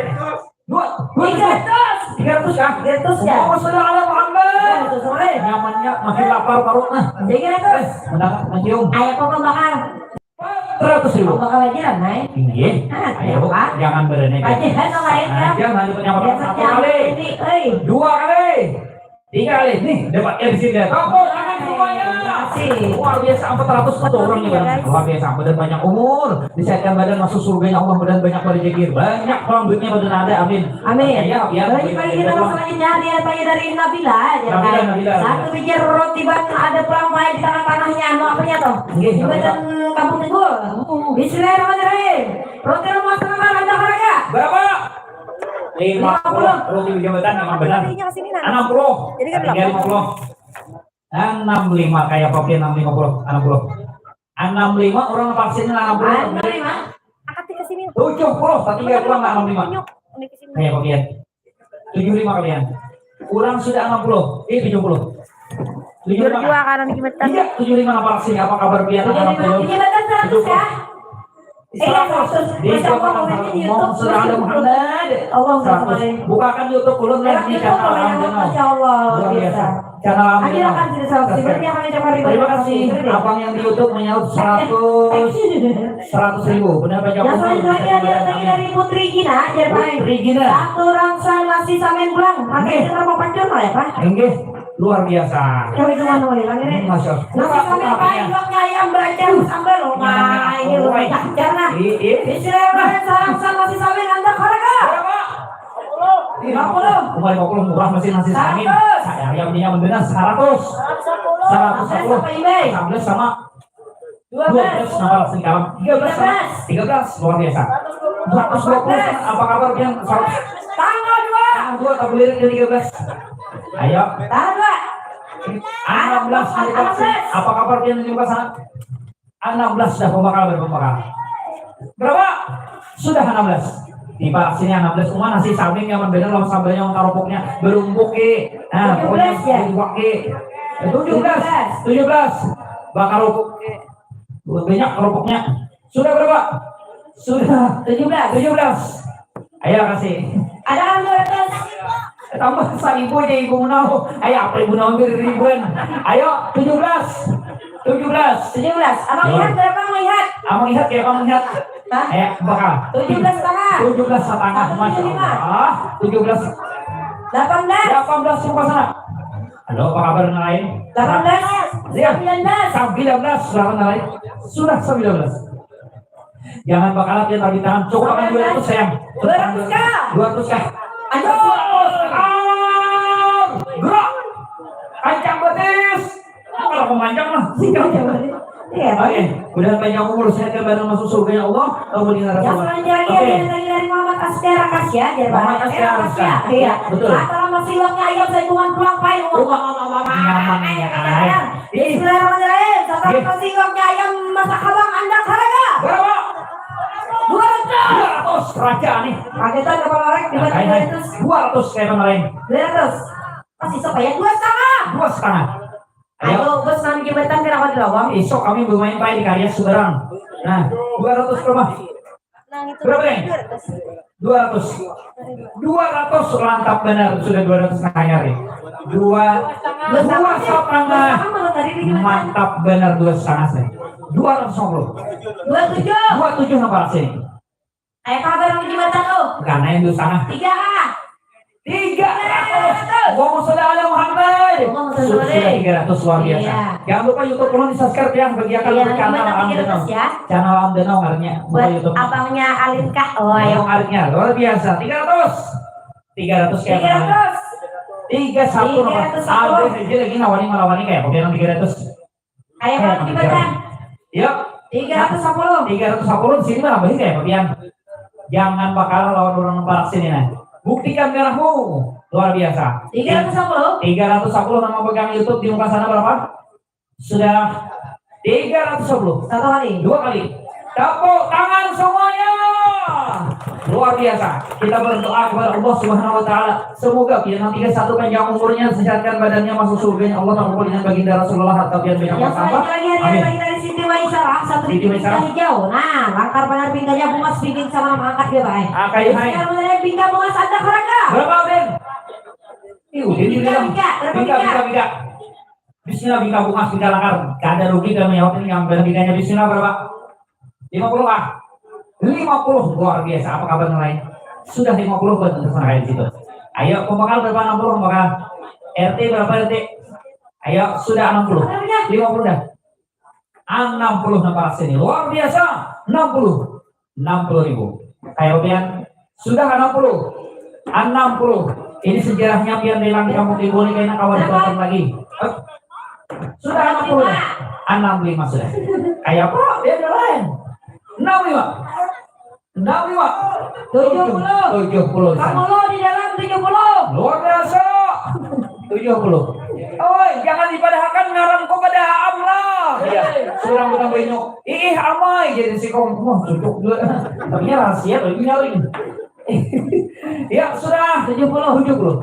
Dua, dua tiga ratus. Tiga ratus kah? Tiga ratus ya. Allahumma sholli ala Muhammad. Nyamannya makin lapar parut nah. Tiga ratus. Eh, mendapat mencium. Ayo, kok pembakar? Empat ratus ribu. Pembakar aja lah, Nay. Iya. Ah, ayo, jangan berani. Aja, kan, lain, kan? Jangan lupa nyamar satu kali. Ini, eh. Dua kali. Tiga kali. Nih, dapat M C-nya. Tepuk tangan semuanya. Terima kasih. Luar biasa, empat ratus satu orang nih, Bang. Luar biasa, badan banyak umur, disehatkan badan, masuk surganya Allah, badan banyak berjegir, banyak pulang duitnya, badan ada, amin. Amin. Ya, ya. Bagi kita selanjutnya, hadiah pagi dari Nabila, ya, Nabila, kan? Nabila. Satu biji roti ban ada pulang baik di tengah tanahnya, anu apanya tuh? Nggih, jembatan Kampung Tunggul. Bismillahirrahmanirrahim. Roti rumah setengah ada harga. Berapa? Lima puluh. Roti jembatan memang benar. Enam puluh. Jadi kan lima puluh. Enam lima kayak kopi, enam lima puluh, enam puluh. Enam lima orang vaksin enam puluh. Enam lima. Angkat ke sini. Tujuh puluh, tapi dia pulang enam lima. Tunjuk, tunjuk ke sini. Kayak kopi. Tujuh lima kalian. Kurang sudah enam puluh. Eh, tujuh puluh. Tujuh lima. Bujur jua karena di jembatan. Iya, tujuh lima apa sih? Apa kabar pian? Tujuh lima. Jembatan seratus ya? Iya, seratus. Di Masya Allah, komen di YouTube. Allahumma sholli ala Muhammad. Allahumma sholli. Seratus. Bukakan YouTube ulun lah di channel Abang. Masya Allah, luar biasa. Channel Abang. Ayo, kan, sudah seratus. Subscribe. Berarti akan mencapai lima ratus. Terima kasih. Abang yang di YouTube menyaut seratus, seratus ribu. Benar, Pak Jakob? Yang selanjutnya, hadiah lagi dari Putri Gina, Jerman. Putri Gina. Satu rangsa nasi samin pulang. Pakai, oke, itu mau pancur, ya, Pak? Enggak. Luar biasa. Kami cuma nulis lagi nih. Masya Allah. Nasi samin, buka, buka, paling, buka. Bloknya ayam, belajar, sambal, oh, nah, ini lebih lancar, nah. Iya, iya. Bismillahirrahmanirrahim, sarang, sarang, nasi samin, anda, harga. Berapa? Lima puluh. Lima puluh. Lima puluh murah masih nasi samin. Seratus. Saya ayam ini yang benar, seratus. Seratus sepuluh. Seratus sepuluh. Apa ini? Seratus sama. Dua belas. Dua belas, nambah sekarang. Tiga belas, tiga belas. Tiga belas, luar biasa. Seratus dua puluh. Empat belas. Apa kabar, Bian? Seratus. Tanggal dua. Tanggal dua, tak boleh ke tiga belas. Ayo. Tanggal dua. Enam belas, enam belas. Apa kabar, Bian, di sana? Enam belas sudah pembakal, berpembakal. Berapa? Sudah enam belas. Di sini enam belas, uma nasi samin nyaman banar lawan sambalnya, lawan karopoknya. Berumpuk, Ki. Nah, tujuh belas, pokoknya ya? Berumpuk, Ki. Tujuh belas. Tujuh belas. Tujuh belas. Bakar kerupuk. Banyak kerupuknya. Sudah berapa? Sudah. Tujuh belas. Tujuh belas. Ayo, kasih. Ada kan dua ratus? Tambah seribu aja, Ibu Munau. Ayo, apa Ibu Munau beri ribuan? Ayo, tujuh belas. Tujuh belas. Tujuh belas. Abang lihat berapa, Abang lihat? Abang lihat ya, Abang lihat. Hah? Ayo, bakal. Tujuh belas setengah. Tujuh belas setengah, Masya Allah. Tujuh belas. Delapan belas. Delapan belas, sumpah sana. Halo, apa kabar yang lain? Delapan belas. Iya. Sembilan belas. Sembilan belas, delapan lain. Sudah sembilan belas. Jangan bakalat ya, tapi tangan. Cukup akan dua ratus, sayang. Dua ratus kah? Dua ratus kah? Aduh. Dua ratus. Gerak. Kancang batis. Kalau memanjang lah. Iya. Oke, mudah-mudahan panjang umur, sehat dan badan masuk surga ya Allah. Kamu dengar. Yang selanjutnya lagi ada lagi dari Muhammad Askar Akasia, Muhammad Askar Akasia. Iya. Betul. Antara masih waknya ayam saya tuan pulang pai. Nyaman ya, ay. Bismillahirrahmanirrahim. Satu nasi waknya ayam masak habang anda harga. Berapa? Dua ratus. Dua ratus raja nih. Kagetan kepala orang di bawah dua ratus. Dua ratus kayak kemarin. Dua ratus. Masih supaya dua setengah. Dua setengah. Ayo. Ayo, bos, nang jabatan kenapa di lawang? Isok kami bermain pai di karya seberang. Nah, dua ratus rumah. Berapa nih? Dua ratus. Dua ratus mantap benar, sudah dua ratus kayar ya. Dua, dua setengah. Mantap benar, dua setengah sih. Dua ratus lima puluh. Dua tujuh. Dua tujuh nomor sini. Kayak kabar di mata tuh. Karena yang dua setengah. Tiga. Tiga ratus. Allahumma sholli ala Muhammad. Sudah tiga ratus, luar biasa. Jangan lupa YouTube ulun di subscribe ya, bagi akan channel Alam Danau. Channel Alam Danau ngarannya. Buka YouTube. Abangnya Alin kah? Oh, ayo. Abang Alinnya luar biasa. Tiga ratus. Tiga ratus ya. Tiga ratus. Tiga satu nomor. Ada aja lagi nawani melawani kayak apa yang tiga ratus. Ayo, kalau di badan. Yuk. Tiga ratus sepuluh. Tiga ratus sepuluh di sini mah nambahin kayak apa pian? Jangan bakal lawan orang parak sini nah. Buktikan merahmu. Luar biasa. Tiga ratus sepuluh. Tiga ratus sepuluh nama pegang YouTube di muka sana berapa? Sudah tiga ratus sepuluh. Satu kali. Dua kali. Tepuk tangan semuanya. Luar biasa. Kita berdoa kepada Allah Subhanahu wa Ta'ala. Semoga pian nang tiga satu panjang umurnya, sehatkan badannya, masuk surganya Allah, terkumpul dengan baginda Rasulullah, harta pian banyak bertambah. Amin. Yang selanjutnya lagi ada lagi dari Siti Maisarah, satu biji bingka hijau. Nah, langkar banar bingkanya bungas, bikin sama nama angkat dia, Pak. Ah, kayu hai. Sekarang ada bingka bungas, anda karaga. Berapa, Ben? Ih, Udin, bingka, bingka, bingka, bingka. Bismillah, bingka bungas, bingka langkar. Kada rugi kami jawab ini, yang bingkanya bismillah berapa? Lima puluh kah? Lima puluh, luar biasa. Apa kabar yang lain? Sudah lima puluh buat untuk sana kayak di situ. Ayo, pembakal berapa? Enam puluh pembakal. R T berapa R T? Ayo, sudah enam puluh. Lima puluh dah. Enam puluh nang parak sini. Luar biasa. Enam puluh. Enam puluh ribu. Kayak pian. Sudah enam puluh. Enam puluh. Ini sejarahnya pian bilang di kampung Timbul ini kayaknya kawan datang lagi. Eh, sudah enam puluh dah. Enam lima sudah. Kayak apa? Dia ada lain. Enam lima. Enam lima. Tujuh puluh. Tujuh puluh. Kamu lo di dalam tujuh puluh. Luar biasa. Tujuh puluh. Oi, jangan dipadahakan ngaranku pada Aam lah. Iya. Surang bukan banyu. Ih, amai jadi si kong. Wah, cucuk dua. Tapi rahasia, tapi nyaring. Ya, sudah. Tujuh puluh. Tujuh puluh.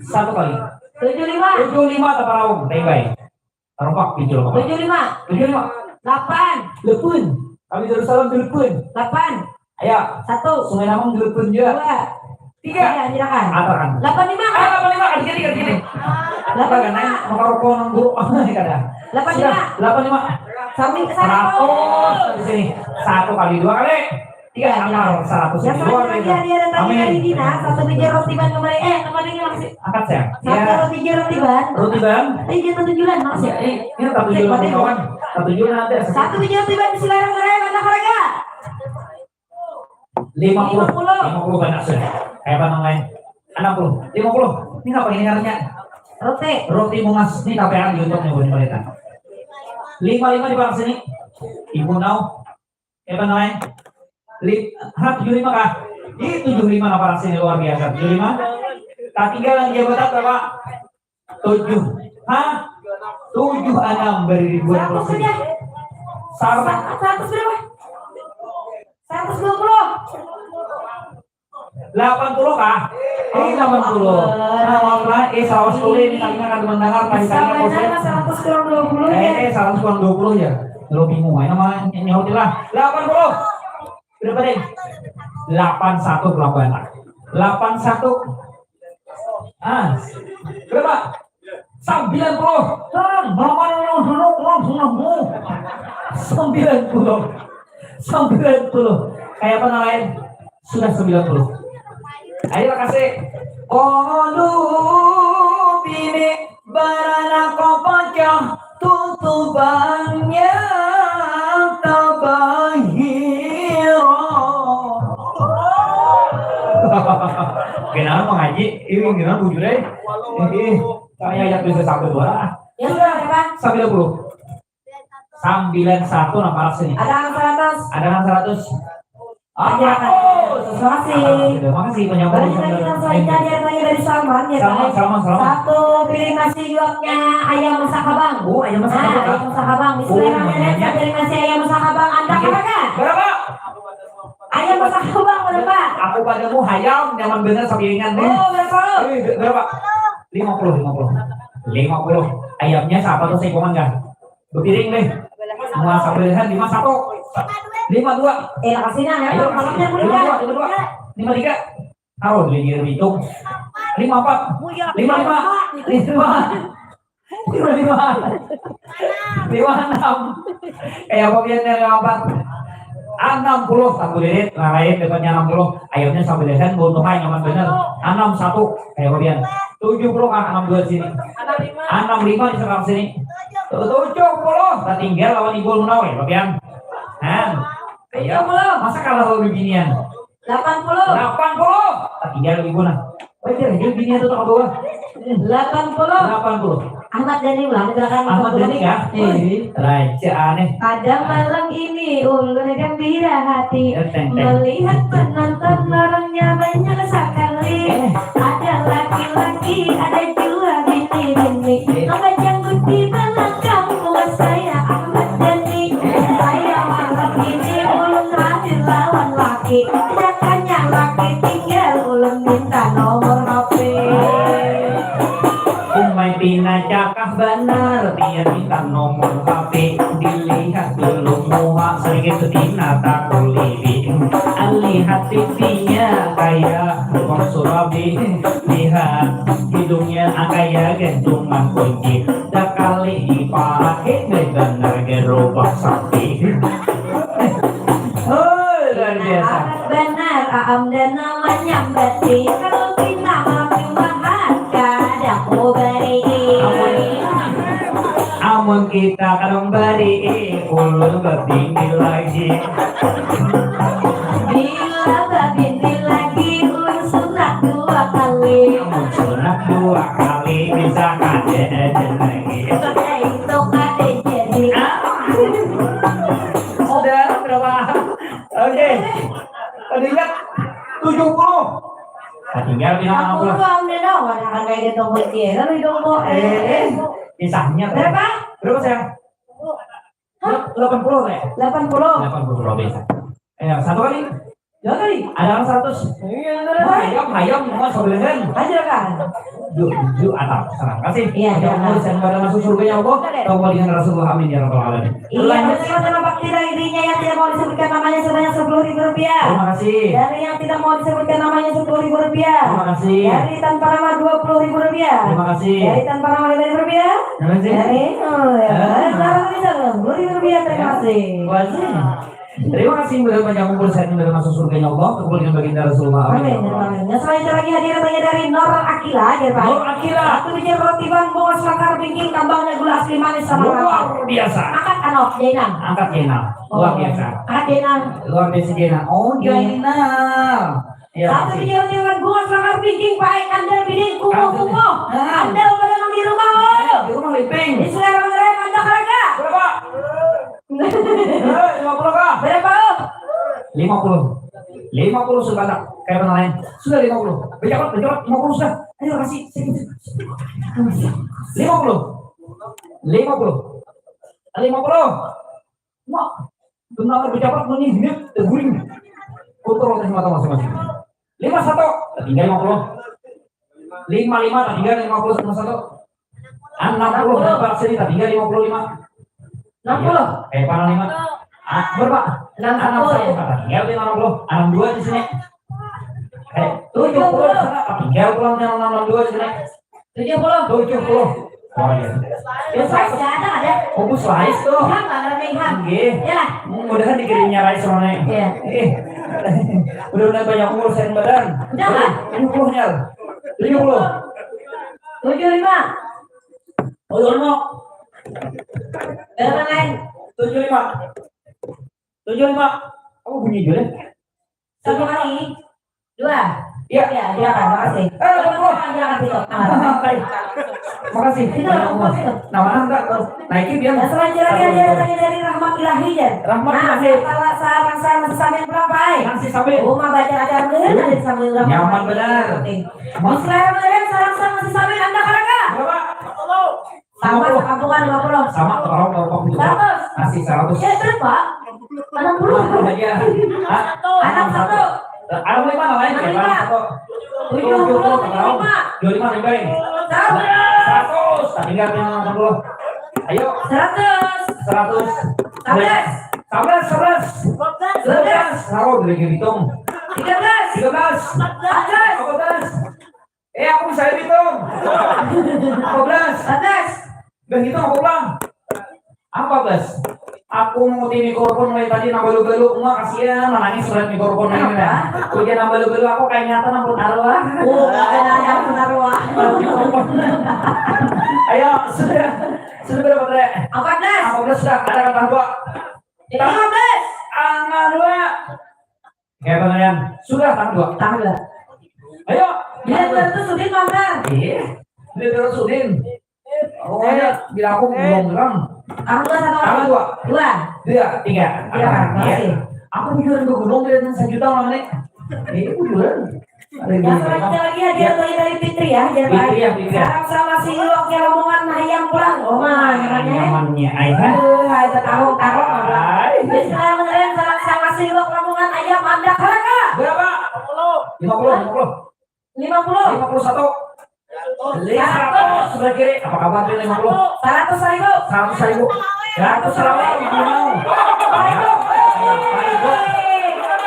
Satu kali. Tujuh lima. Tujuh lima, tak tahu. Bye-bye. Tarompak, pinjul apa? Tujuh lima. Tujuh lima. Delapan. Delapan. Kami Darussalam delapan. Delapan. Ayo. Satu. Sungai Namang delapan juga. Dua. Tiga. Tiga, silakan. Atur kan. Delapan lima. Ah, delapan lima. Tiga, tiga, tiga. Delapan lima. Maka rokok nang buruk apa nih kada? Delapan lima. Sudah. Delapan lima. Sampai ke sana. Seratus di sini. Satu kali, dua kali. Tiga, ya, angkal seratus ribu. Yang selanjutnya lagi ada tadi dari Dina, satu biji roti ban kembali. Eh, kembali ini masih. Angkat, sayang. Satu roti biji roti ban. Roti ban. Eh, jangan tujuan, Mas. Ya, eh, ini tak tujuan, kawan. Tak tujuan ada. Satu biji roti ban, silakan, mana harga? Lima puluh. Lima puluh. Lima puluh banyak sudah. Kayak apa namanya? Enam puluh. Lima puluh. Ini apa ini ngarannya? Roti. Roti bungas. Ini K P A di YouTube nih, boleh mereka. Lima lima di bawah sini. Ibu nau. Apa namanya? Li-, ha, tujuh lima kah? Ih, tujuh lima napa rasanya luar biasa. Tujuh lima. Tak tinggal lagi jabatan berapa? Tujuh. Hah? Tujuh enam beri ribuan. Seratus saja. Sar- Sa-, seratus berapa? Seratus dua puluh. Delapan puluh kah? Eh, delapan puluh. Nah, maaf lah, eh, saus kulit ini kami akan mendengar tadi-tadi. Sama aja, seratus kurang dua puluh ya. Eh, eh, seratus kurang dua puluh ya. Lo bingung aja nama nyaut lah. Delapan puluh. Berapa deh? Delapan satu, delapan. Delapan satu. Ah, berapa? Sembilan puluh. Kan, mama lu dulu, lu dulu. Sembilan puluh. Sembilan puluh. Kayak apa namanya? Sudah sembilan puluh. Ayo kasih. Kolu bini baranak kopacah tutubannya tabahiro. Kenapa mengaji? Ini kenapa bujur eh? Ini saya yang bisa satu dua. Ya sudah, Pak. Sembilan puluh. Sembilan satu nang parak sini. Ada nang seratus. Ada nang seratus. Apa? Iya, Kak. Oh, terima kasih. Terima kasih, banyak. Banyak lagi yang selanjutnya, ada yang tanya dari Salman, ya, Salman, Kak. Salman, Salman. Satu piring nasi juaknya ayam masak habang. Oh, ayam masak habang, Kak. Ayam masak habang. Bismillahirrahmanirrahim. Satu piring nasi ayam masak habang, anda katakan. Berapa? Ayam masak habang, berapa? Aku padamu hayam, nyaman bener sapiringan nih. Oh, berapa? Eh, berapa? Lima puluh, lima puluh. Lima puluh. Ayamnya siapa tuh seikungan, Kak? Bepiring nih. Muasa belihan lima satu. Lima dua. Eh, kasih nah, ya. Ayo, malamnya lima dua, lima dua. Lima tiga. Tahu dia dia hitung. Lima empat. Lima lima. Lima. Lima lima. Lima enam. Kayak apa biar lima empat? Enam puluh, satu lilit, nah, lain dapatnya enam puluh. Ayamnya sambil desain, bau tuh, nyaman bener. Enam satu, kayak apa biar? Tujuh puluh, Kak, enam dua sini. Enam lima di seberang sini. Tujuh puluh, tak tinggal lawan ibu menawai, Pak Pian. Han, ayo, masa kalah lawan binian? Delapan puluh. Delapan puluh. Tak tinggal ibu nah. Wajar aja binian tuh tak bawa. Delapan puluh. Delapan puluh. Ahmad Dhani ulang, silakan. Ahmad Dhani kah? Iya. Raja aneh. Pada malam ini ulun gembira hati. Eh, teng, teng. Melihat penonton orangnya banyak sekali. Eh. Ada laki-laki, ada jua bini-bini. Eh. Mengajang di belakang, buat saya Ahmad Dhani. Eh. Saya malam ini ulun hadir lawan laki. Tidaknya laki tinggal, ulun minta nomor H P. Umai pina cakah banar, pian minta nomor H P. Dilihat dulu muha, sedikit betina takuliwi. Lihat pipinya kaya lubang surabi. Lihat hidungnya kaya gantungan kunci. Dakali dipakai, banar gerobak sapi. Hoi, luar biasa. Amat banar, Aam Dana manyambati. Kalau pina makin bahan, kada ku bari. Amun, amun kita kada membari, ulun babini lagi. Bila babini lagi, ulun sunat dua kali. Amun sunat dua kali, bisa kada ada lagi. Sudah itu kada jadi. Ah. Sudah, berapa? Oke. Tadi ingat tujuh puluh. Nah, tinggal bilang enam puluh. Enam puluh, Om Deno. Wah, akan kayak dia tunggu dia. Lalu dong kok. Eh, kisahnya. Berapa? Berapa, sayang? Hah? Delapan puluh, ya? Delapan puluh. Delapan puluh lebih. Eh, satu kali. Dua kali. Ada yang seratus. Iya, bener. Hayam, hayam, mau sebelahan. Aja kan. Yuk, yuk, atau serang kasih. Iya, iya. Mudah-mudahan pada masuk surga ya Allah. Oke. Tawwa dengan Rasulullah, amin ya rabbal alamin. Iya, terima kasih. Bakti dari dirinya yang tidak mau disebutkan namanya sebanyak sepuluh ribu rupiah. Terima kasih. Dari yang tidak mau disebutkan namanya sepuluh ribu rupiah. Terima kasih. Dari tanpa nama dua puluh ribu rupiah. Terima kasih. Dari tanpa nama lima ribu rupiah. Terima kasih. Dari, oh, ya. Ah. Dari Clara Rizal, sepuluh ribu rupiah. Terima kasih. Terima kasih. Terima kasih, mudah panjang umur, sehat, mudah masuk surganya Allah, kumpul dengan baginda Rasulullah. Amin. Amin. Amin. Nah, selanjutnya lagi hadir katanya dari Nur Akila, ya, Pak. Nur Akila. Satu biji roti Bandung, selakar bingking, tambahnya gula asli manis sama rata. Luar biasa. Angkat, anu, Jainal. Angkat, Jainal. Luar biasa. Oh. Angkat, Jainal. Luar biasa, Jainal. Oh, iya. Jainal. Ya, satu biji roti Bandung, selakar bingking, paek, andal, biding, kumuh, kumuh. Ah. Andal pada nang di rumah, oh. Di rumah, liping. Di selera mengerai, mantap harga. Berapa? Eh, lima puluh kah? Berapa, Om? Lima puluh. Lima puluh sudah banyak. Kayak mana lain? Sudah lima puluh. Berjabat, berjabat, lima puluh sudah. Ayo kasih, sedikit. Lima puluh. Lima puluh. Lima puluh. Wah, benar berjabat, mending duit, teguring. Kotor atas mata masing-masing. Lima satu, tinggal lima puluh. Lima lima, tinggal lima puluh sama satu. Enam puluh, enam puluh. Dapat sini, tinggal lima puluh lima. Enam puluh. Iya. Eh, panah lima. Ah, berapa? Enam puluh. Enam satu, tinggal lima puluh. Enam dua di sini. Eh, tujuh puluh, sana, tinggal pulang yang enam dua di sini. Tujuh puluh. Tujuh puluh. Oh, iya. Ya, Slice nggak ada, ada. Oh, Bu Slice tuh. Ham, Bang Rame, ham. Nggih. Ya lah. Hmm, mudahan dikirimnya Rais sama Neng. Iya. Eh. Mudah-mudahan banyak umur, sehat badan. Udah, Bang. Tujuh puluh, Nyal. Tujuh puluh. Tujuh lima. Oh, iya, no. Berapa, Neng? Tujuh lima. Tujuh lima. Apa bunyi juga? Satu kali. Dua. Iya. Iya, silakan. Makasih. Eh, tunggu. Silakan, silakan, silakan. Baik. Makasih. Itu lah, makasih. Nama anda, eh, naikin dia. Nah, selanjutnya dia datangnya dari rahmat ilahi, Jan. Rahmat ilahi. Nah, salah, salah, salah, sambil berapa, eh? Nasi sambil. Uma baca ajar dulu, hmm, ada sambil berapa? Nyaman benar. Oke. Bismillahirrahmanirrahim. Salam, salam, nasi sambil, anda karaka. Berapa? Sama, lima puluh. Sekampungan lima puluh. Sama, orang kalau waktu itu. Seratus. Nasi seratus. Ya, betul, Pak. Enam puluh. Enam puluh aja. Hah? Anak satu. Anak lima namanya. Anak lima. Anak satu. Tujuh puluh, tujuh puluh, tujuh puluh lima. Dua lima, lima. Seratus. Seratus. Nah, tinggal yang enam puluh. Ayo. Seratus. Seratus. Sebelas. Sebelas, sebelas. Dua belas. Dua belas. Tahu dari hitung. Tiga belas. Tiga belas. Empat belas. Empat belas. Eh, aku bisa hitung. Empat belas. Empat belas. Udah hitung aku pulang. Empat belas. Aku mau mikrofon mulai tadi nang balu-balu, emak kasihan, menangis surat mikrofon ini. Kenapa? Ujian nang balu-balu, aku kayak nyata nampun arwah. Oh, kayak nyata nampun arwah. Ayo, sudah. Sudah berapa, Tre? Empat belas. Empat belas sudah, ada kata dua. Lima belas. Angka dua. Kayak apa, Yan? Sudah, tanggal dua. Tanggal dua. Ayo. Bila dua ratus Udin, Bang. Iya. Bila dua ratus Udin. Oh, ya, bila aku belum bilang. Tanggal dua, satu. Tanggal dua. Dua. Dua, tiga. Iya, Bang. Iya. Makasih. Aku bujuran ke gunung, dia sejuta, Bang, nih. Ini bujuran. Yang selanjutnya lagi hadiah, ya, dari Fitri, ya, hadiah. Fitri, ya, Fitri. Salam sama si Iwak, ya, rombongan, nah, yang pulang. Oh, mah, nyamannya. Nyamannya, ai, kan? Aduh, hai, betarung-tarung, apa? Ai. Bismillahirrahmanirrahim. Salam sama si Iwak, rombongan, ayam, anda, harga. Berapa? Lima puluh. Lima puluh, lima puluh. Lima puluh. Lima puluh satu. Beli seratus. Sebelah kiri. Apa kabar, Bil, lima puluh? Seratus ribu. Seratus ribu. Seratus ribu. Ibu mau. Seratus ribu.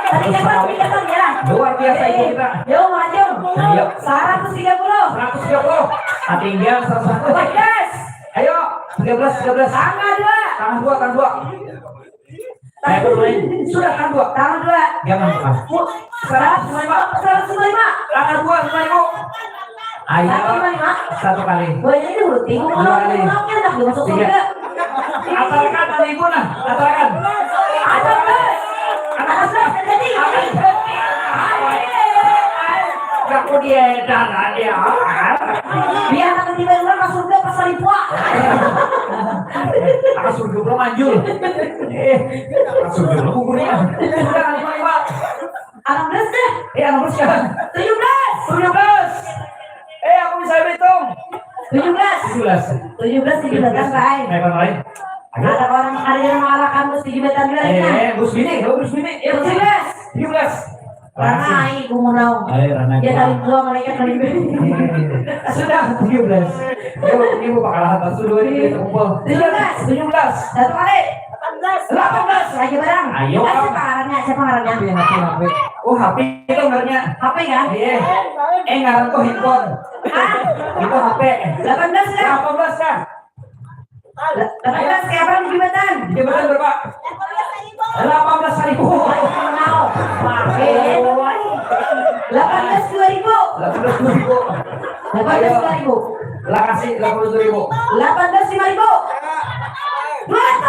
Tadi kan, Bang, kelihatan, ya? Luar biasa, Ibu kita. Yo, maju. Iya. Seratus tiga puluh. Seratus tiga puluh. Ah, tinggal seratus satu. Tiga belas. Ayo, tiga belas, tiga belas. Tanggal dua. Tanggal dua, tanggal dua. Ayo, Bang, sudah, tanggal dua. Tanggal dua. Jangan lupa. Seratus lima. Seratus lima. Tanggal dua, lima ribu. Ayo. Satu kali, Mak. Satu kali. Banyak ini udah bingung. Dua kali. Orang enak, udah masuk surga. Tiga. Asalkan ada ibu, nah. Asalkan. Asalkan. Asalkan. Asalkan. Jadi. Aku diedaran ya. Biar nanti tiba orang masuk surga pasal ibu. Aku surga belum manjul. Eh, aku surga belum kukurnya. Sudah, lima, lima. Enam belas deh. Eh, enam belas sekarang. Tujuh belas. Tujuh belas. Eh, aku bisa hitung. Tujuh belas. Tujuh belas. Tujuh belas di jembatan, Bray. Eh, Bang, lain. Ayo. Ada orang, ada yang mengalahkan bos di jembatan, Bray, ya? Eh, bos bini, oh, bos bini. Ya, tujuh belas. Tujuh belas. Ranai, Gumunau. Ayo, Ranai. Dia tarik dua, mereka tarik dua. Sudah, tujuh belas. Ibu, ibu bakal apa? Sudah, ini kumpul. Tujuh belas. Tujuh belas. Satu kali. Delapan belas. Delapan belas. Lagi barang. Ayo, eh, siapa ngarannya? Siapa ngarannya? H P, H P, H P. Oh, H P itu ngarannya. H P kan? Iya. Eh, ngaran kok handphone. Hah? Itu H P. Delapan belas, ya? Delapan belas, kan? Delapan belas, kayak apa di jembatan? Di jembatan berapa? Delapan belas ribu. Wow. Delapan belas dua ribu. Delapan belas dua ribu. Delapan belas dua ribu. Ayo. Lah, kasih delapan belas dua ribu. Delapan belas lima ribu. Dua ratus.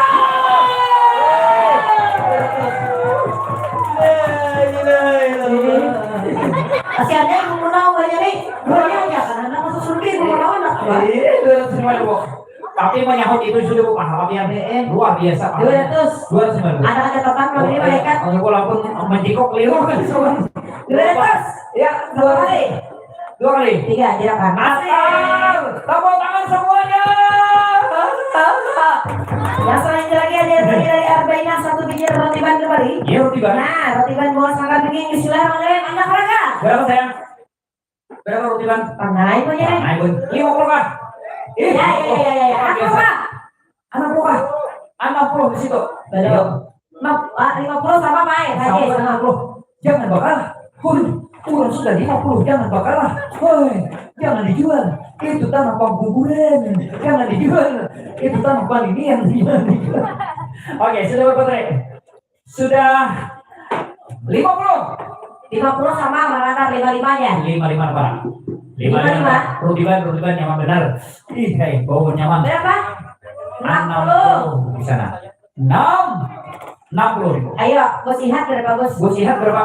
Kasihannya ibu Munau banyak nih. Dua ratus. Karena masuk surga ibu Munau anak. Iya, dua ratus lima ribu. Tapi menyahut itu sudah, Bu, pahala yang, eh, eh, luar biasa. Dua ratus. Dua ratus lima ribu. Ada catatan, oh, malaikat. Iya. Walaupun menjikok keliru kan, semua. Dua ratus. Ya, dua kali. Dua kali. Tiga, silakan. Asal. Tepuk tangan semuanya. Yang selanjutnya lagi ada dari, dari Arbainah, satu biji roti ban kembali. Iya, roti ban. Nah, roti ban buah sangkar dingin. Bismillahirrahmanirrahim. Anda, Raka. Berapa, sayang? Berapa roti ban? Panai punya. Panai pun. Lima puluh, Kak. Ih, ya, ya, ya, ya, ya. Luar biasa. Anak buah. Anak buah di situ. Belum. Nah, ah, lima puluh sama, Pak, ya? Sama, Pak. Lima puluh. Jangan bakal. Woi, orang sudah lima puluh, jangan bakal lah. Woi, jangan dijual. Itu tanah pangguburan, jangan dijual. Itu tanah palinian, jangan dijual. Oke, sudah berapa tadi? Sudah lima puluh. Lima puluh sama, Bang Anwar, lima lima aja. Lima lima apa? Lima lima. Lima lima. Rudiban, Rudiban nyaman benar. Ih, hei, bau nyaman. Berapa? Enam puluh. Enam puluh di sana. Enam. Enam puluh ribu. Ayo, Bos Ihat berapa, Bos? Bos Ihat berapa?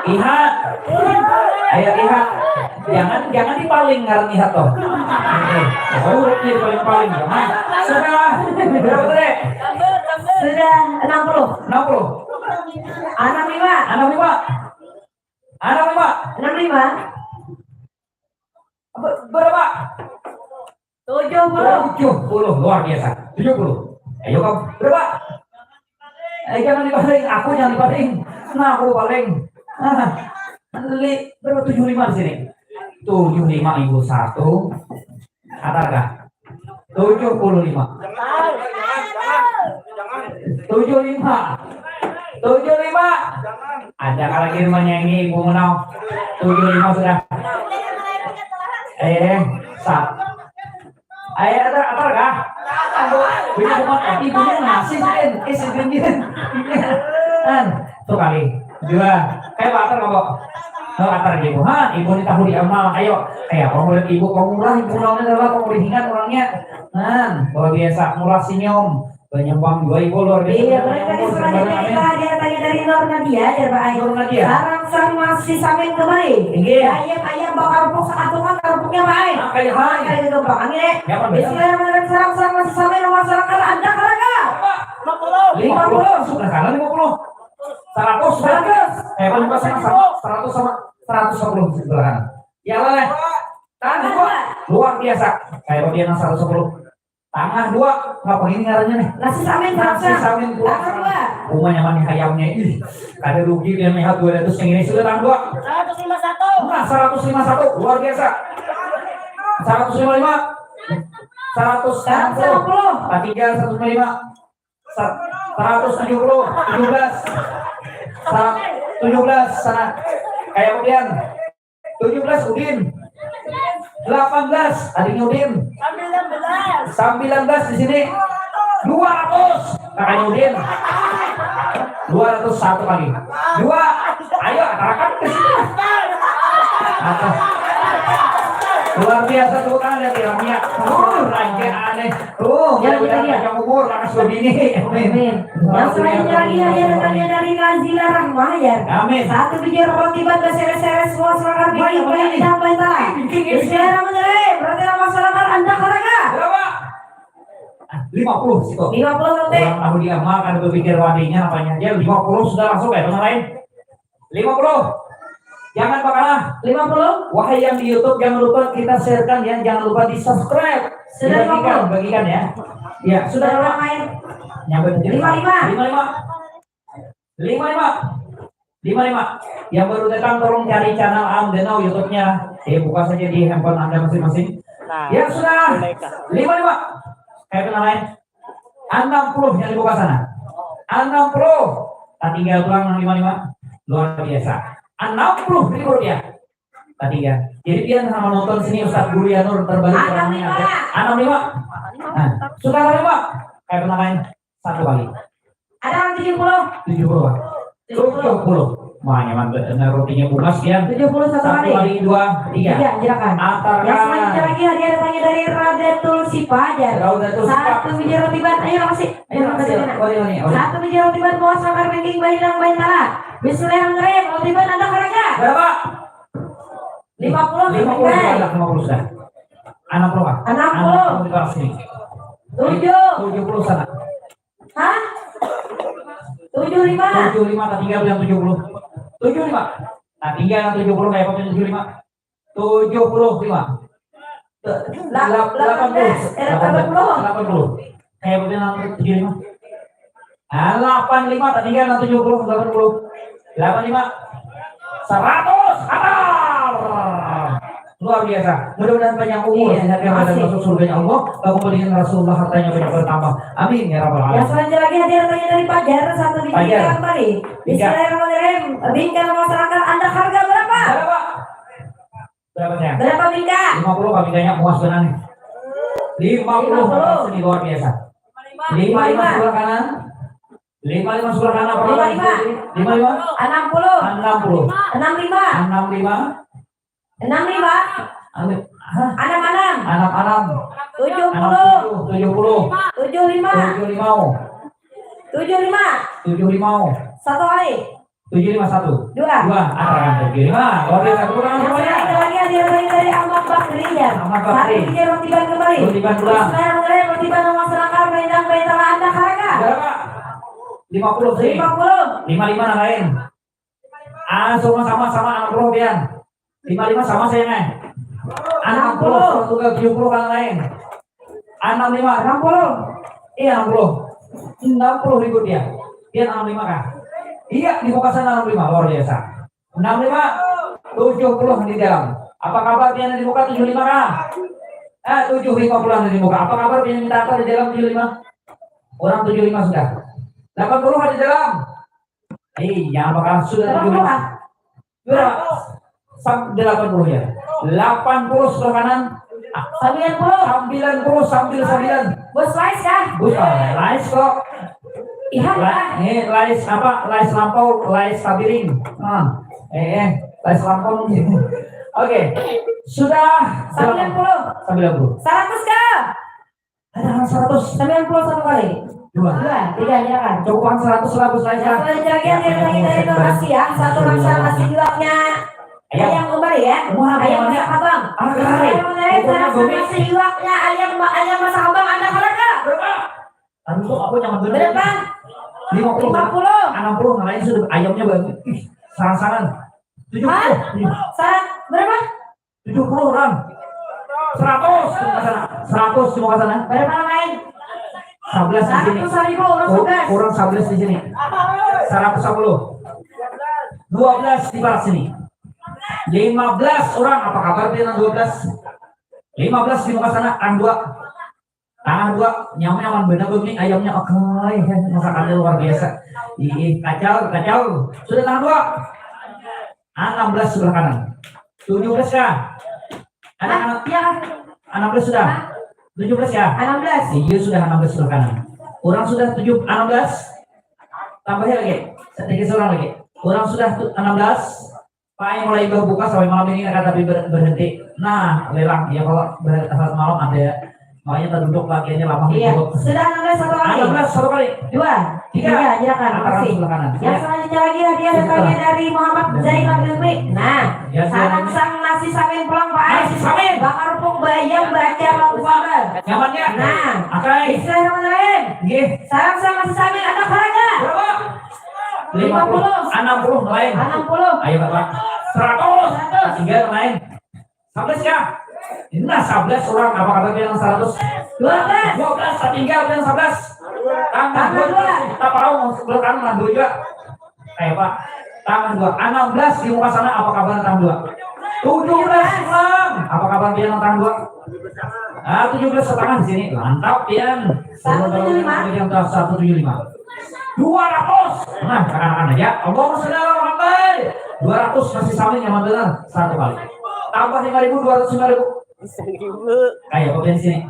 Ihat. Ayo, Ihat. Jangan, jangan dipaling ngaran Ihat tuh. Oke. Pokoknya hurufnya dipaling-paling. Nah, sudah. Berapa tadi? Sudah enam puluh. Enam puluh. Enam lima. Enam lima. Enam lima. Enam lima. Be-, berapa? Tujuh puluh. Tujuh puluh, luar biasa. Tujuh puluh. Ayo, kamu. Berapa? Eh, jangan dipaling, aku jangan dipaling. Nah, aku paling. Ah, li-, berapa? Tujuh lima di sini. Tujuh lima ibu satu. Atar kah? Tujuh puluh lima. Tujuh lima. Tujuh lima. Ada kah lagi rumahnya ini, Ibu Munau? Tujuh lima sudah. Eh, sat. Ayo, atar, atar kah? Punya umat, ibunya ngasih, Sin. Eh, Sin, Sin. Kan, tuh kali. Dua. Kayak apa, atar, Mbok? Oh, atar ibu. Ha, ibu ini tahu di amal. Ayo, kayak apa murid ibu? Kok murah ibu, naonnya adalah kok murah ingat orangnya. Nah, luar biasa, murah senyum. Penyumbang dua ibu luar biasa. Iya, boleh tadi selanjutnya kita hadiah tanya dari Nur Nadia, jar Pak Ai. Nur Nadia. Sarang-sarang masih samin kembali. Iya. Ayam-ayam bakar pok sakatungan karpuknya Pak Ai. Ah, kayak hai. Kayak gitu Pak Ai. Nyaman, bener. Bismillahirrahmanirrahim. Sarang-sarang masih samin memasarkan anda karaga. Lima puluh. Lima puluh. Sudah kalah lima puluh. Seratus. Seratus. Eh, paling pas sama, sama. Seratus sama. Seratus sepuluh di sebelah kanan. Ya lah, leh. Tahan, Pak. Luar biasa. Kayak bagian yang seratus sepuluh. Tangah dua, ngapa gini ngarannya nih? Nasi samin, nasi samin pulang. Tangah dua. Rumah nyaman nih ayamnya, ih, kada rugi dia melihat dua ratus yang ini. Sudah tangah dua. Seratus lima satu. Nah, seratus lima satu, luar biasa. Seratus lima lima. Seratus enam puluh. Seratus enam puluh. Tiga, seratus lima. Sa-, seratus tujuh puluh, tujuh belas. Sa-, tujuh belas sana. Kayak kemudian. Tujuh belas Udin. Delapan belas adiknya Udin. Sembilan belas. Sembilan belas di sini. Dua ratus kakaknya Udin. Dua ratus satu lagi. Dua. Ayo, katakan ke sini. Atas. Luar biasa tepuk tangan ya, tiramnya. Uh, raja aneh. Tuh, ya, mudah-mudahan kita lihat. Panjang umur, lakas bini. Amin. Amin. Yang selanjutnya lagi hadiah datangnya dari Nazila Rahma, ya. Amin. Satu biji roti ban beseres-seres, semua selangkar. Baik, biji baik. Baik, baik, baik. Bismillahirrahmanirrahim. Roti lama selangkar, anda karaga. Berapa? Ah, lima puluh situ. Lima puluh roti. Orang tahu dia mah kan berpikir wadinya apanya aja, lima puluh sudah langsung kayak teman lain. Lima puluh. Jangan bakalah. Lima puluh. Wahai yang di YouTube, jangan lupa kita sharekan ya, jangan lupa di-subscribe. Sudah. Dibagikan, lima puluh. Bagikan ya. Ya, sudah. Berapa, Pak? Nyampe. Lima lima. Lima lima. Lima lima. Lima lima. Yang baru datang tolong cari channel Am Denau YouTube-nya. Eh, buka saja di handphone Anda masing-masing. Nah, ya sudah. Lima lima. Kayak kenal lain. Enam puluh yang dibuka sana. Enam puluh. Tak tinggal pulang enam lima lima. Luar biasa. Enam puluh ribu rupiah. Tak tinggal. Jadi dia sama nonton sini Ustaz Guru Yanur terbaru. Enam lima. Enam lima. Nah, sudah enam lima. Kayak pernah main satu kali. Ada yang tujuh puluh. Tujuh puluh, Pak. Tujuh puluh. Tujuh puluh. Wah, nyaman benar rotinya bungas, ya. Tujuh puluh satu kali. Satu kali, dua, tiga. Tiga, silakan. Atarkan. Yang selanjutnya lagi hadiah datangnya dari Raudatul Sipa, ya. Raudatul Sipa. Satu biji roti ban. Ayo, langsung. Ayo, langsung. Ayo, ayo, ayo. Satu biji roti ban, puas makan ranking, bahilang, bahin tanah. Bismillahirrahmanirrahim. Roti ban, anda karaga. Berapa? Lima puluh. Lima puluh, sudah, lima puluh sudah. Enam puluh, Pak. Enam puluh. Enam puluh di bawah sini. Tujuh. Tujuh puluh sana. Hah? Tujuh lima. Tujuh lima, tak tinggal yang tujuh puluh. Tujuh lima. Tak tinggal yang tujuh puluh, kayak apa tujuh lima? Tujuh puluh lima. Delapan belas, eh, delapan puluh. Delapan puluh. Kayak apa yang tujuh lima? Ah, delapan lima, tak tinggal yang tujuh puluh, delapan puluh. Delapan lima. Seratus. Atar. Luar biasa. Mudah-mudahan panjang umur, iya, sehat, terima kasih, dan masuk surganya Allah. Lalu kemudian Rasulullah hartanya banyak bertambah. Amin ya rabbal alamin. Yang selanjutnya lagi hadiah datangnya dari Pajar, satu biji. Pajar. Kembali. Tiga. Bismillahirrahmanirrahim. Bingkai masyarakat, anda harga berapa? Berapa? Berapa sayang? Berapa bingka? Lima puluh, Pak, bingkanya puas benar nih. Lima puluh. Lima puluh. Ini luar biasa. Lima lima. Lima lima sebelah kanan. Lima lima sebelah kanan, apa? Lima lima. Lima lima. Enam puluh. Enam puluh. Enam lima. Enam lima. Enam lima. Anu, hah? Enam enam. Enam enam. Tujuh puluh. Enam tujuh, tujuh puluh. Tujuh lima. Tujuh lima. Tujuh lima. Tujuh lima. Satu kali. Tujuh lima satu. Dua. Dua. Ah, tujuh lima. Luar biasa, tepuk tangan semuanya. Yang selanjutnya lagi, hadiah lagi dari Ahmad Bakri, ya. Ahmad Bakri. Satu biji roti ban kembali. Roti ban pulang. Bismillahirrahmanirrahim. Roti ban nomor serangka, Rendang Baitala Anda Karaka. Berapa? Lima puluh sih. Lima puluh. Lima lima nang lain. Ah, semua sama-sama enam puluh pian. Lima lima sama saya, nih. Enam puluh. Enam puluh. Tunggal tujuh puluh nang lain. Enam lima. Enam puluh. Iya, enam puluh. Enam puluh ribu dia. Dia enam lima kah? Iya, di muka sana enam lima, luar biasa. Enam lima, tujuh puluh di dalam. Apa kabar pian di muka tujuh lima kah? Eh, tujuh lima puluh di muka. Apa kabar pian minta apa di dalam tujuh lima? Orang tujuh lima sudah. Delapan puluh di dalam. Iya, apakah sudah tujuh lima? Delapan puluh, ah? Sudah. Sam-, delapan puluh ya. Delapan puluh sebelah kanan. Sembilan puluh. Sembilan puluh sambil sembilan. Bos Lais kah? Bos Lais kok. Iya, La-, Kak. Ini Lais apa? Lais lampau, Lais tabiring. Ah, eh, eh, Lais lampau. Oke. Sudah. Sembilan puluh. Sembilan puluh. Seratus kah? Ada seratus. Sembilan puluh satu kali. Dua. Dua, tiga, silakan. Cukupan seratus lah, Bos Lais. Yang selanjutnya lagi, yang lagi dari lokasi ya. Satu rangsa nasi iwaknya. Ayam. Ayam kembali ya. Wah, ayam masak abang. Ah, kembali. Pokoknya satu rangsa nasi iwaknya ayam, ayam masak abang, Anda Karaka. Berapa? Aduh, kok aku nyaman bener. Berapa? Lima puluh. Lima puluh. Enam puluh, nang lain sudah ayamnya banyak. Ih, sarang-sarangan. Tujuh puluh. Hah? Saran berapa? Tujuh puluh orang. Seratus di muka sana. Seratus di muka sana. Berapa nang lain? Sebelas di sini. Seratus ribu, orang sebelas. Kurang sebelas di sini. Seratus sepuluh. Dua belas di parak sini. Lima belas orang. Apa kabar pian nang dua belas? Lima belas di muka sana, nang dua. Tangah dua, nyaman, nyaman benar belum nih ayamnya? Oke, masakannya luar biasa. Ih, kacau, kacau. Sudah tangah dua. Enam belas sebelah kanan. Tujuh belas ya? Ada anak? Ya. Enam belas sudah? Tujuh belas ya? Enam belas. Iya, sudah enam belas sebelah kanan. Kurang sudah tujuh, enam belas. Tambahin lagi. Sedikit seorang lagi. Kurang sudah tu-, enam belas. Pai mulai berbuka sampai malam ini, nah, tapi ber-, berhenti. Nah, lelang, ya, kalau ber-, saat malam ada, makanya terduduk lagi ini lama. Iya, gitu. Sudah enam belas satu kali. Enam belas satu kali. Dua. Tiga. Tiga, silakan, makasih. Sebelah kanan. Yang selanjutnya lagi hadiah datangnya dari Muhammad Zainal Ilmi. Nah, ya, sarang-sarang nasi samin pulang, Pak. Nasi samin. Bakar pung bayam, baca, lampu sambal. Nyaman ya? Nah. Oke. Bismillahirrahmanirrahim. Nggih. Sarang-sarang nasi samin, Anda Karaka. Berapa? Lima puluh. Enam puluh lain. Enam puluh. Ayo, Bapak. Seratus. Seratus. Tinggal lain. Sebelas ya? Nah, sebelas orang. Apa kabar yang seratus? Dua belas. Dua belas, tinggal yang sebelas. Tambah dua. Tambah dua. Kita parau, sebelum kan tambah dua juga. Ayo, Pak. Tambah dua. Enam belas di muka sana, apa kabar tambah dua? Tujuh belas orang. Apa kabar pian tambah dua? Ah, tujuh belas setengah di sini. Mantap, pian. Satu tujuh lima. Satu tujuh lima. Dua ratus. Nah, katakan aja. Allahumma sholli ala Muhammad. Dua ratus masih sama, nyaman benar. Satu kali. Tambah lima ribu, dua ratus lima ribu. Ayo, kau di sini.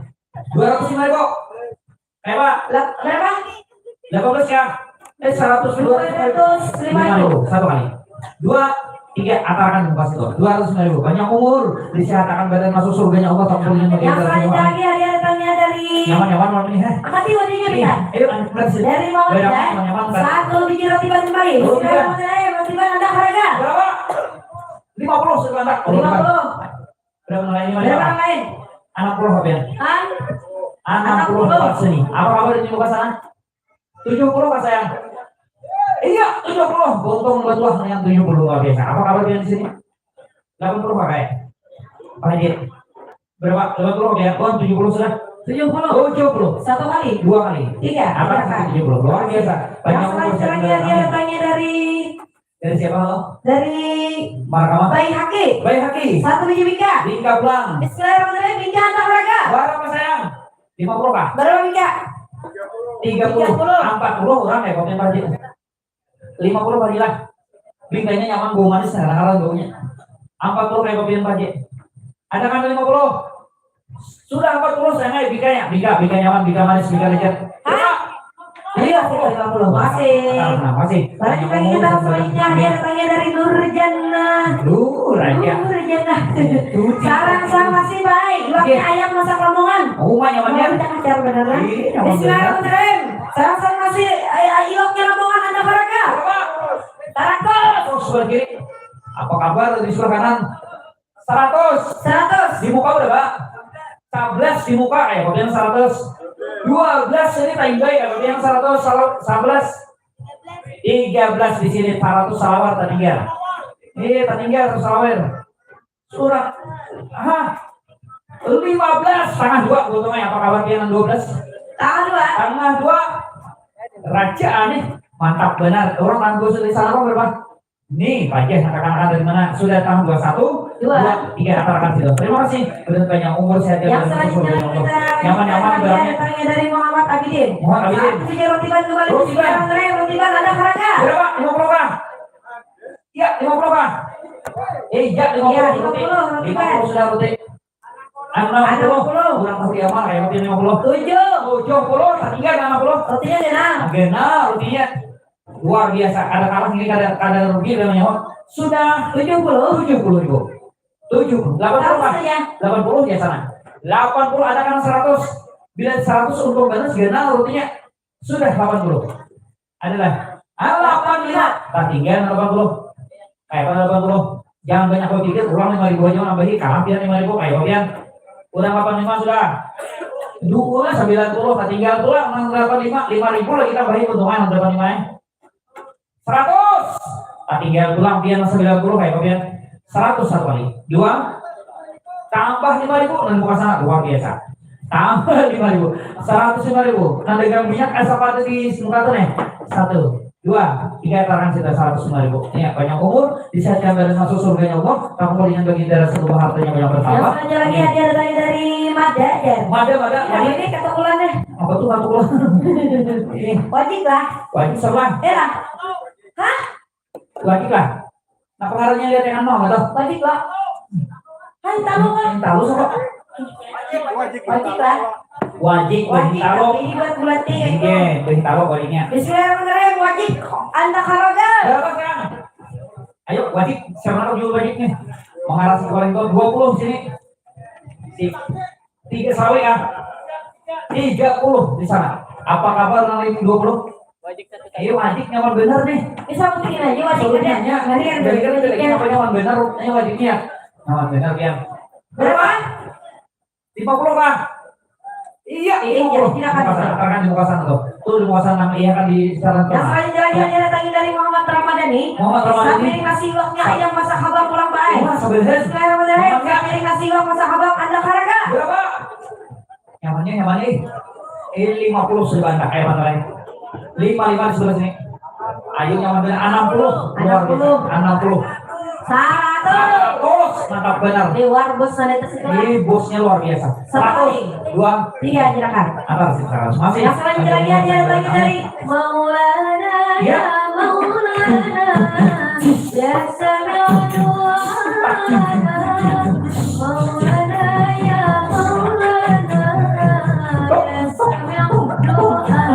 Dua ratus lima ribu. Ayo, Pak. Lah, berapa? Delapan belas ya? Eh, seratus, dua ratus lima ribu. Dua ratus lima ribu. Satu kali. Dua, tiga, atakan pas itu. Dua ratus lima ribu. Banyak umur, disehatakan badan, masuk surganya Allah, tak boleh. Yang selanjutnya lagi, hadiah datangnya dari. Nyaman, nyaman malam ini, heh. Angkat dulu, dingin, iya, ya. Ayo, angkat sini. Dari Mawar, ya. Nyaman, nyaman, angkat. Satu biji roti batu kembali. Roti batu. Bismillahirrahmanirrahim. Roti batu Anda Karaka. Berapa? Lima puluh sudah, Anda. Lima puluh. Berapa lain? Berapa lain? Enam puluh, Pak, ya? An? Enam puluh. Enam puluh empat sini. Apa kabar di muka sana? Tujuh puluh, Pak, sayang. Iya, tujuh puluh. Untung bertuah dengan tujuh puluh, luar biasa. Apa kabar di sini? Delapan puluh, Pak, ya? Pak Haji. Berapa? Delapan puluh, ya? Oh, tujuh puluh sudah. Tujuh puluh. Tujuh puluh. Satu kali. Dua kali. Tiga. Apa? Tiga kali. Tujuh puluh. Luar biasa. Banyak. Yang selanjutnya, umur, lagi, hadiah datangnya dari. Dari siapa, lo? Dari Markama? Baihaqi. Baihaqi. Satu biji bingka. Bingka pulang. Bismillahirrahmanirrahim. Bingka Anda Karaka. Berapa, sayang? Lima puluh kah? Berapa bingka? Tiga puluh. Tiga puluh. Empat puluh orang ya, kopi, Pak Haji. Lima puluh, Pak Haji, lah. Bingkanya nyaman, bau manis, ngarang-ngarang baunya. Empat puluh kayak kopi, Pak Haji. Ada kan lima puluh? Sudah empat puluh, saya naik bikanya. Bika, bika nyaman, bika manis, bika lezat. Hah? Iya, sudah lima puluh. Masih. Nah, nah, masih. Banyak lagi kita selanjutnya, ada datangnya dari Nur Jannah. Nur aja. Nur Jannah. Sarang sama si baik. Iwaknya ayam masak Lamongan. Oh, nyamannya. Kita ngajar beneran. Iya, nyaman. Bismillahirrahmanirrahim. Sarang sama si iwaknya Lamongan, ada berapa? Seratus. Terus sebelah kiri. Apa kabar di sebelah kanan? Seratus. Seratus. Di muka udah, Pak? Sebelas di muka, ya, kopian seratus. Dua belas ini tainggai, ya, kopian seratus, sebelas. Tiga belas di sini, seratus salawar tatinggal. Iya, tatinggal seratus salawar. Surat. Hah? Lima belas, tangah dua, kebetulan apa kabar pian dua belas? Tangah dua. Tangah dua. Raja nih, mantap benar. Orang tangguh di sana berapa? Nih, pajah kakak-kakak dari mana? Sudah tahun dua satu, dua tiga, katakan sudah. Terima kasih. Benar banyak umur, sehat. Yang selanjutnya kita nyaman-nyaman, dari Muhammad Abidin. Muhammad Abidin. Roti ban kembali. Roti ban. Roti ban ada harga. Berapa? Lima puluh kah? Ya, lima puluh kah? Eh, ya, lima puluh. Lima puluh sudah roti. Enam puluh. Kurang tahu dia mah, kayak mungkin lima puluh. Tujuh. Tujuh puluh, tadi kan enam puluh. Rotinya genap. Genap, rotinya. Luar biasa. Ada kalah ini, kada, kada rugi, ada nyawa. Sudah tujuh puluh. Tujuh puluh ribu. Tujuh puluh. Delapan puluh, Pak. Delapan puluh biasanya. Delapan puluh ada kan seratus. Bila seratus untung banget, genap rotinya. Sudah delapan puluh. Adalah delapan lima. Tatinggal delapan puluh. Kayak apa delapan puluh? Jangan banyak berpikir, ulang lima ribu aja, nambahi, kalah pian lima ribu, kayak apa pian? Udah delapan lima sudah. Dua sembilan puluh, tatinggal pulang enam delapan lima, lima ribu lagi tambahi keuntungan enam delapan lima ya. Seratus. Tatinggal pulang pian sembilan puluh, kayak apa pian? Seratus satu kali. Dua. Tambah lima ribu, nang buka sana, luar biasa. Tambah lima ribu, seratus lima ribu. Nang dagang minyak, asa pada di muka tuh nih. Satu, dua, tiga, tarangan sudah seratus lima ribu. Ya, banyak umur, disehatkan badan, masuk surganya Allah, kamu dengan baginda Rasulullah, hartanya banyak bertambah. Yang selanjutnya lagi ada lagi dari Mada, dan Mada, Mada, Mada. Ini kata bulan deh. Apa tuh kata bulan? Ini. Wajib lah. Wajib sebelah. Eh lah. Hah? Wajib lah. Nah, pengaruhnya lihat yang nol, atau? Wajib lah. Hai, tahu kan? Yang tahu siapa? Wajib lah. Wajib, wajib tahu. Ini buat bulat nih. Iya, wajib tahu wajibnya. Bismillahirrahmanirrahim, wajib. Anda karaga. Berapa sekarang? Ayo, wajib. Siapa tahu juga wajib nih. Mengarah sekolah itu dua puluh sini. Sip. Tiga sawi ya. Tiga puluh di sana. Apa kabar nang lain dua puluh? Wajib satu kali. Iya, wajib nyaman bener nih. Ini sabutin aja wajib. Sabutin aja. Nanti yang dari kita nyaman bener, ini wajibnya. Nyaman bener, Pian. Berapa? Lima puluh kah? Iya, iya, lima puluh. Di muka sana, kan di muka sana tuh. Tuh di muka sana, iya kan di sana. Yang selanjutnya lagi ada datangnya dari Muhammad Ramadhani. Muhammad Ramadhani. Sambil kasih uangnya yang masa habang pulang baik. Wah, sebenarnya. Bismillahirrahmanirrahim. Sambil kasih uang masa habang, Anda karaga. Berapa? Nyamannya, nyaman nih. Ini lima puluh sudah banyak, kayak mana lain? Lima, lima di sebelah sini. Ayo, nyaman benar. Enam puluh. Luar biasa. Enam puluh. Enam puluh. Seratus. Seratus. Mantap benar. Luar bos, ada atas itu. Ini bosnya luar biasa. Seratus. Seratus. Dua. Tiga, silakan. Atas, seratus. Masih. Yang selanjutnya lagi ada lagi dari Maulana, ya, ya Maulana. Ya Sami'un Du'aana, Maulana ya Maulana, ya Sami'un Du'aana.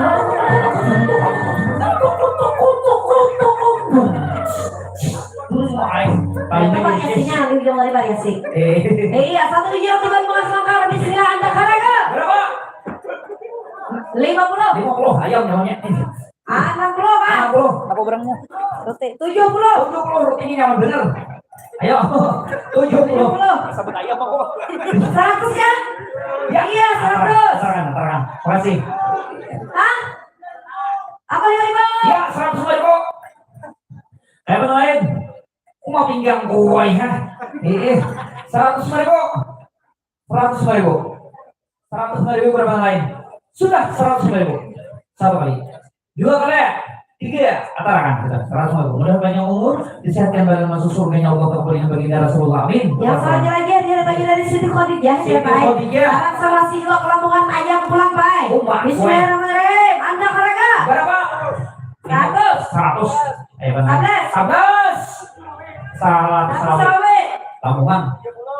Variasinya, lebih dari variasi. Eh. Eh, iya, satu hijrah Tuhan Mas Langkar, bismillah, Anda karaga. Berapa? Lima puluh. Lima puluh, ayam namanya. Ah, enam puluh, Pak. Enam puluh. Apa barangnya? Roti. Tujuh puluh. Tujuh puluh, roti ini nyaman bener. Ayo, tujuh puluh. Tujuh puluh. Sabut ayam aku. Seratus ya? Ya. Iya, seratus. Terang, terang. Makasih. Hah? Apa lima ribu? Ya, seratus lima ribu. Ayo, yang lain. Kuma pinggang gua ya. Iya, seratus lima ribu. Seratus lima ribu. Seratus lima ribu berapa yang lain? Sudah, seratus lima ribu. Satu kali. Dua kali ya? Tiga ya? Atarakan sudah, seratus lima ribu. Mudah panjang umur, disehatkan badan, masuk surganya Allah, terpilih baginda Rasulullah. Amin. Yang selanjutnya lagi ada lagi dari Siti Khadijah. Siti Khadijah. Anak salah siwa kelampungan ayam pulang, Pak. Oh, Pak. Bismillahirrahmanirrahim. Anda karaga. Berapa? Seratus. Seratus. Ayo, benar. Sebelas. Sebelas. Salah, salah. Lampungan.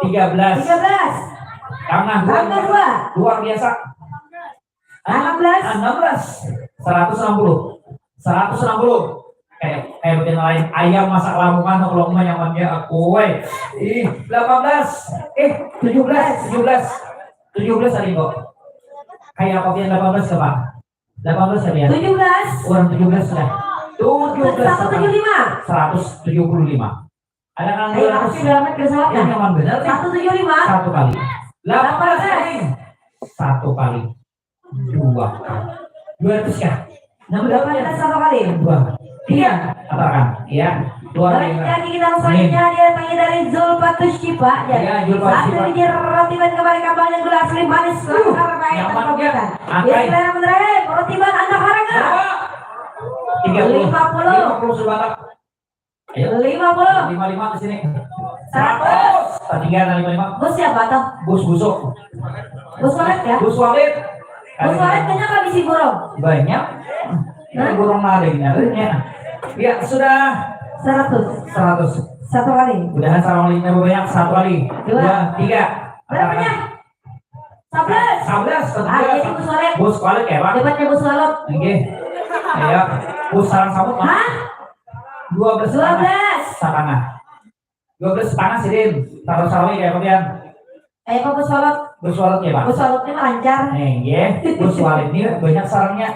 tiga belas. Tiga belas. Tangah dua. Tangah dua. Luar biasa. Enam belas. Enam belas. Seratus enam puluh. Seratus enam puluh. Kayak kayak bikin lain ayam masak lamungan kalau nyamannya aku. Weh. Ih, delapan belas. Eh, tujuh belas, tujuh belas. Tujuh belas tadi kok. Kayak apa yang delapan belas apa? Delapan belas tadi ya? Tujuh belas. Kurang tujuh belas sudah. Tujuh belas. Satu tujuh lima. Seratus tujuh puluh lima. Ada kan Ayo, aku sudah amat pesawat yang kan? Nyaman benar nih. Satu tujuh lima. Satu kali. Delapan belas Delapan belas. Kali. Satu kali. Dua kali. Dua ratus ya? Enam belas Delapan belas satu kali. Dua. Tiga. Katakan. Ya. Luar Baik, biasa. Jadi kita selanjutnya dia tanya dari Zulfatus Syifa. Ya, Zulfatus Satu Syifa. biji roti ban kembali kambang yang gula asli manis. Uh, Lapar, baik, nyaman terkopikan. ya. Angkai. Bismillahirrahmanirrahim. Roti ban anda harga. Berapa? Tiga puluh. Lima puluh. Lima puluh sudah. Ayo. Lima puluh. Lima lima ke sini. Seratus. Tadi kan lima lima. Bos siapa tuh? Bus busuk. Bos Walid ya? Bus Walid. Bos Walid banyak habis si burung. Banyak. Ini burung maling nyarinya. Ya sudah. Seratus. Seratus. Satu kali. Mudahan salam lima banyak satu kali. Dua. Dua, tiga. Berapanya? Sebelas. Sebelas. Ah, jadi Bos Walid. Bus Walid ya Pak. Dapatnya Bos Walid. Oke. Ya. Bus sarang samut Pak. Hah? Dua belas. Dua belas. Setengah. Dua belas setengah sidin. Taruh sawi kayak apa pian? Ayo Pak Bos Walid. Bus Walid ya Pak. Bos Walid ini lancar. Eh, iya. Bus Walid ini banyak sarangnya.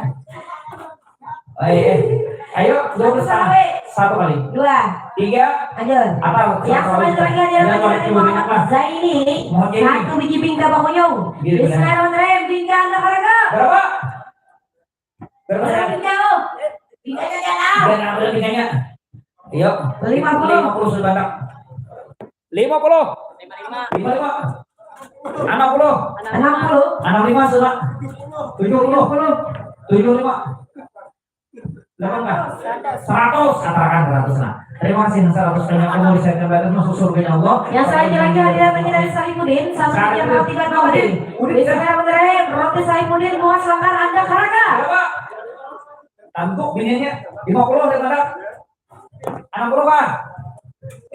Eh, eh. Ayo, dua belas setengah. Satu kali. Dua. Tiga. Lanjut. Apa? Yang Satu kali. selanjutnya dia Yang dari lagi Muhammad banyak, Pak. Zaini. Muhammad Zaini. Satu biji bingka Pak Kunyung. Iya, benar. Bismillahirrahmanirrahim. Bingka anda harga. Berapa? Berapa? Berapa bingka lo? Bingkanya jangan. Dan ada bingkanya. Yuk. Lima puluh. Lima puluh sudah banyak. Lima puluh. Lima lima. Enam puluh. Enam puluh. Enam lima sudah. Tujuh puluh. Tujuh lima. Delapan belas. Seratus. Katakan seratus nah. Terima kasih seratus banyak umur saya kembali masuk surganya Allah. Yang selanjutnya lagi hadiah bagi dari Saifuddin, satu biji roti ban Muhammad Zaini. Bismillahirrahmanirrahim. Roti Saifuddin buah selangkar anda harga. Berapa? Tangguh bininya lima puluh ada tanda. Enam puluh Pak.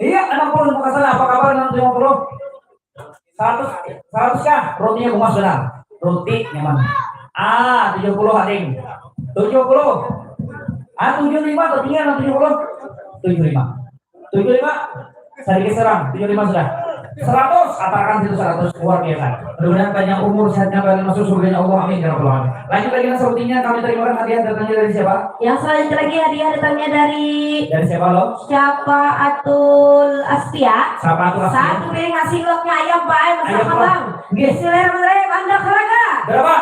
Iya enam puluh mau ke sana. Apa kabar enam lima puluh? Seratus, seratus kah? Rotinya bungas benar. Roti nyaman. Ah, tujuh puluh ading. Tujuh puluh. Ah, tujuh lima rotinya enam tujuh puluh. Tujuh lima. Tujuh lima. Sedikit serang. Tujuh lima sudah. Seratus. Katakan situ seratus. Luar biasa. Mudah-mudahan panjang umur, sehatnya, badan masuk surganya Allah. Amin ya rabbal alamin. Lanjut lagi, nah, sepertinya kami terima hadiah datangnya dari siapa? Yang selanjutnya lagi hadiah datangnya dari Dari siapa lo? Syafaatul Astia. Siapa tuh? Satu piring nasi lauknya ayam Pak, eh, masak Ayam, Pak. Abang. Nggih. Bismillahirrahmanirrahim. Anda harga Berapa?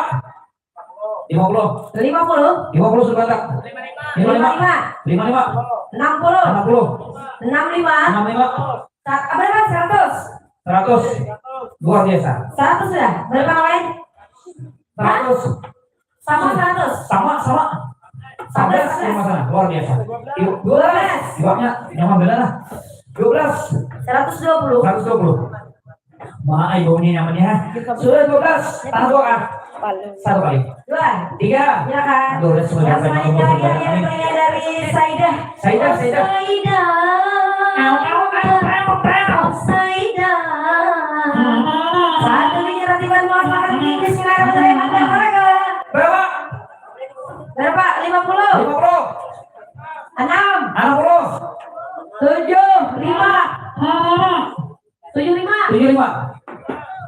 Lima puluh. Lima puluh. Lima puluh sudah tak? Lima lima. Lima lima. Lima lima. Enam puluh. Enam puluh. Enam lima. Enam lima. Sa- Berapa? Seratus. Seratus. Luar biasa. Seratus sudah. Berapa yang lain? Seratus. Sama seratus. Sama sama. Sama, Sebelas sama. Yang masalah luar biasa. Yuk, Dua belas. Iwaknya nyaman benar lah. Dua belas. Seratus dua puluh. Seratus dua puluh. Mana ibunya nyamannya? Sudah dua belas. Tahan dua kah? Satu kali. Dua. Tiga. Silakan. Aduh, udah semua Yang dapat selanjutnya nomor lagi sudah. hadiah datangnya dari Saidah. Saidah, Saidah. Saidah. Au, au, au, au, au. Saidah. Satu biji roti ban muas makan di Bismillahirrahmanirrahim. Anda harga. Berapa? Berapa? Lima puluh. Lima puluh. Enam. Enam puluh. Tujuh. Lima. Tujuh lima. Tujuh lima.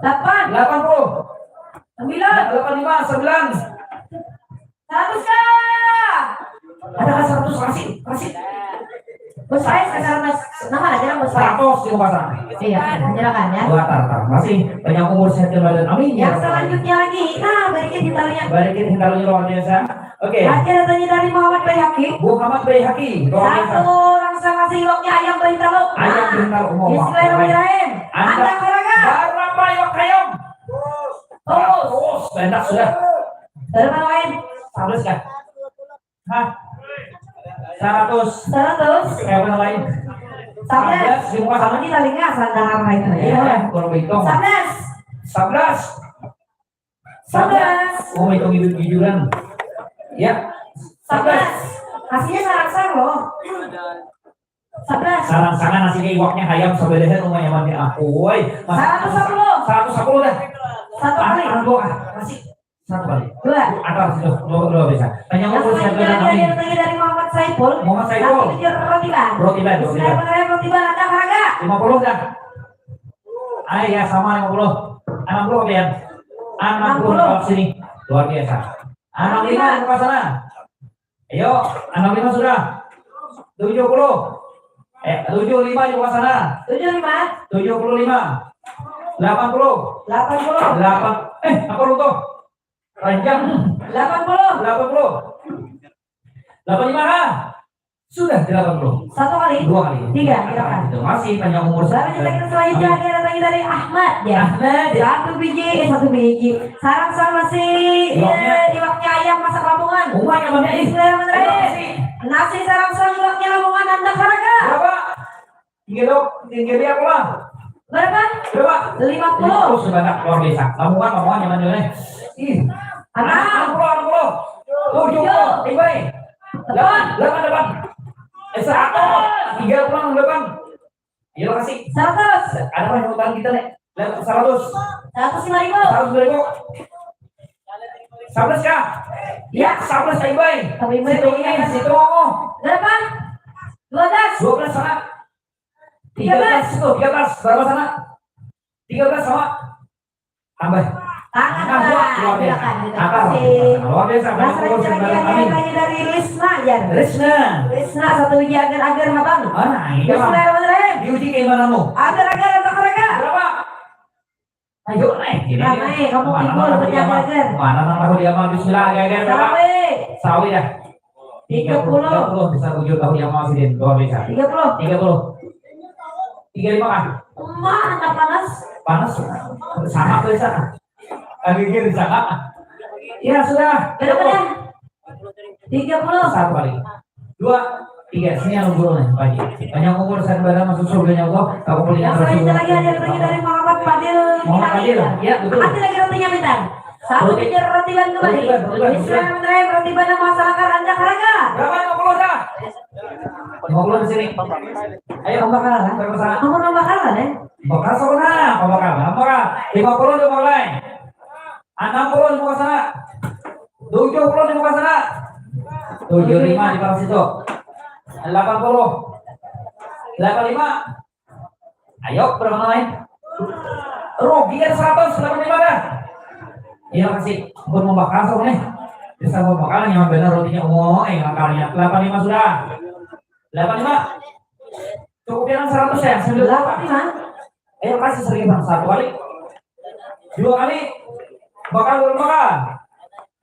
Delapan. Delapan puluh. Sembilan. Delapan lima. Sembilan. Seratus kah? Ada seratus masih masih. Bos saya sekarang mas nama aja lah bos saya. Seratus di pasang. Iya, silakan ya. Wah, tar, tar. Masih banyak umur sehat dan badan. Amin. Yang selanjutnya lagi, nah berikan hintalunya. Balikin hintalunya luar biasa. Oke. Hadiah datangnya dari Muhammad Bayhaki. Muhammad Bayhaki luar biasa. Satu rangsa nasi lauknya ayam berhintalu. Ayam berhintalu, oh, Bismillahirrahmanirrahim. Anda Anda harga. Berapa iwak kayam? Oh, Oh, banyak sudah. berapa lain? Seratus kah? Hah? Seratus. Seratus. Kayak mana lain? Sebelas. Sebelas, di muka sama. Kamu di telinga sandangan lain. Ya, kurang hitung. Sebelas. Sebelas. Sebelas. Oh, hitung hitung jujuran. Ya. Sebelas. Hasilnya sarang-sarang loh. Sebelas. Sarang-sarang nasi iwaknya hayam sabelahan umanya mandi aku, woi. Seratus sepuluh. Seratus sepuluh dah. Satu kali. Ah, dua ah. Masih satu kali. Dua. Antar situ, dua, dua bisa. Tanya. Yang selanjutnya lagi ada lagi dari Muhammad Saiful. Muhammad Saiful. Tapi jujur roti ban. Roti ban, roti ban. Bismillahirrahmanirrahim, roti ban, anda harga. Lima puluh dah. Ayo ya, sama lima puluh. Enam puluh, Pian. Enam puluh. Enam puluh. Sini. Luar biasa. Enam lima, enam lima. Di muka sana. Ayo, enam lima sudah. Tujuh puluh. Eh, tujuh lima di muka sana. Tujuh lima. Tujuh puluh lima. Delapan puluh. Delapan puluh. Delapan. Eh, apa lu tuh? Ranjang. Delapan puluh. Delapan puluh. Delapan lima, ha? Sudah delapan puluh. Satu kali? Dua kali. Tiga, silakan. Itu masih panjang umur. Selanjutnya kita selanjutnya ada lagi dari Ahmad, ya. Ahmad. Satu biji, eh, satu biji. Sarang sama si, iwaknya. Eh, iwaknya ayam masak Lamongan. Umai namanya, ih. Bismillahirrahmanirrahim. Ayo, nasi. Nasi sarang sama iwaknya Lamongan, anda harga. Berapa? Tinggal dok, tinggal dia pulang. Berapa? Berapa? Lima puluh. Lima puluh sebanyak luar biasa. Lamongan, Lamongan nyaman juga nih. Ih. Enam. Enam puluh, enam puluh. Tujuh puluh. Tujuh. Tinggal. Delapan, delapan, delapan. Eh, seratus. Tiga pulang delapan. Iya, makasih. Seratus. Ada apa yang utang kita nih? Seratus. Seratus lima ribu. Seratus lima ribu. Seratus kah? Ya, seratus, Ibai. Tapi Ibai situ ini, situ. Berapa? Dua belas. Dua belas sana. Tiga belas. Tiga belas itu, tiga belas. Berapa sana? Tiga belas sama. Tambah. Tangan, Pak. Luar biasa. Silakan, silakan. Luar biasa. Nah, selanjutnya lagi ada yang tanya dari Risna, ya. Risna. Risna, satu biji agar-agar, Abang. Ah, nah, ini, Bang. Bismillahirrahmanirrahim. Diuji keimananmu. Agar-agar, agar-agar. Berapa? Ayo, naik. Nah, naik. Kamu timbul, agar-agar. Mana nang tahu dia mah? Bismillah, agar-agar, berapa? Sawi. Sawi, ya. Tiga puluh. Tiga puluh bisa tujuh tahun yang masih di luar biasa. Tiga puluh. Tiga puluh. Tiga lima kah? Wah, anak panas. Panas. Sama tuh sana. Kami kiri sana. Ya sudah. Berapa dah? Tiga puluh. Satu kali. Dua, tiga. Sini yang dulu nih, Pak Haji. Panjang umur, sehat badan, masuk surganya Allah. Aku punya. Yang selanjutnya lagi ada lagi dari Muhammad Fadil. Muhammad Fadil. Ya, betul. Ada lagi rotinya, Bintang. Satu biji roti ban kembali. Roti ban, roti ban, roti ban. Bismillahirrahmanirrahim. Roti ban nama salakar anda harga. Berapa? Lima puluh dah. Lima puluh di sini. Ayo, pembakaran, kan? Pembakaran. Nomor pembakaran, ya? Pembakaran sana, pembakaran, pembakaran. Lima puluh di mulai. Enam puluh di muka sana. Tujuh puluh di muka sana. Tujuh lima di muka situ. Delapan puluh. Delapan lima. Ayo, berapa lain? Rugi kan seratus, delapan lima dah. Iya, kasih. Ampun, membakar tuh nih. Bisa membakar, nyaman bener rotinya. Oh, eh, makarnya. Delapan lima sudah. Delapan lima. Cukup yang seratus ya, sambil delapan lima. Ayo, kasih sering, Bang. Satu kali. Dua kali. Bakal, belum bakal.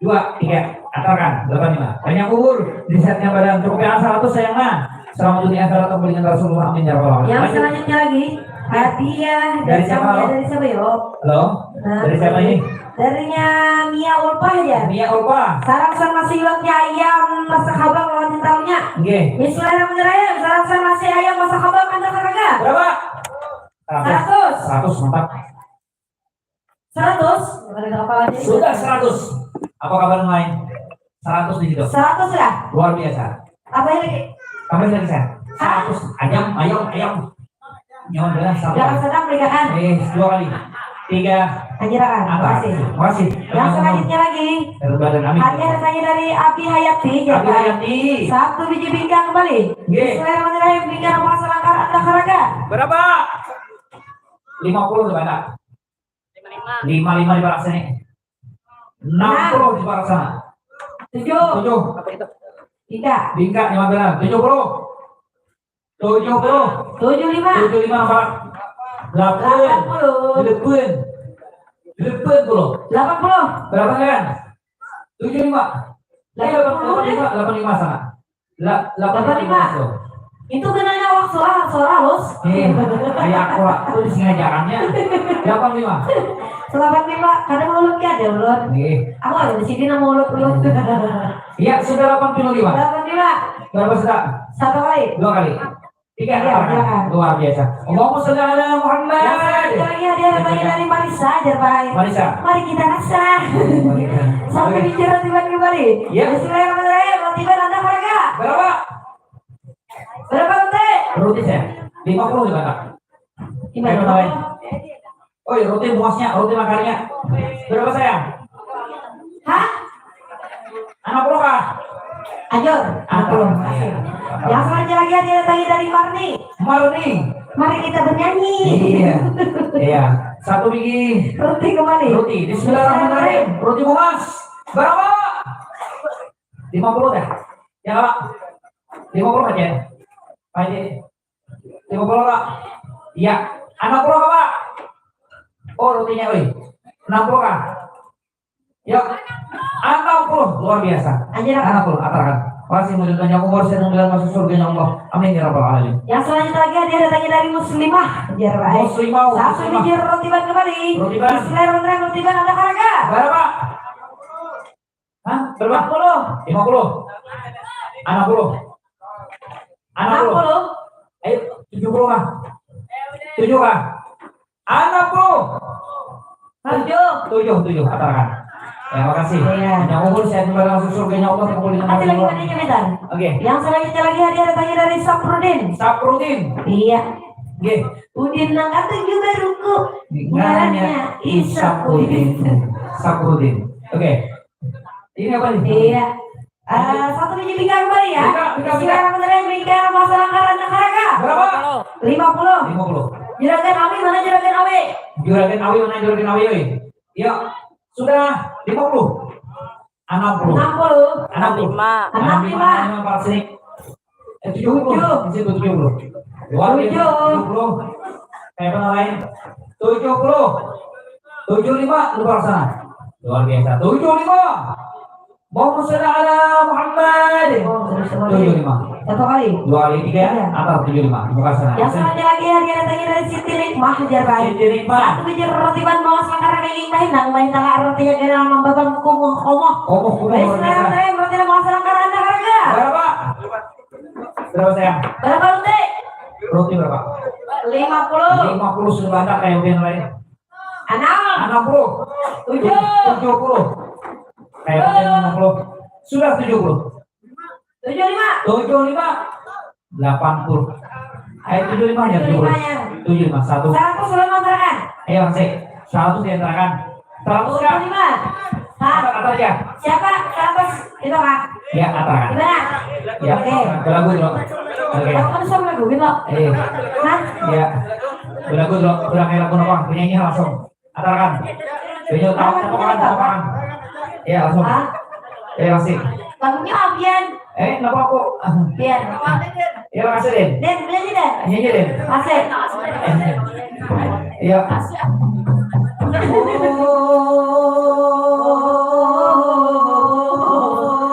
Dua, tiga, antarkan, delapan lima. Banyak umur, di setnya badan, cukup yang seratus sayang nah. Selamat dunia akhirat, ketemu dengan Rasulullah, amin ya rabbal alamin. Yang selanjutnya lagi, hadiah dari siapa, lo? Dari siapa, yo? Halo? Nah, dari siapa ini? Darinya Mia Ulpah aja. Mia Ulpah. Sarang sama siwaknya ayam, masak habang lawan hintalunya. Nggih. Bismillahirrahmanirrahim. Sarang sama si ayam, masak habang, anda harga. Berapa? Seratus. Seratus, mantap. Seratus? Bukan ada kepala desa. Sudah seratus. Apa kabar yang lain? Seratus di situ. Seratus sudah? Luar biasa. Apa lagi? Tambah lagi saya. Hah? Seratus. Ayam, ayam, ayam. Nyawa belas, satu. Jangan kali. Sedang mereka kan? Eh, dua kali. Tiga. Anjirakan. Apa? Makasih. Makasih. Yang selanjutnya lagi. Dari badan kami. Hadiah rasanya dari Abi Hayati, Abi Hayati. Satu biji bingka kembali. Nggih. Bismillahirrahmanirrahim. Bingka rumah selangkar anda harga. Berapa? Lima puluh sebanyak. Lima lima di barak sini. Enam puluh di barak sana. Tujuh. Tujuh. Tiga. Bingka lima belas. Tujuh puluh. Tujuh puluh. Tujuh lima. Tujuh lima, Pak. Delapan. Delapan puluh. Delapan. Delapan puluh. Delapan puluh. Berapa kan? Tujuh lima. Delapan puluh, delapan lima, deh. Delapan lima sana. La-, delapan lima. Delapan lima. Itu kenanya awak suara, suara halus. Eh, kayak aku, aku disengajakannya. Delapan lima. Delapan lima, kadang ulun ki ada ulun. Iya. Aku ada di sini nama ulun, ulun. Iya, sudah delapan puluh lima. Delapan lima. Berapa sudah? Satu kali. Dua kali. Tiga kali. Iya, iya. Luar biasa. Allahumma sholli ala Muhammad. Yang selanjutnya lagi hadiah dari, dari Marisa, jar, Pak. Marisa. Mari kita rasa. Mari kita. Sampai bicara tiba kembali. Iya. Bismillahirrahmanirrahim. Tiba anda harga. Berapa? Berapa, Teh? Roti saya. Lima puluh di Batak. Gimana? Oi, roti muasnya, roti makarnya. Berapa sayang? Hah? Anak puluh kah? Ayo, anak puluh. Yang selanjutnya lagi ada lagi dari Marni. Marni. Mari kita bernyanyi. Iya. Iya. Satu biji roti kembali. Roti. Bismillahirrahmanirrahim. Roti muas. Berapa? Lima puluh dah. Ya, Pak. Lima puluh aja. Pak Haji. Lima puluh, Pak. Iya. Enam puluh, Pak. Oh, rotinya, wih. Enam puluh, Kak. Ya. Enam puluh, luar biasa. Ajar, Kak. Enam puluh, atarkan. Masih melanjutkannya umur saya dan masuk surganya Allah. Amin ya rabbal alamin. Yang selanjutnya lagi ada datangnya dari Muslimah. Jar, Pak. Muslimah, satu Muslimah. Biji roti ban kembali. Roti ban. Bismillahirrahmanirrahim, roti ban ada harga. Berapa? Hah? Berapa? Lima puluh. Lima puluh. Enam puluh. Enam puluh. Enam puluh. Ayo, tujuh puluh kah? Tujuh kah? Enam puluh. Hah? Tujuh. Tujuh, tujuh. Atarkan. Ya, makasih. Iya. Yang umur saya kembali langsung surganya Allah, kumpul dengan. Kasih lagi Allah. Adanya, Mister. Oke. Yang selanjutnya lagi hadiah datangnya dari Saprudin. Saprudin. Iya. Oke. Udin nang katuju baruku. Ngarannya Isapudin. Saprudin. Oke. Ini apa nih? Iya. Eh, satu biji pinggang kembali ya. Pinggang, pinggang, pinggang. Bismillahirrahmanirrahim. Pinggang masalah karanda karaga. Berapa? Lima puluh. Lima puluh. Juragan Awi mana Juragan Awi? Juragan Awi mana Juragan Awi, oi? Ya, sudah lima puluh. Enam puluh. Enam puluh. Enam puluh. Enam lima. Enam lima. Enam lima, Pak, sini. Eh, tujuh puluh. Tujuh. Di situ tujuh puluh. Luar biasa, tujuh. Tujuh puluh. Kayak apa lain? Tujuh puluh. Tujuh lima, luar sana. Luar biasa. Tujuh lima. Allahumma sholli ala Muhammad. Oh, terus kembali. Tujuh lima. Satu kali. Dua kali tiga, iya. Atau tujuh lima. Luar sana. Yang selanjutnya lagi hadiah datangnya dari Siti Nikmah, Jar, Pak. Siti Nikmah. Satu biji roti ban bawa selangkar keliling bahin, nang bahin tangga rotinya kena mambabang kumuh komoh. Komoh, komoh, luar biasa. Bismillahirrahmanirrahim, roti bawa selangkar anda harga. Berapa? Berapa, sayang? Berapa roti? Roti berapa? Lima puluh. Lima puluh sudah banyak kayak ujian lain. Enam. Enam puluh. Tujuh. Tujuh puluh. Kayak ujian enam puluh. Sudah tujuh puluh. Tujuh lima. Tujuh lima. Delapan puluh. Ayo, tujuh lima aja, tujuh puluh. Tujuh lima aja. Tujuh lima, satu. Seratus sudah masyarakat. Ayo, masih. Seratus diantarkan. Seratus, Kak. Tujuh lima. Hah? Apa, apa aja? Siapa? Seratus. Itu, Kak. Ya, apa? Gimana? Ya, oke. Belagu dulu. Oke. Kamu kan bisa belagu gitu. Iya. Hah? Ya. Belagu dulu. Udah kayak lagu apa? Penyanyi langsung. Atarkan. Video tahu, apa, apa, apa? Iya, langsung. Hah? Iya, masih. Lagunya Abian. Eh, kenapa aku? Biar. Iya, makasih, Din. Din, beli aja, Din. Iya, iya, Din. Masih. Iya.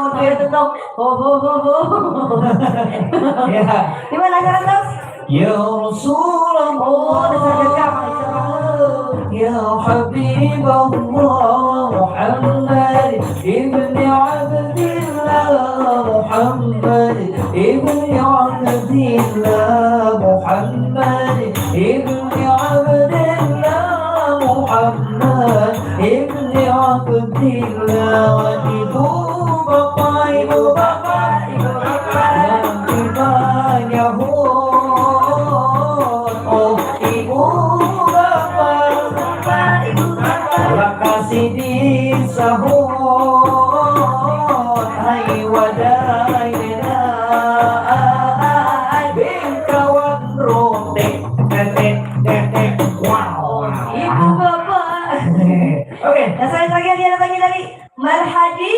Oh, dia tutup. Oh, oh, oh, oh. Iya. Gimana, Seratus? Ya Rasulullah. Oh, dasar gagah. Ya Habiballah Muhammad ibni Abdillah, Muhammad ibni Abdillah, Muhammad ibni Abdillah, Muhammad ibni Abdillah. Ibu bapa, ibu bapa, ibu bapa, yang dimanyahu. Oh, ibu bapa, ibu bapa, lakasi disahut. Hai wadai dena, ai bingkawan roti. Tetek, tetek, wow. Ibu bapa. Oke. Nah, saya lagi ada lagi dari Marhadi.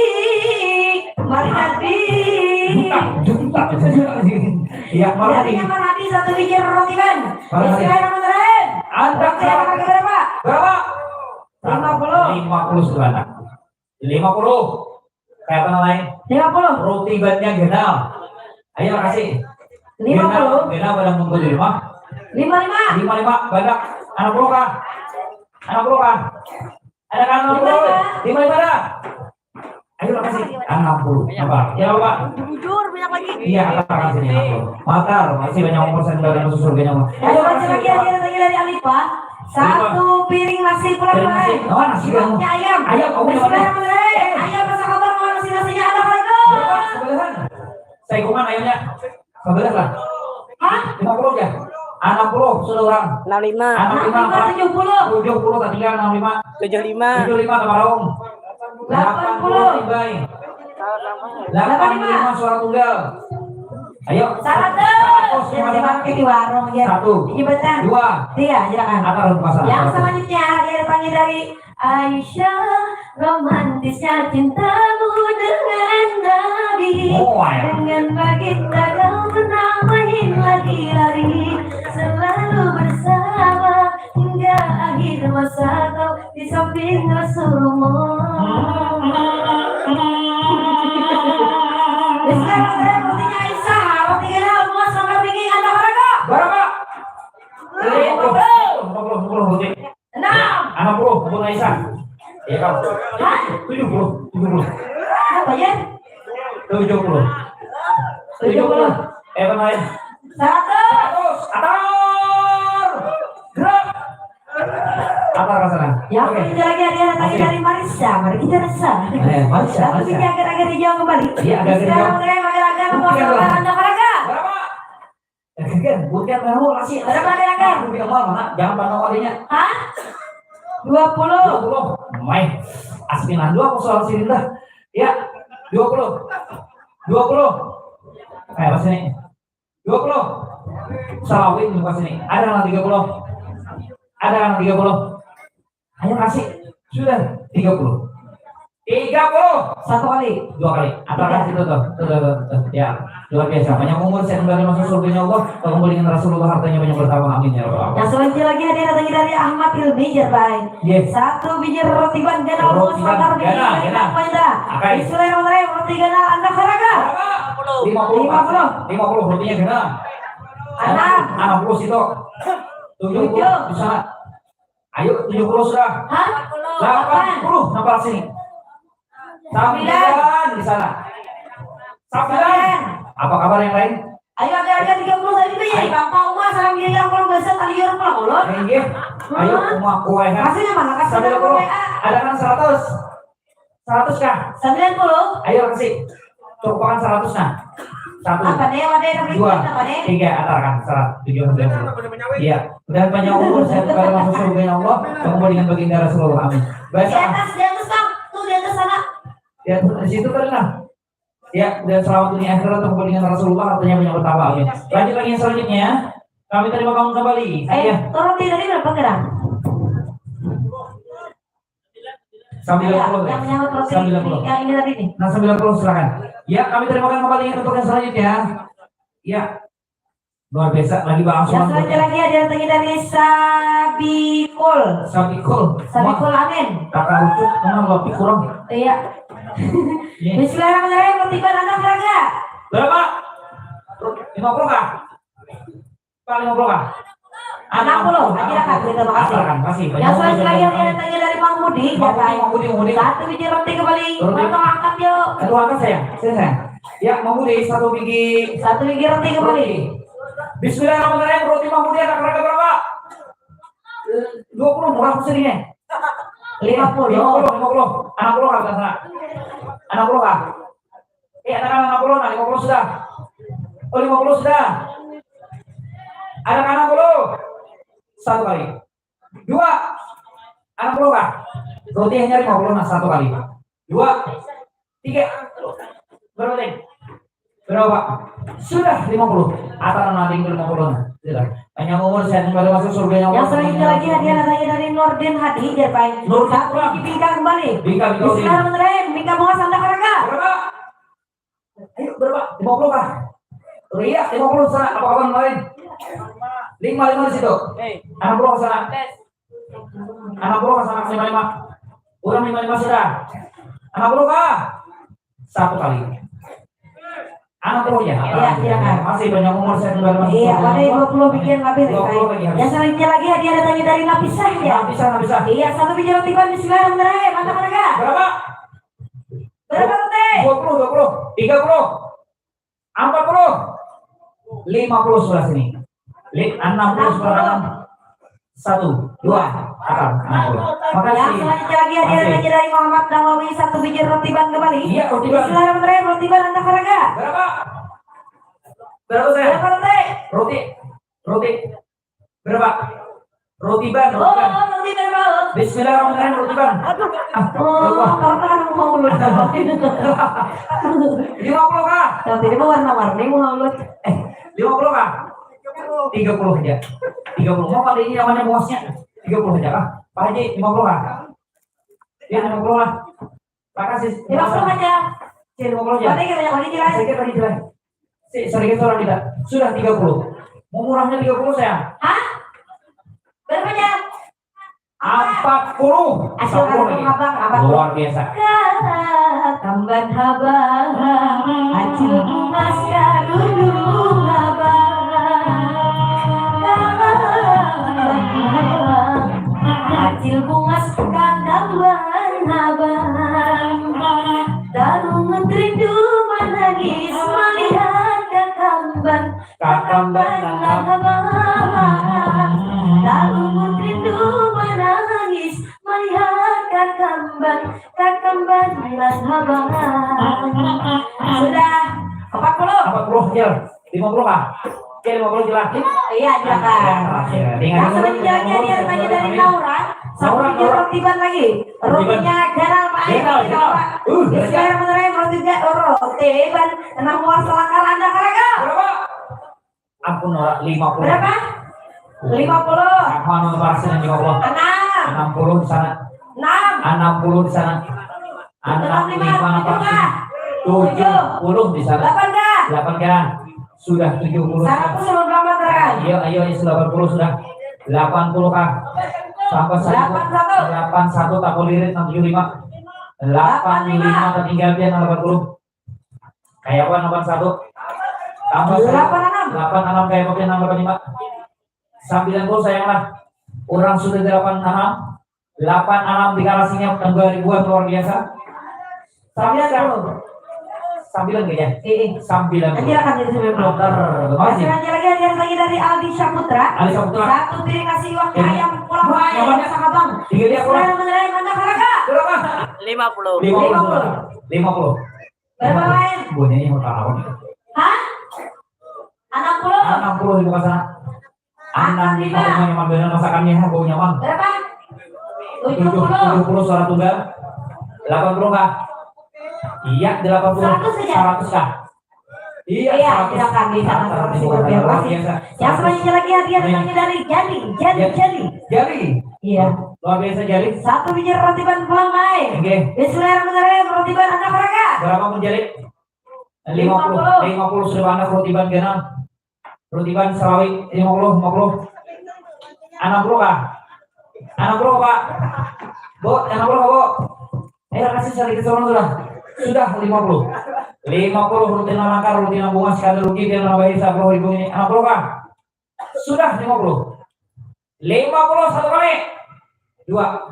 Marhadi. Juta, juta. Iya, Marhadi. Hadiahnya Marhadi satu biji roti ban. Marhadi. Bismillahirrahmanirrahim. Anda roti yang harga berapa? Berapa? Lima puluh. Lima puluh sudah. Lima puluh. Kayak apa namanya? Lima puluh. Roti bannya genal. Ayo, kasih. Lima puluh. Genal, genal pada ngumpul di rumah. Lima lima. Lima lima, banyak. Anak puluh kah? Anak puluh kah? Ada kan enam puluh? Lima lima dah. Ayo, kasih. Enam puluh. Apa? Ya, Pak. Bujur, banyak lagi. Iya, katakan sini enam puluh. Matar, masih banyak umur saya tinggal dalam surganya, Pak. Ayo, kasih lagi, lagi, lagi dari Alifa. Satu piring nasi pulang, Pak. Oh, nasi. Iwaknya ayam. Ayam, kamu yang mana? Bismillahirrahmanirrahim. Ayam masak apa? Mau nasi-nasinya ada, Pak? Sebelahan. Saya kuman ayamnya. Sebelah lah. Hah? Lima puluh ya. Enam puluh sudah orang. Enam lima. Enam lima, tujuh puluh. Tujuh puluh, tinggal enam lima. Tujuh lima. Tujuh lima, Tamaraung. Delapan puluh. Delapan puluh, Ibai. Delapan lima, suara tunggal. Ayo. Seratus. Seratus, yang dipakai di warung ya. Satu. Di jembatan. Dua. Tiga, silakan. Atar pasang. Yang selanjutnya didatangi dari Aisyah, romantisnya cintamu dengan Nabi. Oh, ya. Dengan baginda kau pernah main lari-lari, selalu bersama hingga akhir masa kau di samping Rasulullah. Sekarang saya bertanya Aisyah, apa tiga hal puas sama ringing anda mereka? Berapa? Lima puluh. Lima puluh, lima puluh, Budi. Enam. Enam puluh, Bun Aisyah. Iya, Kak. Hah? Tujuh puluh, tujuh puluh. Apa ya? Tujuh puluh. Tujuh puluh. Eh, apa lain? Seratus. Seratus. Atar. Gerak. Atar ke sana. Ya, oke. Ini lagi ada yang tanya dari Marisa. Mari kita rasa. Eh, Marisa, Marisa. Tapi agak-agak dijawab kembali. Iya, agak-agak dijawab. Sekarang saya makan-makan, mau sabar, anda olahraga. Berapa? Kan, bukan mau masih. Berapa, Kak? Aku bilang, "Mama, jangan pandang adanya." Hah? Dua puluh. Dua puluh. Mai. Aspinan dua aku soal sini dah. Ya, dua puluh. Dua puluh. Kayak apa sini? Dua puluh. Salawin muka sini. Ada yang tiga puluh. Ada yang tiga puluh. Ayo kasih. Sudah tiga puluh. Tiga puluh. Satu kali. Dua kali. Atarkan situ tuh. Tuh, tuh, tuh, tuh. Ya. Luar biasa. Banyak umur, sehat kembali masuk surganya Allah. Berkumpul dengan Rasulullah, hartanya banyak bertambah. Amin ya rabbal alamin. Yang selanjutnya lagi hadiah datangnya dari Ahmad Ilmi, Jerbai. Yes. Satu biji roti ban ganal. Roti ban ganal, ganal. Bismillahirrahmanirrahim. Akai. Bismillahirrahmanirrahim. Roti ganal anda harga? Lima puluh. Lima puluh. Lima puluh rotinya ganal. Enam. Enam puluh situ. Tujuh puluh. Tujuh. Di sana. Ayo, tujuh puluh sudah. Hah? Delapan puluh, nampak sini. Sembilan di sana. Sembilan. Sembilan. Apa kabar yang lain? Ayo, harga-harga tiga puluh tadi tuh ya, ayo. Bapak Uma, salam bilang kalau biasa tadi orang pulang ulun. Inggih. Ayo, Uma, kue, ha? Kasihnya mana? Kasih. Sembilan puluh. Ada kan seratus? Seratus kah? Sembilan puluh. Ayo, kasih. Cukupakan seratus nah. Satu. Apa nih? Apa nih? Dua. Apa nih? Tiga, atarkan. Seratus. Tujuh, tujuh. Iya. Dan panjang umur, sehat kembali masuk surganya Allah. Berkumpul dengan baginda Rasulullah. Amin. Di atas, di atas, Bang. Tuh, di atas sana. Di atas, di situ kali nah. Ya, dan selamat dunia akhirat, berkumpul dengan Rasulullah, hartanya banyak bertambah. Amin. Lanjut lagi yang selanjutnya. Kami terima kamu kembali. Eh, ya. Tuh roti tadi berapa gram? Sembilan puluh, ya, yang menyangkut roti. Sembilan puluh. Yang ini tadi nih. Nah, sembilan puluh, silakan. Ya, kami terimakan kembali untuk yang selanjutnya. Ya. Luar biasa, lagi berlangsung. Yang selanjutnya lagi ada yang tadi dari Sabikul. Sabikul. Sabikul Amin. Kata lucu, kenapa lebih kurang? Iya. Iya. Bismillahirrahmanirrahim, roti ban anak raga. Berapa? Lima puluh kah? Pak, lima puluh kah? Enam puluh, aja kan, gitu, makasih. Atarkan, makasih. Yang selanjutnya lagi ada yang tanya dari Mang Mudi, Mang Mudi, Mang Mudi, Mang Mudi. Satu biji roti kembali. Roti. Bang, tolong angkat, yuk. Aduh, angkat, sayang. Sini, sayang. Ya, Mang Mudi, satu biji. Satu biji roti kembali. Roti. Bismillahirrahmanirrahim, roti Mang Mudi anak raga berapa? Dua puluh, murah sini. Lima puluh. Lima puluh, lima puluh. Enam puluh kah, sana? Enam puluh kah? Eh, anak-anak enam puluh, nah, lima puluh sudah. Oh, lima puluh sudah. Anak-anak enam puluh. Satu kali. Dua. Enam puluh kah? Roti hanya lima puluh, nah, satu kali. Dua. Tiga. Berapa, Ding? Berapa, Pak? Sudah lima puluh. Atar nanti lima puluh, nah. Sudah. Panjang umur, sehat kembali masuk surga yang. Yang selanjutnya lagi hadiah datangnya dari Nurdin Hadi, Jerpai. Nurdin. Satu biji bingka kembali. Bingka, bingka, bingka. Bismillahirrahmanirrahim. Bingka bunga sanda harga. Berapa? Ayo, berapa? Lima puluh kah? Oh iya, lima puluh sana. Apa kawan lain? Lima, lima di situ. Eh. Enam puluh sana. Tes. Enam puluh sana, lima, lima. Kurang lima, lima sudah. Enam puluh kah? Satu kali. Enam puluh ya? Iya, iya, kan. Masih banyak umur, sehat kembali masuk. Iya, surga. Ada dua puluh bikin lebih. Dua puluh lagi habis. Yang selanjutnya lagi hadiah datangnya dari Napisah, ya? Napisah, Napisah. Iya, satu biji roti ban, bismillahirrahmanirrahim. Mantap, harga. Berapa? Berapa, Teh? Dua puluh, dua puluh. Tiga puluh. Empat puluh. Lima puluh sebelah sini. Li-, enam puluh sebelah kanan. Satu, dua, akan, enam puluh. Makasih. Yang selanjutnya lagi hadiah. Makasih. Lagi dari Muhammad Nawawi, satu biji roti ban kembali. Iya, roti ban. Bismillahirrahmanirrahim, roti ban anda harga. Berapa? Berapa, saya? Berapa, Teh? Roti. Roti. Berapa? Roti ban, roti ban. Oh, roti ban, Bang. Bismillahirrahmanirrahim, roti ban. Aduh. Ah, oh, lupa. Papa mau ulun. Lima puluh kah? Yang tadi mau warna-warni mau ulun. Eh, lima puluh kah? Tiga puluh aja. Tiga puluh. Mau pada ini namanya bosnya. Tiga puluh aja kah? Pak Haji, lima puluh kah? Ya, lima puluh lah. Makasih. Lima puluh aja. Sih, lima puluh aja. Tadi katanya, tadi jelas. Sedikit lagi jelas. Si, sedikit seorang kita. Sudah tiga puluh. Mau murahnya tiga puluh, sayang? Hah? Berapa, Jang? Empat puluh. Hasil. Empat puluh kartu lagi. Abang, apa tuh? Luar biasa. Katamban habang, acil bungas karudung habang. Katamban habang, acil bungas katamban habang. Tarungut rindu manangis malihat katamban. Katamban habang. Tarungut rindu manangis malihat katamban, katamban habang. Sudah empat puluh. Empat puluh, Cil. Lima puluh kah? Cil, lima puluh, Cil. Iya, silakan. Ya, terakhir. Yang selanjutnya dia tanya dari Naura. Satu biji roti ban lagi. Rotinya garal, Pak. Garal, garal. Bismillahirrahmanirrahim. Roti ban. Enam buah selangkar anda, karaga. Berapa? Ampun, Nora, lima puluh. Berapa? Lima puluh. Sama, nomor vaksin yang lima puluh. Enam. Enam puluh di sana. Enam. Enam puluh di sana. Enam lima, lima, tujuh, tujuh puluh di sana. Delapan kah? Delapan kah? Sudah tujuh puluh. Seratus sebelum delapan, terang. Ayo, ayo, ayo, sudah delapan puluh sudah. Delapan puluh kah? Tambah satu. Delapan satu. Delapan satu, tak boleh irit, enam tujuh lima. Delapan lima, tertinggal dia, enam delapan puluh. Kayak apa, delapan satu? Tambah satu. Delapan enam. Delapan enam, kayak apa, enam delapan lima. Sembilan puluh, sayang lah. Orang sudah delapan enam. Delapan enam di garasinya, tambah ribuan luar biasa. Sembilan puluh. Sembilan kayaknya. Iya, iya. Sembilan puluh. Anjir, akan jadi sembilan puluh. Atar, masih. Hasil lagi, hadiah lagi dari Aldi Saputra. Aldi Saputra. Satu piring nasi iwak ayam pulang. Wah, nyamannya. Sakabang. Tinggal dia pulang. Bismillahirrahmanirrahim, anda karaga. Berapa? Lima puluh. Lima puluh. Lima puluh. Lima puluh. Berapa lain? Buahnya yang mau tahu. Hah? Enam puluh. Enam puluh di muka sana. Enam lima. Enam lima. Nyaman benar masakannya, bau nyaman. Berapa? Tujuh puluh. Tujuh puluh suara tunggal. Delapan puluh kah? Iya, delapan puluh. Seratus aja. Seratus kah? Iya, iya, seratus. Silakan, di sana. Seratus, seratus, luar biasa. Yang selanjutnya lagi hadiah, iya, datangnya dari Jali, Jali, Jali. Jali. Iya. Luar biasa, Jali. Satu biji roti ban pulang, Mai. Oke. Bismillahirrahmanirrahim, roti ban anak raga. Berapa pun, Jali? Lima puluh. Lima puluh. Lima puluh sudah anak roti ban ganal. Roti ban selawi, lima puluh, lima puluh. Enam puluh kah? Enam puluh, Pak. Bu, enam puluh, Bu. Ayo, kasih sedikit seorang sudah. Sudah lima puluh. Lima puluh, rutin langkar, rutin bungas, kada rugi, biar nambah hisab roh ibu ini. Enam puluh kah? Sudah lima puluh. Lima puluh satu kali. Dua.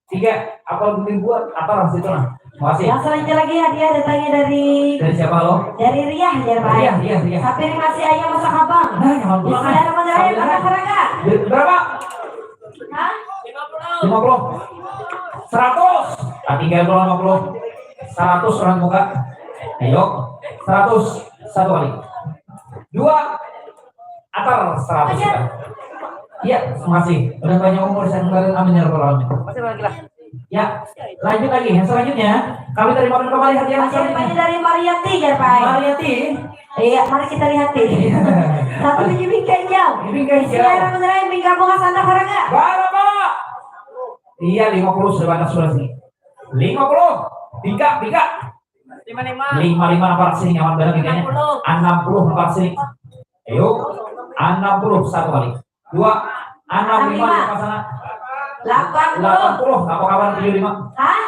Tiga. Apa mungkin buat? Apa lah situ, nah. Makasih. Yang selanjutnya lagi hadiah datangnya dari, dari siapa, lo? Dari Riah, ya, Pak. Riah, Riah, Riah. Sapiring nasi ayam masak abang. Nah, nyaman banget. Bismillahirrahmanirrahim. Sapiring. Anak raga. Ber-, berapa? Hah? Lima puluh. Lima puluh. Seratus. Ah, tinggal dulu lima puluh. Seratus orang buka. Ayo. Seratus. Satu kali. Dua. Atar seratus juta. Iya, makasih. Udah banyak umur, saya kemarin, amin ya rabbal alamin. Masih lagi lah. Ya, lanjut lagi. Yang selanjutnya, kami terima kembali hadiah yang selanjutnya. Hadiah dari Mariati, ya, Pak. Mariati. Iya, mari kita lihat nih. Satu biji bingkai jam. Bingkai jam. Bismillahirrahmanirrahim, bingkai bunga sandang harga. Berapa? Iya, lima puluh sudah banyak sudah sini. Lima puluh. Bingkai, bingkai. Lima lima. Lima lima, nampak sini nyaman banget bingkainya. Enam puluh. Enam puluh, nampak sini. Ayo, enam puluh satu kali. Dua, enam lima, enam lima. Di sana. Delapan puluh. Delapan puluh, apa kabar tujuh lima? Hah?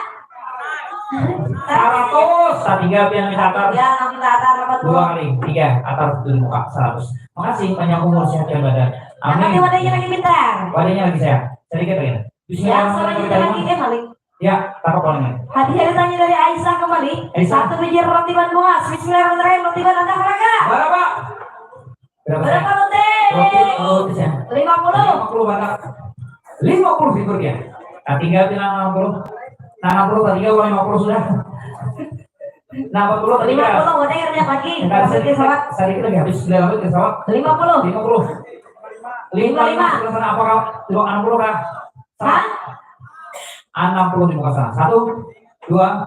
Seratus, tak tinggal pian minta atar. Ya, minta atar, delapan puluh. Dua kali, tiga, atar tujuh muka, seratus. Makasih, panjang umur, sehat dan badan. Amin. Angkat wadahnya lagi, pintar. Wadahnya lagi, saya. Sedikit lagi. Yang selanjutnya lagi, eh, balik. Ya, tangkap palingnya. Hadiah datangnya dari Aisyah kembali. Aisyah. Satu biji roti ban bungas. Bismillahirrahmanirrahim. Roti ban anda harga. Berapa? Berapa, Sayang? Berapa roti? Roti, roti, Sayang. Lima puluh. Lima puluh, Batak. Lima puluh ribu rupiah. Nah, tinggal bilang enam puluh. Nah, enam puluh tadi, kalau lima puluh sudah. Nah, empat puluh tadi. Lima puluh, udah, ya, lagi. Enggak, sedikit, sedikit lagi habis. Sudah habis, pesawat. Lima puluh. Lima puluh. Lima, lima. Sebelah sana apa kau? Coba enam puluh kah? Hah? Enam puluh di muka sana. Satu, dua,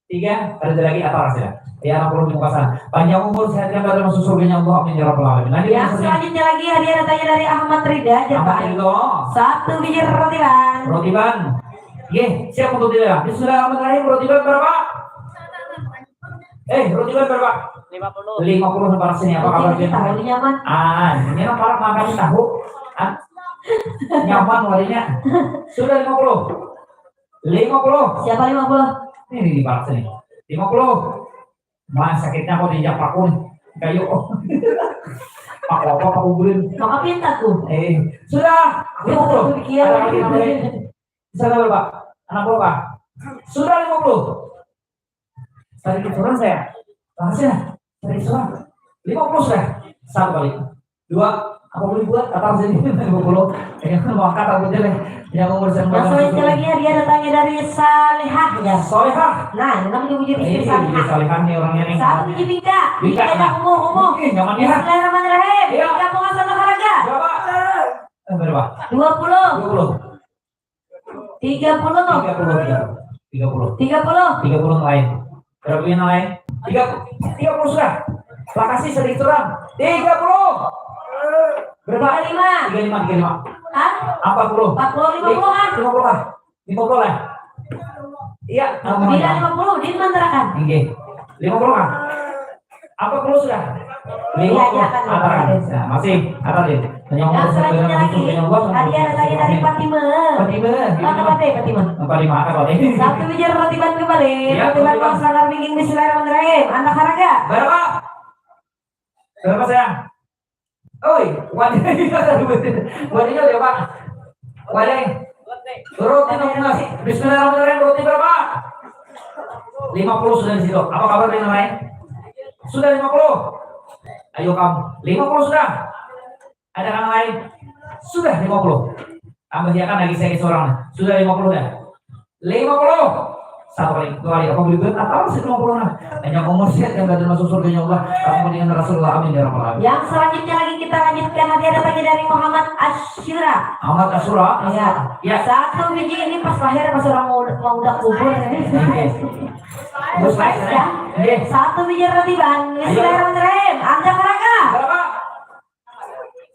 tiga. Ada lagi apa rasanya? Ya, enam puluh di muka sana. Panjang umur, sehat dan badan masuk surganya Allah. Amin ya rabbal alamin. Nah, yang selanjutnya lagi hadiah datangnya dari Ahmad Rida. Ahmad Rida. Satu biji roti ban. Roti ban. Ye, siap untuk tidak? Bismillahirrahmanirrahim. Roti ban berapa? Eh, roti ban berapa? Lima puluh. Lima puluh sama sini, apa kabar? Kita tahu nyaman. Ah, ini orang orang makan tahu. Ah, nyaman warinya. Sudah lima puluh. Lima puluh. Siapa lima puluh? Ini di balas nih. Lima puluh. Mas, sakitnya kok diinjak paku nih. Kayu. Paku apa, paku burin? Maka pinta tuh. Eh, sudah. Lima puluh. Ada lagi namanya. Bisa berapa? Enam puluh kah? Sudah lima puluh. Tadi kurang saya. Bahasnya. Tadi kurang. Lima puluh sudah. Satu kali. Dua. Apa boleh buat? Apa sih? Lima puluh. Yang mau angkat aku aja deh. Yang umur saya. Yang selanjutnya lagi hadiah datangnya dari Salihah ya. Salihah. Nah, ini namanya bujur istri Salihah. Salihah nih orangnya nih. Satu biji bingka. Bingka, nah. Umuh, umuh. Oke, nyaman ya. Bismillahirrahmanirrahim. Iya. Bingka bunga sama harga. Berapa? Eh, berapa? Dua puluh. Dua puluh. Tiga puluh. Tiga puluh, tiga puluh. Tiga puluh. Tiga puluh lain. Berapa yang lain? Tiga, tiga puluh sudah. Makasih sedikit kurang. Tiga puluh. Berapa? Tiga lima. Tiga lima, tiga lima. Hah? Empat puluh. Empat puluh, lima puluh kan? Lima puluh kan? Lima puluh lah. Iya, bila lima puluh, Din mantarakan. Oke. Lima puluh kan? Empat puluh sudah. Lima puluh. Iya, iya, kan. Nah, masih. Apa, Din? Yang selanjutnya lagi, hadiah datangnya dari Fatimah. Fatimah. Mana Fatimah? Fatimah, apa, Fatimah? Satu biji roti ban kembali. Iya, roti ban. Bismillahirrahmanirrahim. Anak harga. Berapa? Berapa, sayang? Oi, wadah. Wadah, ya, Pak. Wadah. Roti nang emas. Bismillahirrahmanirrahim. Roti berapa? Lima puluh sudah di situ. Apa kabar, Din, lain? Sudah lima puluh. Ayo kamu. Lima puluh sudah. Ada yang lain? Sudah lima puluh. Tambah ya kan lagi saya seorang. Sudah lima puluh dah. Lima puluh. Satu kali, dua kali. Apa boleh buat? Apa sih lima puluh nah? Hanya umur sehat dan badan masuk surganya Allah. Kamu dengan Rasulullah. Amin ya rabbal alamin. Yang selanjutnya lagi kita lanjutkan hadiah datangnya dari Muhammad Asyura. Ahmad Asyura? Iya. Ya. Satu biji ini pas lahir, pas orang mau, mau udah kubur. Oke. Terus, ya. Oke. Satu biji roti ban. Ayo. Bismillahirrahmanirrahim. Angkat harga. Berapa?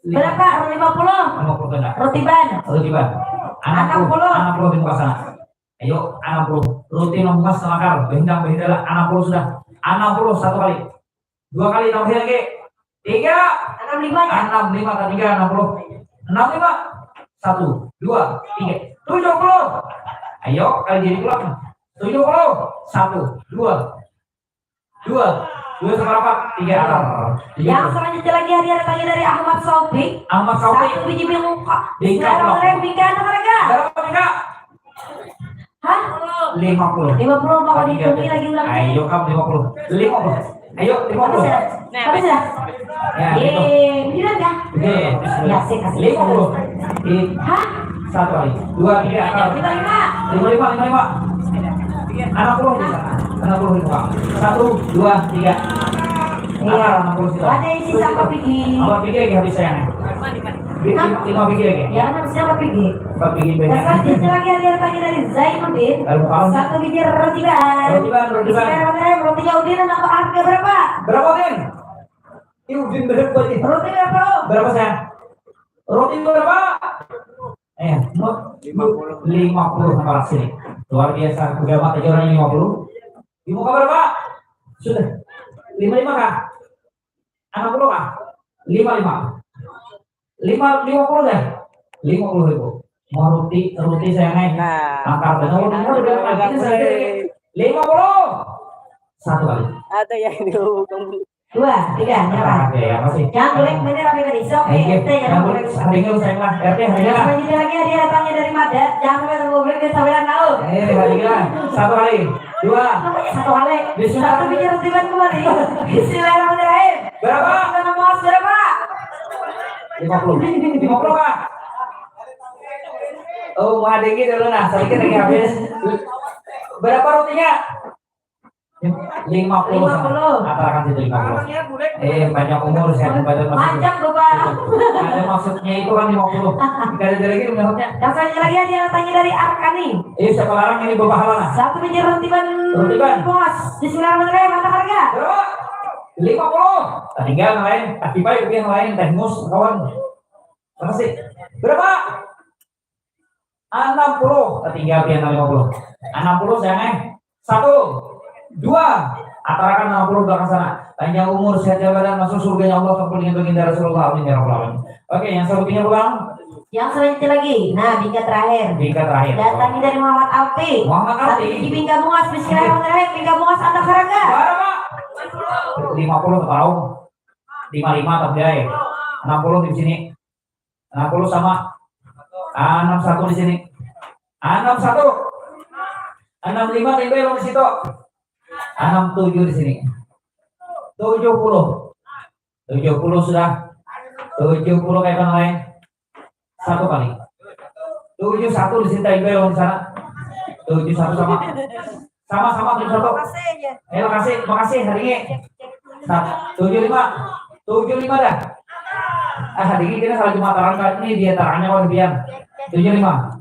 Berapa? Lima puluh. Lima puluh kena. Roti ban. Roti ban. Enam puluh. Enam puluh. Enam puluh di muka sana. Ayo, enam puluh. Roti nang emas selakar. Bendang, bendala. Enam puluh sudah. Enam puluh satu kali. Dua kali tambah lagi. Tiga. Enam lima ya? Enam lima kali tiga, enam puluh. Enam lima. Satu, dua, tiga. Tujuh puluh. Ayo, kali jadi pulang. Tujuh puluh. Satu, dua, dua, dua sama empat, tiga. Yang selanjutnya lagi hadiah datangnya dari Ahmad Sofi. Ahmad Sofi. Satu biji bingka. Bingka. Bismillahirrahmanirrahim. Bingka, anak harga. Berapa bingka? Hah? Lima puluh. Lima puluh, mau dihitungi lagi ulang. Ayo, kamu lima puluh. Lima puluh. Ayo, lima puluh. Habis ya? Habis ya? Ya, gitu. Eh, beneran kah? Betul. Ya, sih, kasih. Lima puluh. Di Hah? Satu kali. Dua, tiga, empat. Lima, lima. Lima, lima, lima, lima. Enam puluh di sana. Enam puluh lima. Satu, dua, tiga. Iya. Akar enam puluh sudah. Ada isi siapa pikir? Apa pikir lagi habis saya? Lima, lima. Lima pikir lagi? Ya, kan habisnya empat pikir. Empat pikir banyak. Selanjutnya lagi ada yang tanya dari Zainuddin. Lalu kamu? Satu biji roti ban. Roti ban, roti ban. Bismillahirrahmanirrahim. Rotinya Udin, apa harga berapa? Berapa, Udin? Ini Udin berapa nih? Roti berapa, Om? Berapa, sayang? Roti berapa? Eh, lima puluh. Lima puluh sama sini. Luar biasa, udah mati orang lima puluh. Di muka berapa? Sudah. Lima lima kah? Enam puluh kah? Lima lima. Lima, lima puluh deh. Lima puluh ribu. Mau roti, roti saya naik. Nah, angkat benar, udah, udah, udah, udah, udah, udah. Lima puluh. Satu kali. Ada yang dihubung. Dua, tiga, nyerah. Oke, apa sih? Jangan boleh, bener apa yang tadi? Sok, eh, ente jangan boleh. Hari ini saya mah, R T hari ini. Selanjutnya lagi hadiah datangnya dari Mada. Jangan sampai tergoblok dan sampai tahu. Eh, hari ini. Satu kali. Dua. Satu kali. Bisa. Satu biji roti ban kembali. Bismillahirrahmanirrahim. Berapa? Kita mau berapa? Lima puluh. Lima puluh, Pak. Oh, mau ada yang gitu loh, nah, sedikit lagi habis. Berapa rotinya? Lima puluh. Lima puluh. Apa akan itu lima puluh? Eh, panjang umur, sehat badan, masuk. Panjang, Bapak. Ada maksudnya itu kan lima puluh. Tidak ada lagi maksudnya. Yang selanjutnya lagi ada yang tanya dari Arkani. Eh, siapa larang ini bapahala nah? Satu biji roti ban. Roti ban. Bos. Bismillahirrahmanirrahim, mata harga. Berapa? Lima puluh. Tinggal yang lain, tapi baik yang lain, teh mus, kawan. Makasih. Berapa? Enam puluh. Tinggal pian lima puluh. Enam puluh, sayang, eh. Satu, dua, atarakan enam puluh belakang sana. Panjang umur, sehat jabatan, masuk surganya Allah, tempur dengan baginda Rasulullah. Amin ya rabbal alamin. Oke, yang selanjutnya pulang. Yang selanjutnya lagi. Nah, bingka terakhir. Bingka terakhir. Datangi dari Muhammad Alfi. Muhammad Alfi. Satu biji bingka bungas, bismillahirrahmanirrahim. Bingka bungas, anda harga. Berapa? Lima puluh, tahu. Lima lima, tapi, eh. Enam puluh di sini. Enam puluh sama. Enam satu di sini. Enam satu. Enam lima, timbel di situ. Enam tujuh di sini. Tujuh puluh. Tujuh puluh sudah. Tujuh puluh kayak mana lain? Satu kali. Tujuh satu di sini, timbel di sana. Tujuh satu sama. Sama-sama, tujuh satu. Makasih aja. Eh, makasih, makasih, hari ini. Nah, tujuh lima. Tujuh lima dah. Ah, hari ini kita salah cuma tarang kali ini, dia tarangnya kawan pian. Tujuh lima.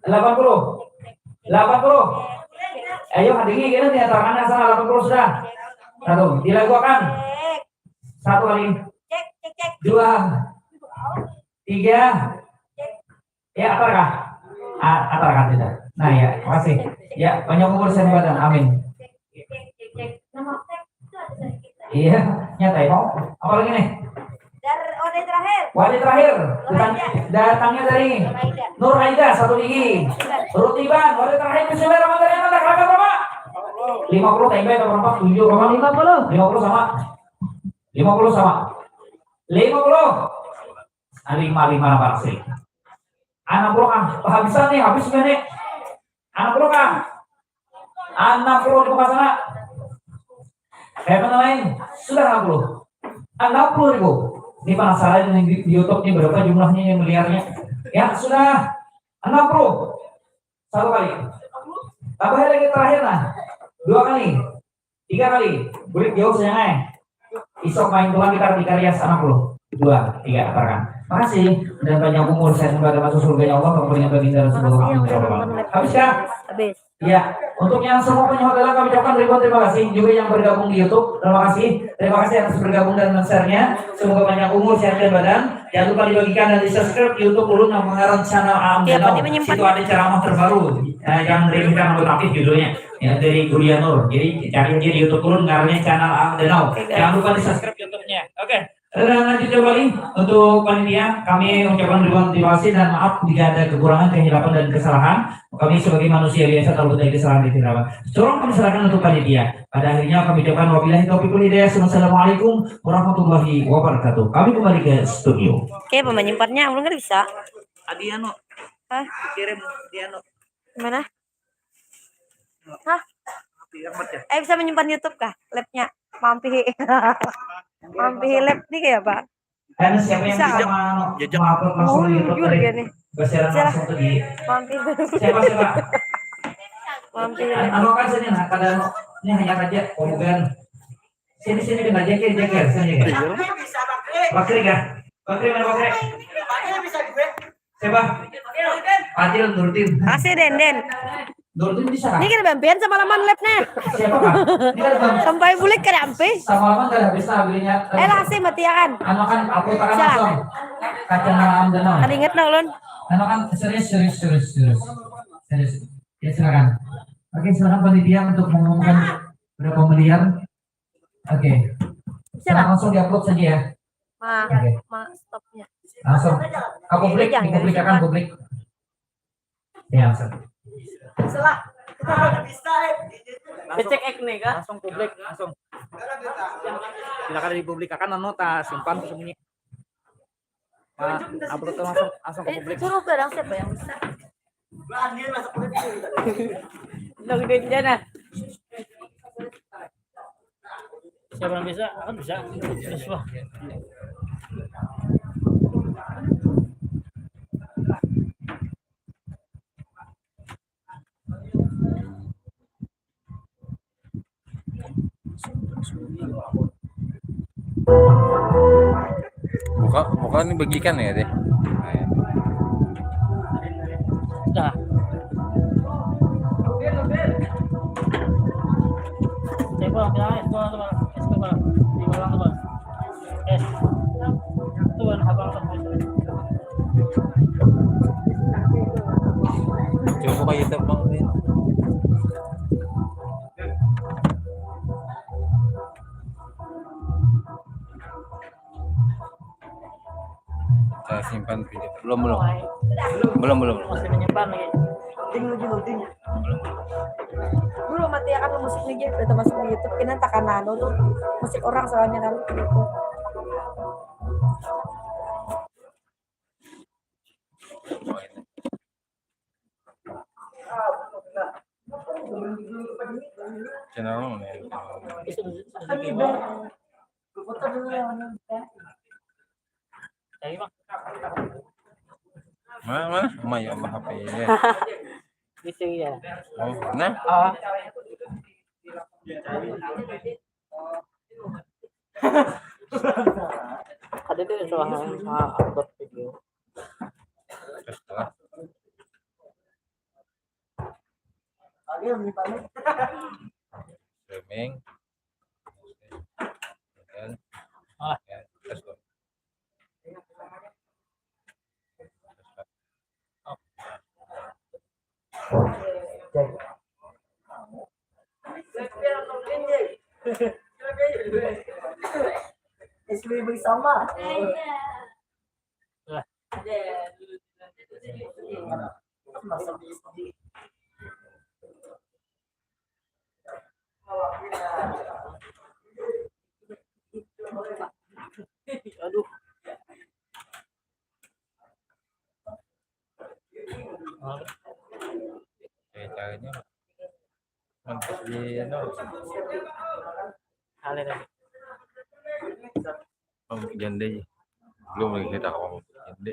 Delapan puluh. Delapan puluh. Ayo, hari ini kita dia tarangnya salah delapan puluh sudah. Satu, dilakukan. Satu kali. Cek, cek, cek. Dua. Tiga. Cek. Ya, apa kah? A-, apa kah tidak? Nah, ya, makasih. Ya, panjang umur, sehat badan. Amin. Iya, nyata ya, mau. Apa lagi nih? Dar-, wadah terakhir. Wadah terakhir. Datang-, datangnya dari Nur Aida, satu gigi. Rutiban, wadah terakhir. Bismillahirrahmanirrahim. Ada berapa? Lima puluh, tempe atau berapa? Tujuh, berapa? Lima puluh. Lima puluh sama. Lima puluh sama. Lima puluh. Lima, lima, enam puluh sih. Enam puluh kah? Habisan nih, habis sudah nih. Enam puluh kah? Enam puluh ribu kah sana? Kayak mana lain? Sudah enam puluh. Enam puluh ribu. Ini penasaran nih di, di YouTube nih berapa jumlahnya yang meliarnya. Ya, sudah enam puluh. Satu kali. Tambah lagi terakhir nah. Dua kali. Tiga kali. Bulik jauh, sayang, eh. Isok main pulang kita di karya sana puluh. Dua, tiga, atarkan. Makasih. Dan panjang umur, sehat sempurna, masuk surganya Allah, kampungnya baginda Rasulullah. Makasih yang udah nonton live. Habis kah? Habis. Ya, untuk yang semua penyokong dalam kami ucapkan ribuan terima kasih. Juga yang bergabung di YouTube, terima kasih. Terima kasih atas bergabung dan men-share-nya. Semoga panjang umur, sehat dan badan. Jangan lupa dibagikan dan di-subscribe YouTube ulun yang mengarang channel Aam Danau. Situ ada ceramah terbaru. Eh, yang dari Ikan Abdul Latif judulnya. Ya, dari Guria Nur. Jadi, cari aja di YouTube ulun, ngarannya channel Aam Danau. Oke, guys. Jangan lupa di-subscribe YouTube-nya. Oke. Dan lanjut kembali untuk panitia, kami ucapkan ribuan terima kasih dan maaf jika ada kekurangan, kehilapan, dan kesalahan. Kami sebagai manusia biasa terlepas dari kesalahan dan kehilapan. Tolong kami serahkan untuk panitia. Pada akhirnya kami ucapkan wabillahi taufiq wal hidayah. Wassalamualaikum warahmatullahi wabarakatuh. Kami kembali ke studio. Oke, pemain nyimpannya ulun kada bisa. Adi anu. Hah? Kirim di anu. Mana? Hah? Api amat ya. Eh, bisa menyimpan YouTube kah? Live-nya. Mampihi. Mampihi live nih kayak apa? Kan siapa yang bisa, bisa kan? Mau, mau upload langsung di YouTube jujur tadi? Ya nih. Bersiaran langsung tuh di. Mampihi. Siapa, siapa? Mampihi live. Anu kan sini nah, kada anu. Ini hanya aja, Omugan. Sini, sini, kena jekir, jekir, sini. Bakri kah? Bakri, mana Bakri? Siapa? Adil, Nurdin. Kasih, Den, Den. Nurdin bisa kah? Ini kita bampian semalaman live nih. Siapa kah? Ini kan bam-, sampai bulik kada ampe. Semalaman kada habis lah belinya. Eh, lah, kasih mati ya kan? Anu kan, aku tangan langsung. Kaca malam danau. Kada ingat nah ulun. Anu kan, serius, serius, serius, serius. Serius. Ya, silakan. Oke, silakan panitia untuk mengumumkan berapa miliar. Oke. Bisa, Kak? Langsung di-upload saja ya. Ma, oke. Ma, stopnya. Langsung. Ke publik, jangan, dipublikakan publik. Ya, langsung. Salah. Bisa, eh. Becek ek nih, Kak. Langsung publik, langsung. Bila kada dipublikakan, anu, ta simpan sembunyi. Ma, upload tuh langsung, langsung ke publik. Eh, suruh barang siapa yang bisa? Udah gede di sana. Siapa yang bisa? Akan bisa. Terus, wah. Buka, buka ni bagikan ya deh. Dah. Saya pulang bilang es gua tuh, Bang. Es gua, Bang. Di Malang tuh, Bang. Es. Tuh, Bang, abang tuh. Coba kayak gitu bang. Saya simpan video. Belum belum. Belum belum. Masih menyimpan lagi. Loading lagi loading. Dulu mati akan musik nih gitu, masuk di YouTube. Kena takanan tuh musik orang soalnya kan gitu. Channel nih. Mana mana? Maya Allah H P ya. Bisa ya. Oh, nah. Ah. Ada tuh salah salah upload video. Streaming. Dan Ah. Ya, terus. S B bersama. Masa di S D. Aduh. Kayak caranya mantas di anu. Kalian lagi. Oh, jande. Belum lagi kita ngomong jande.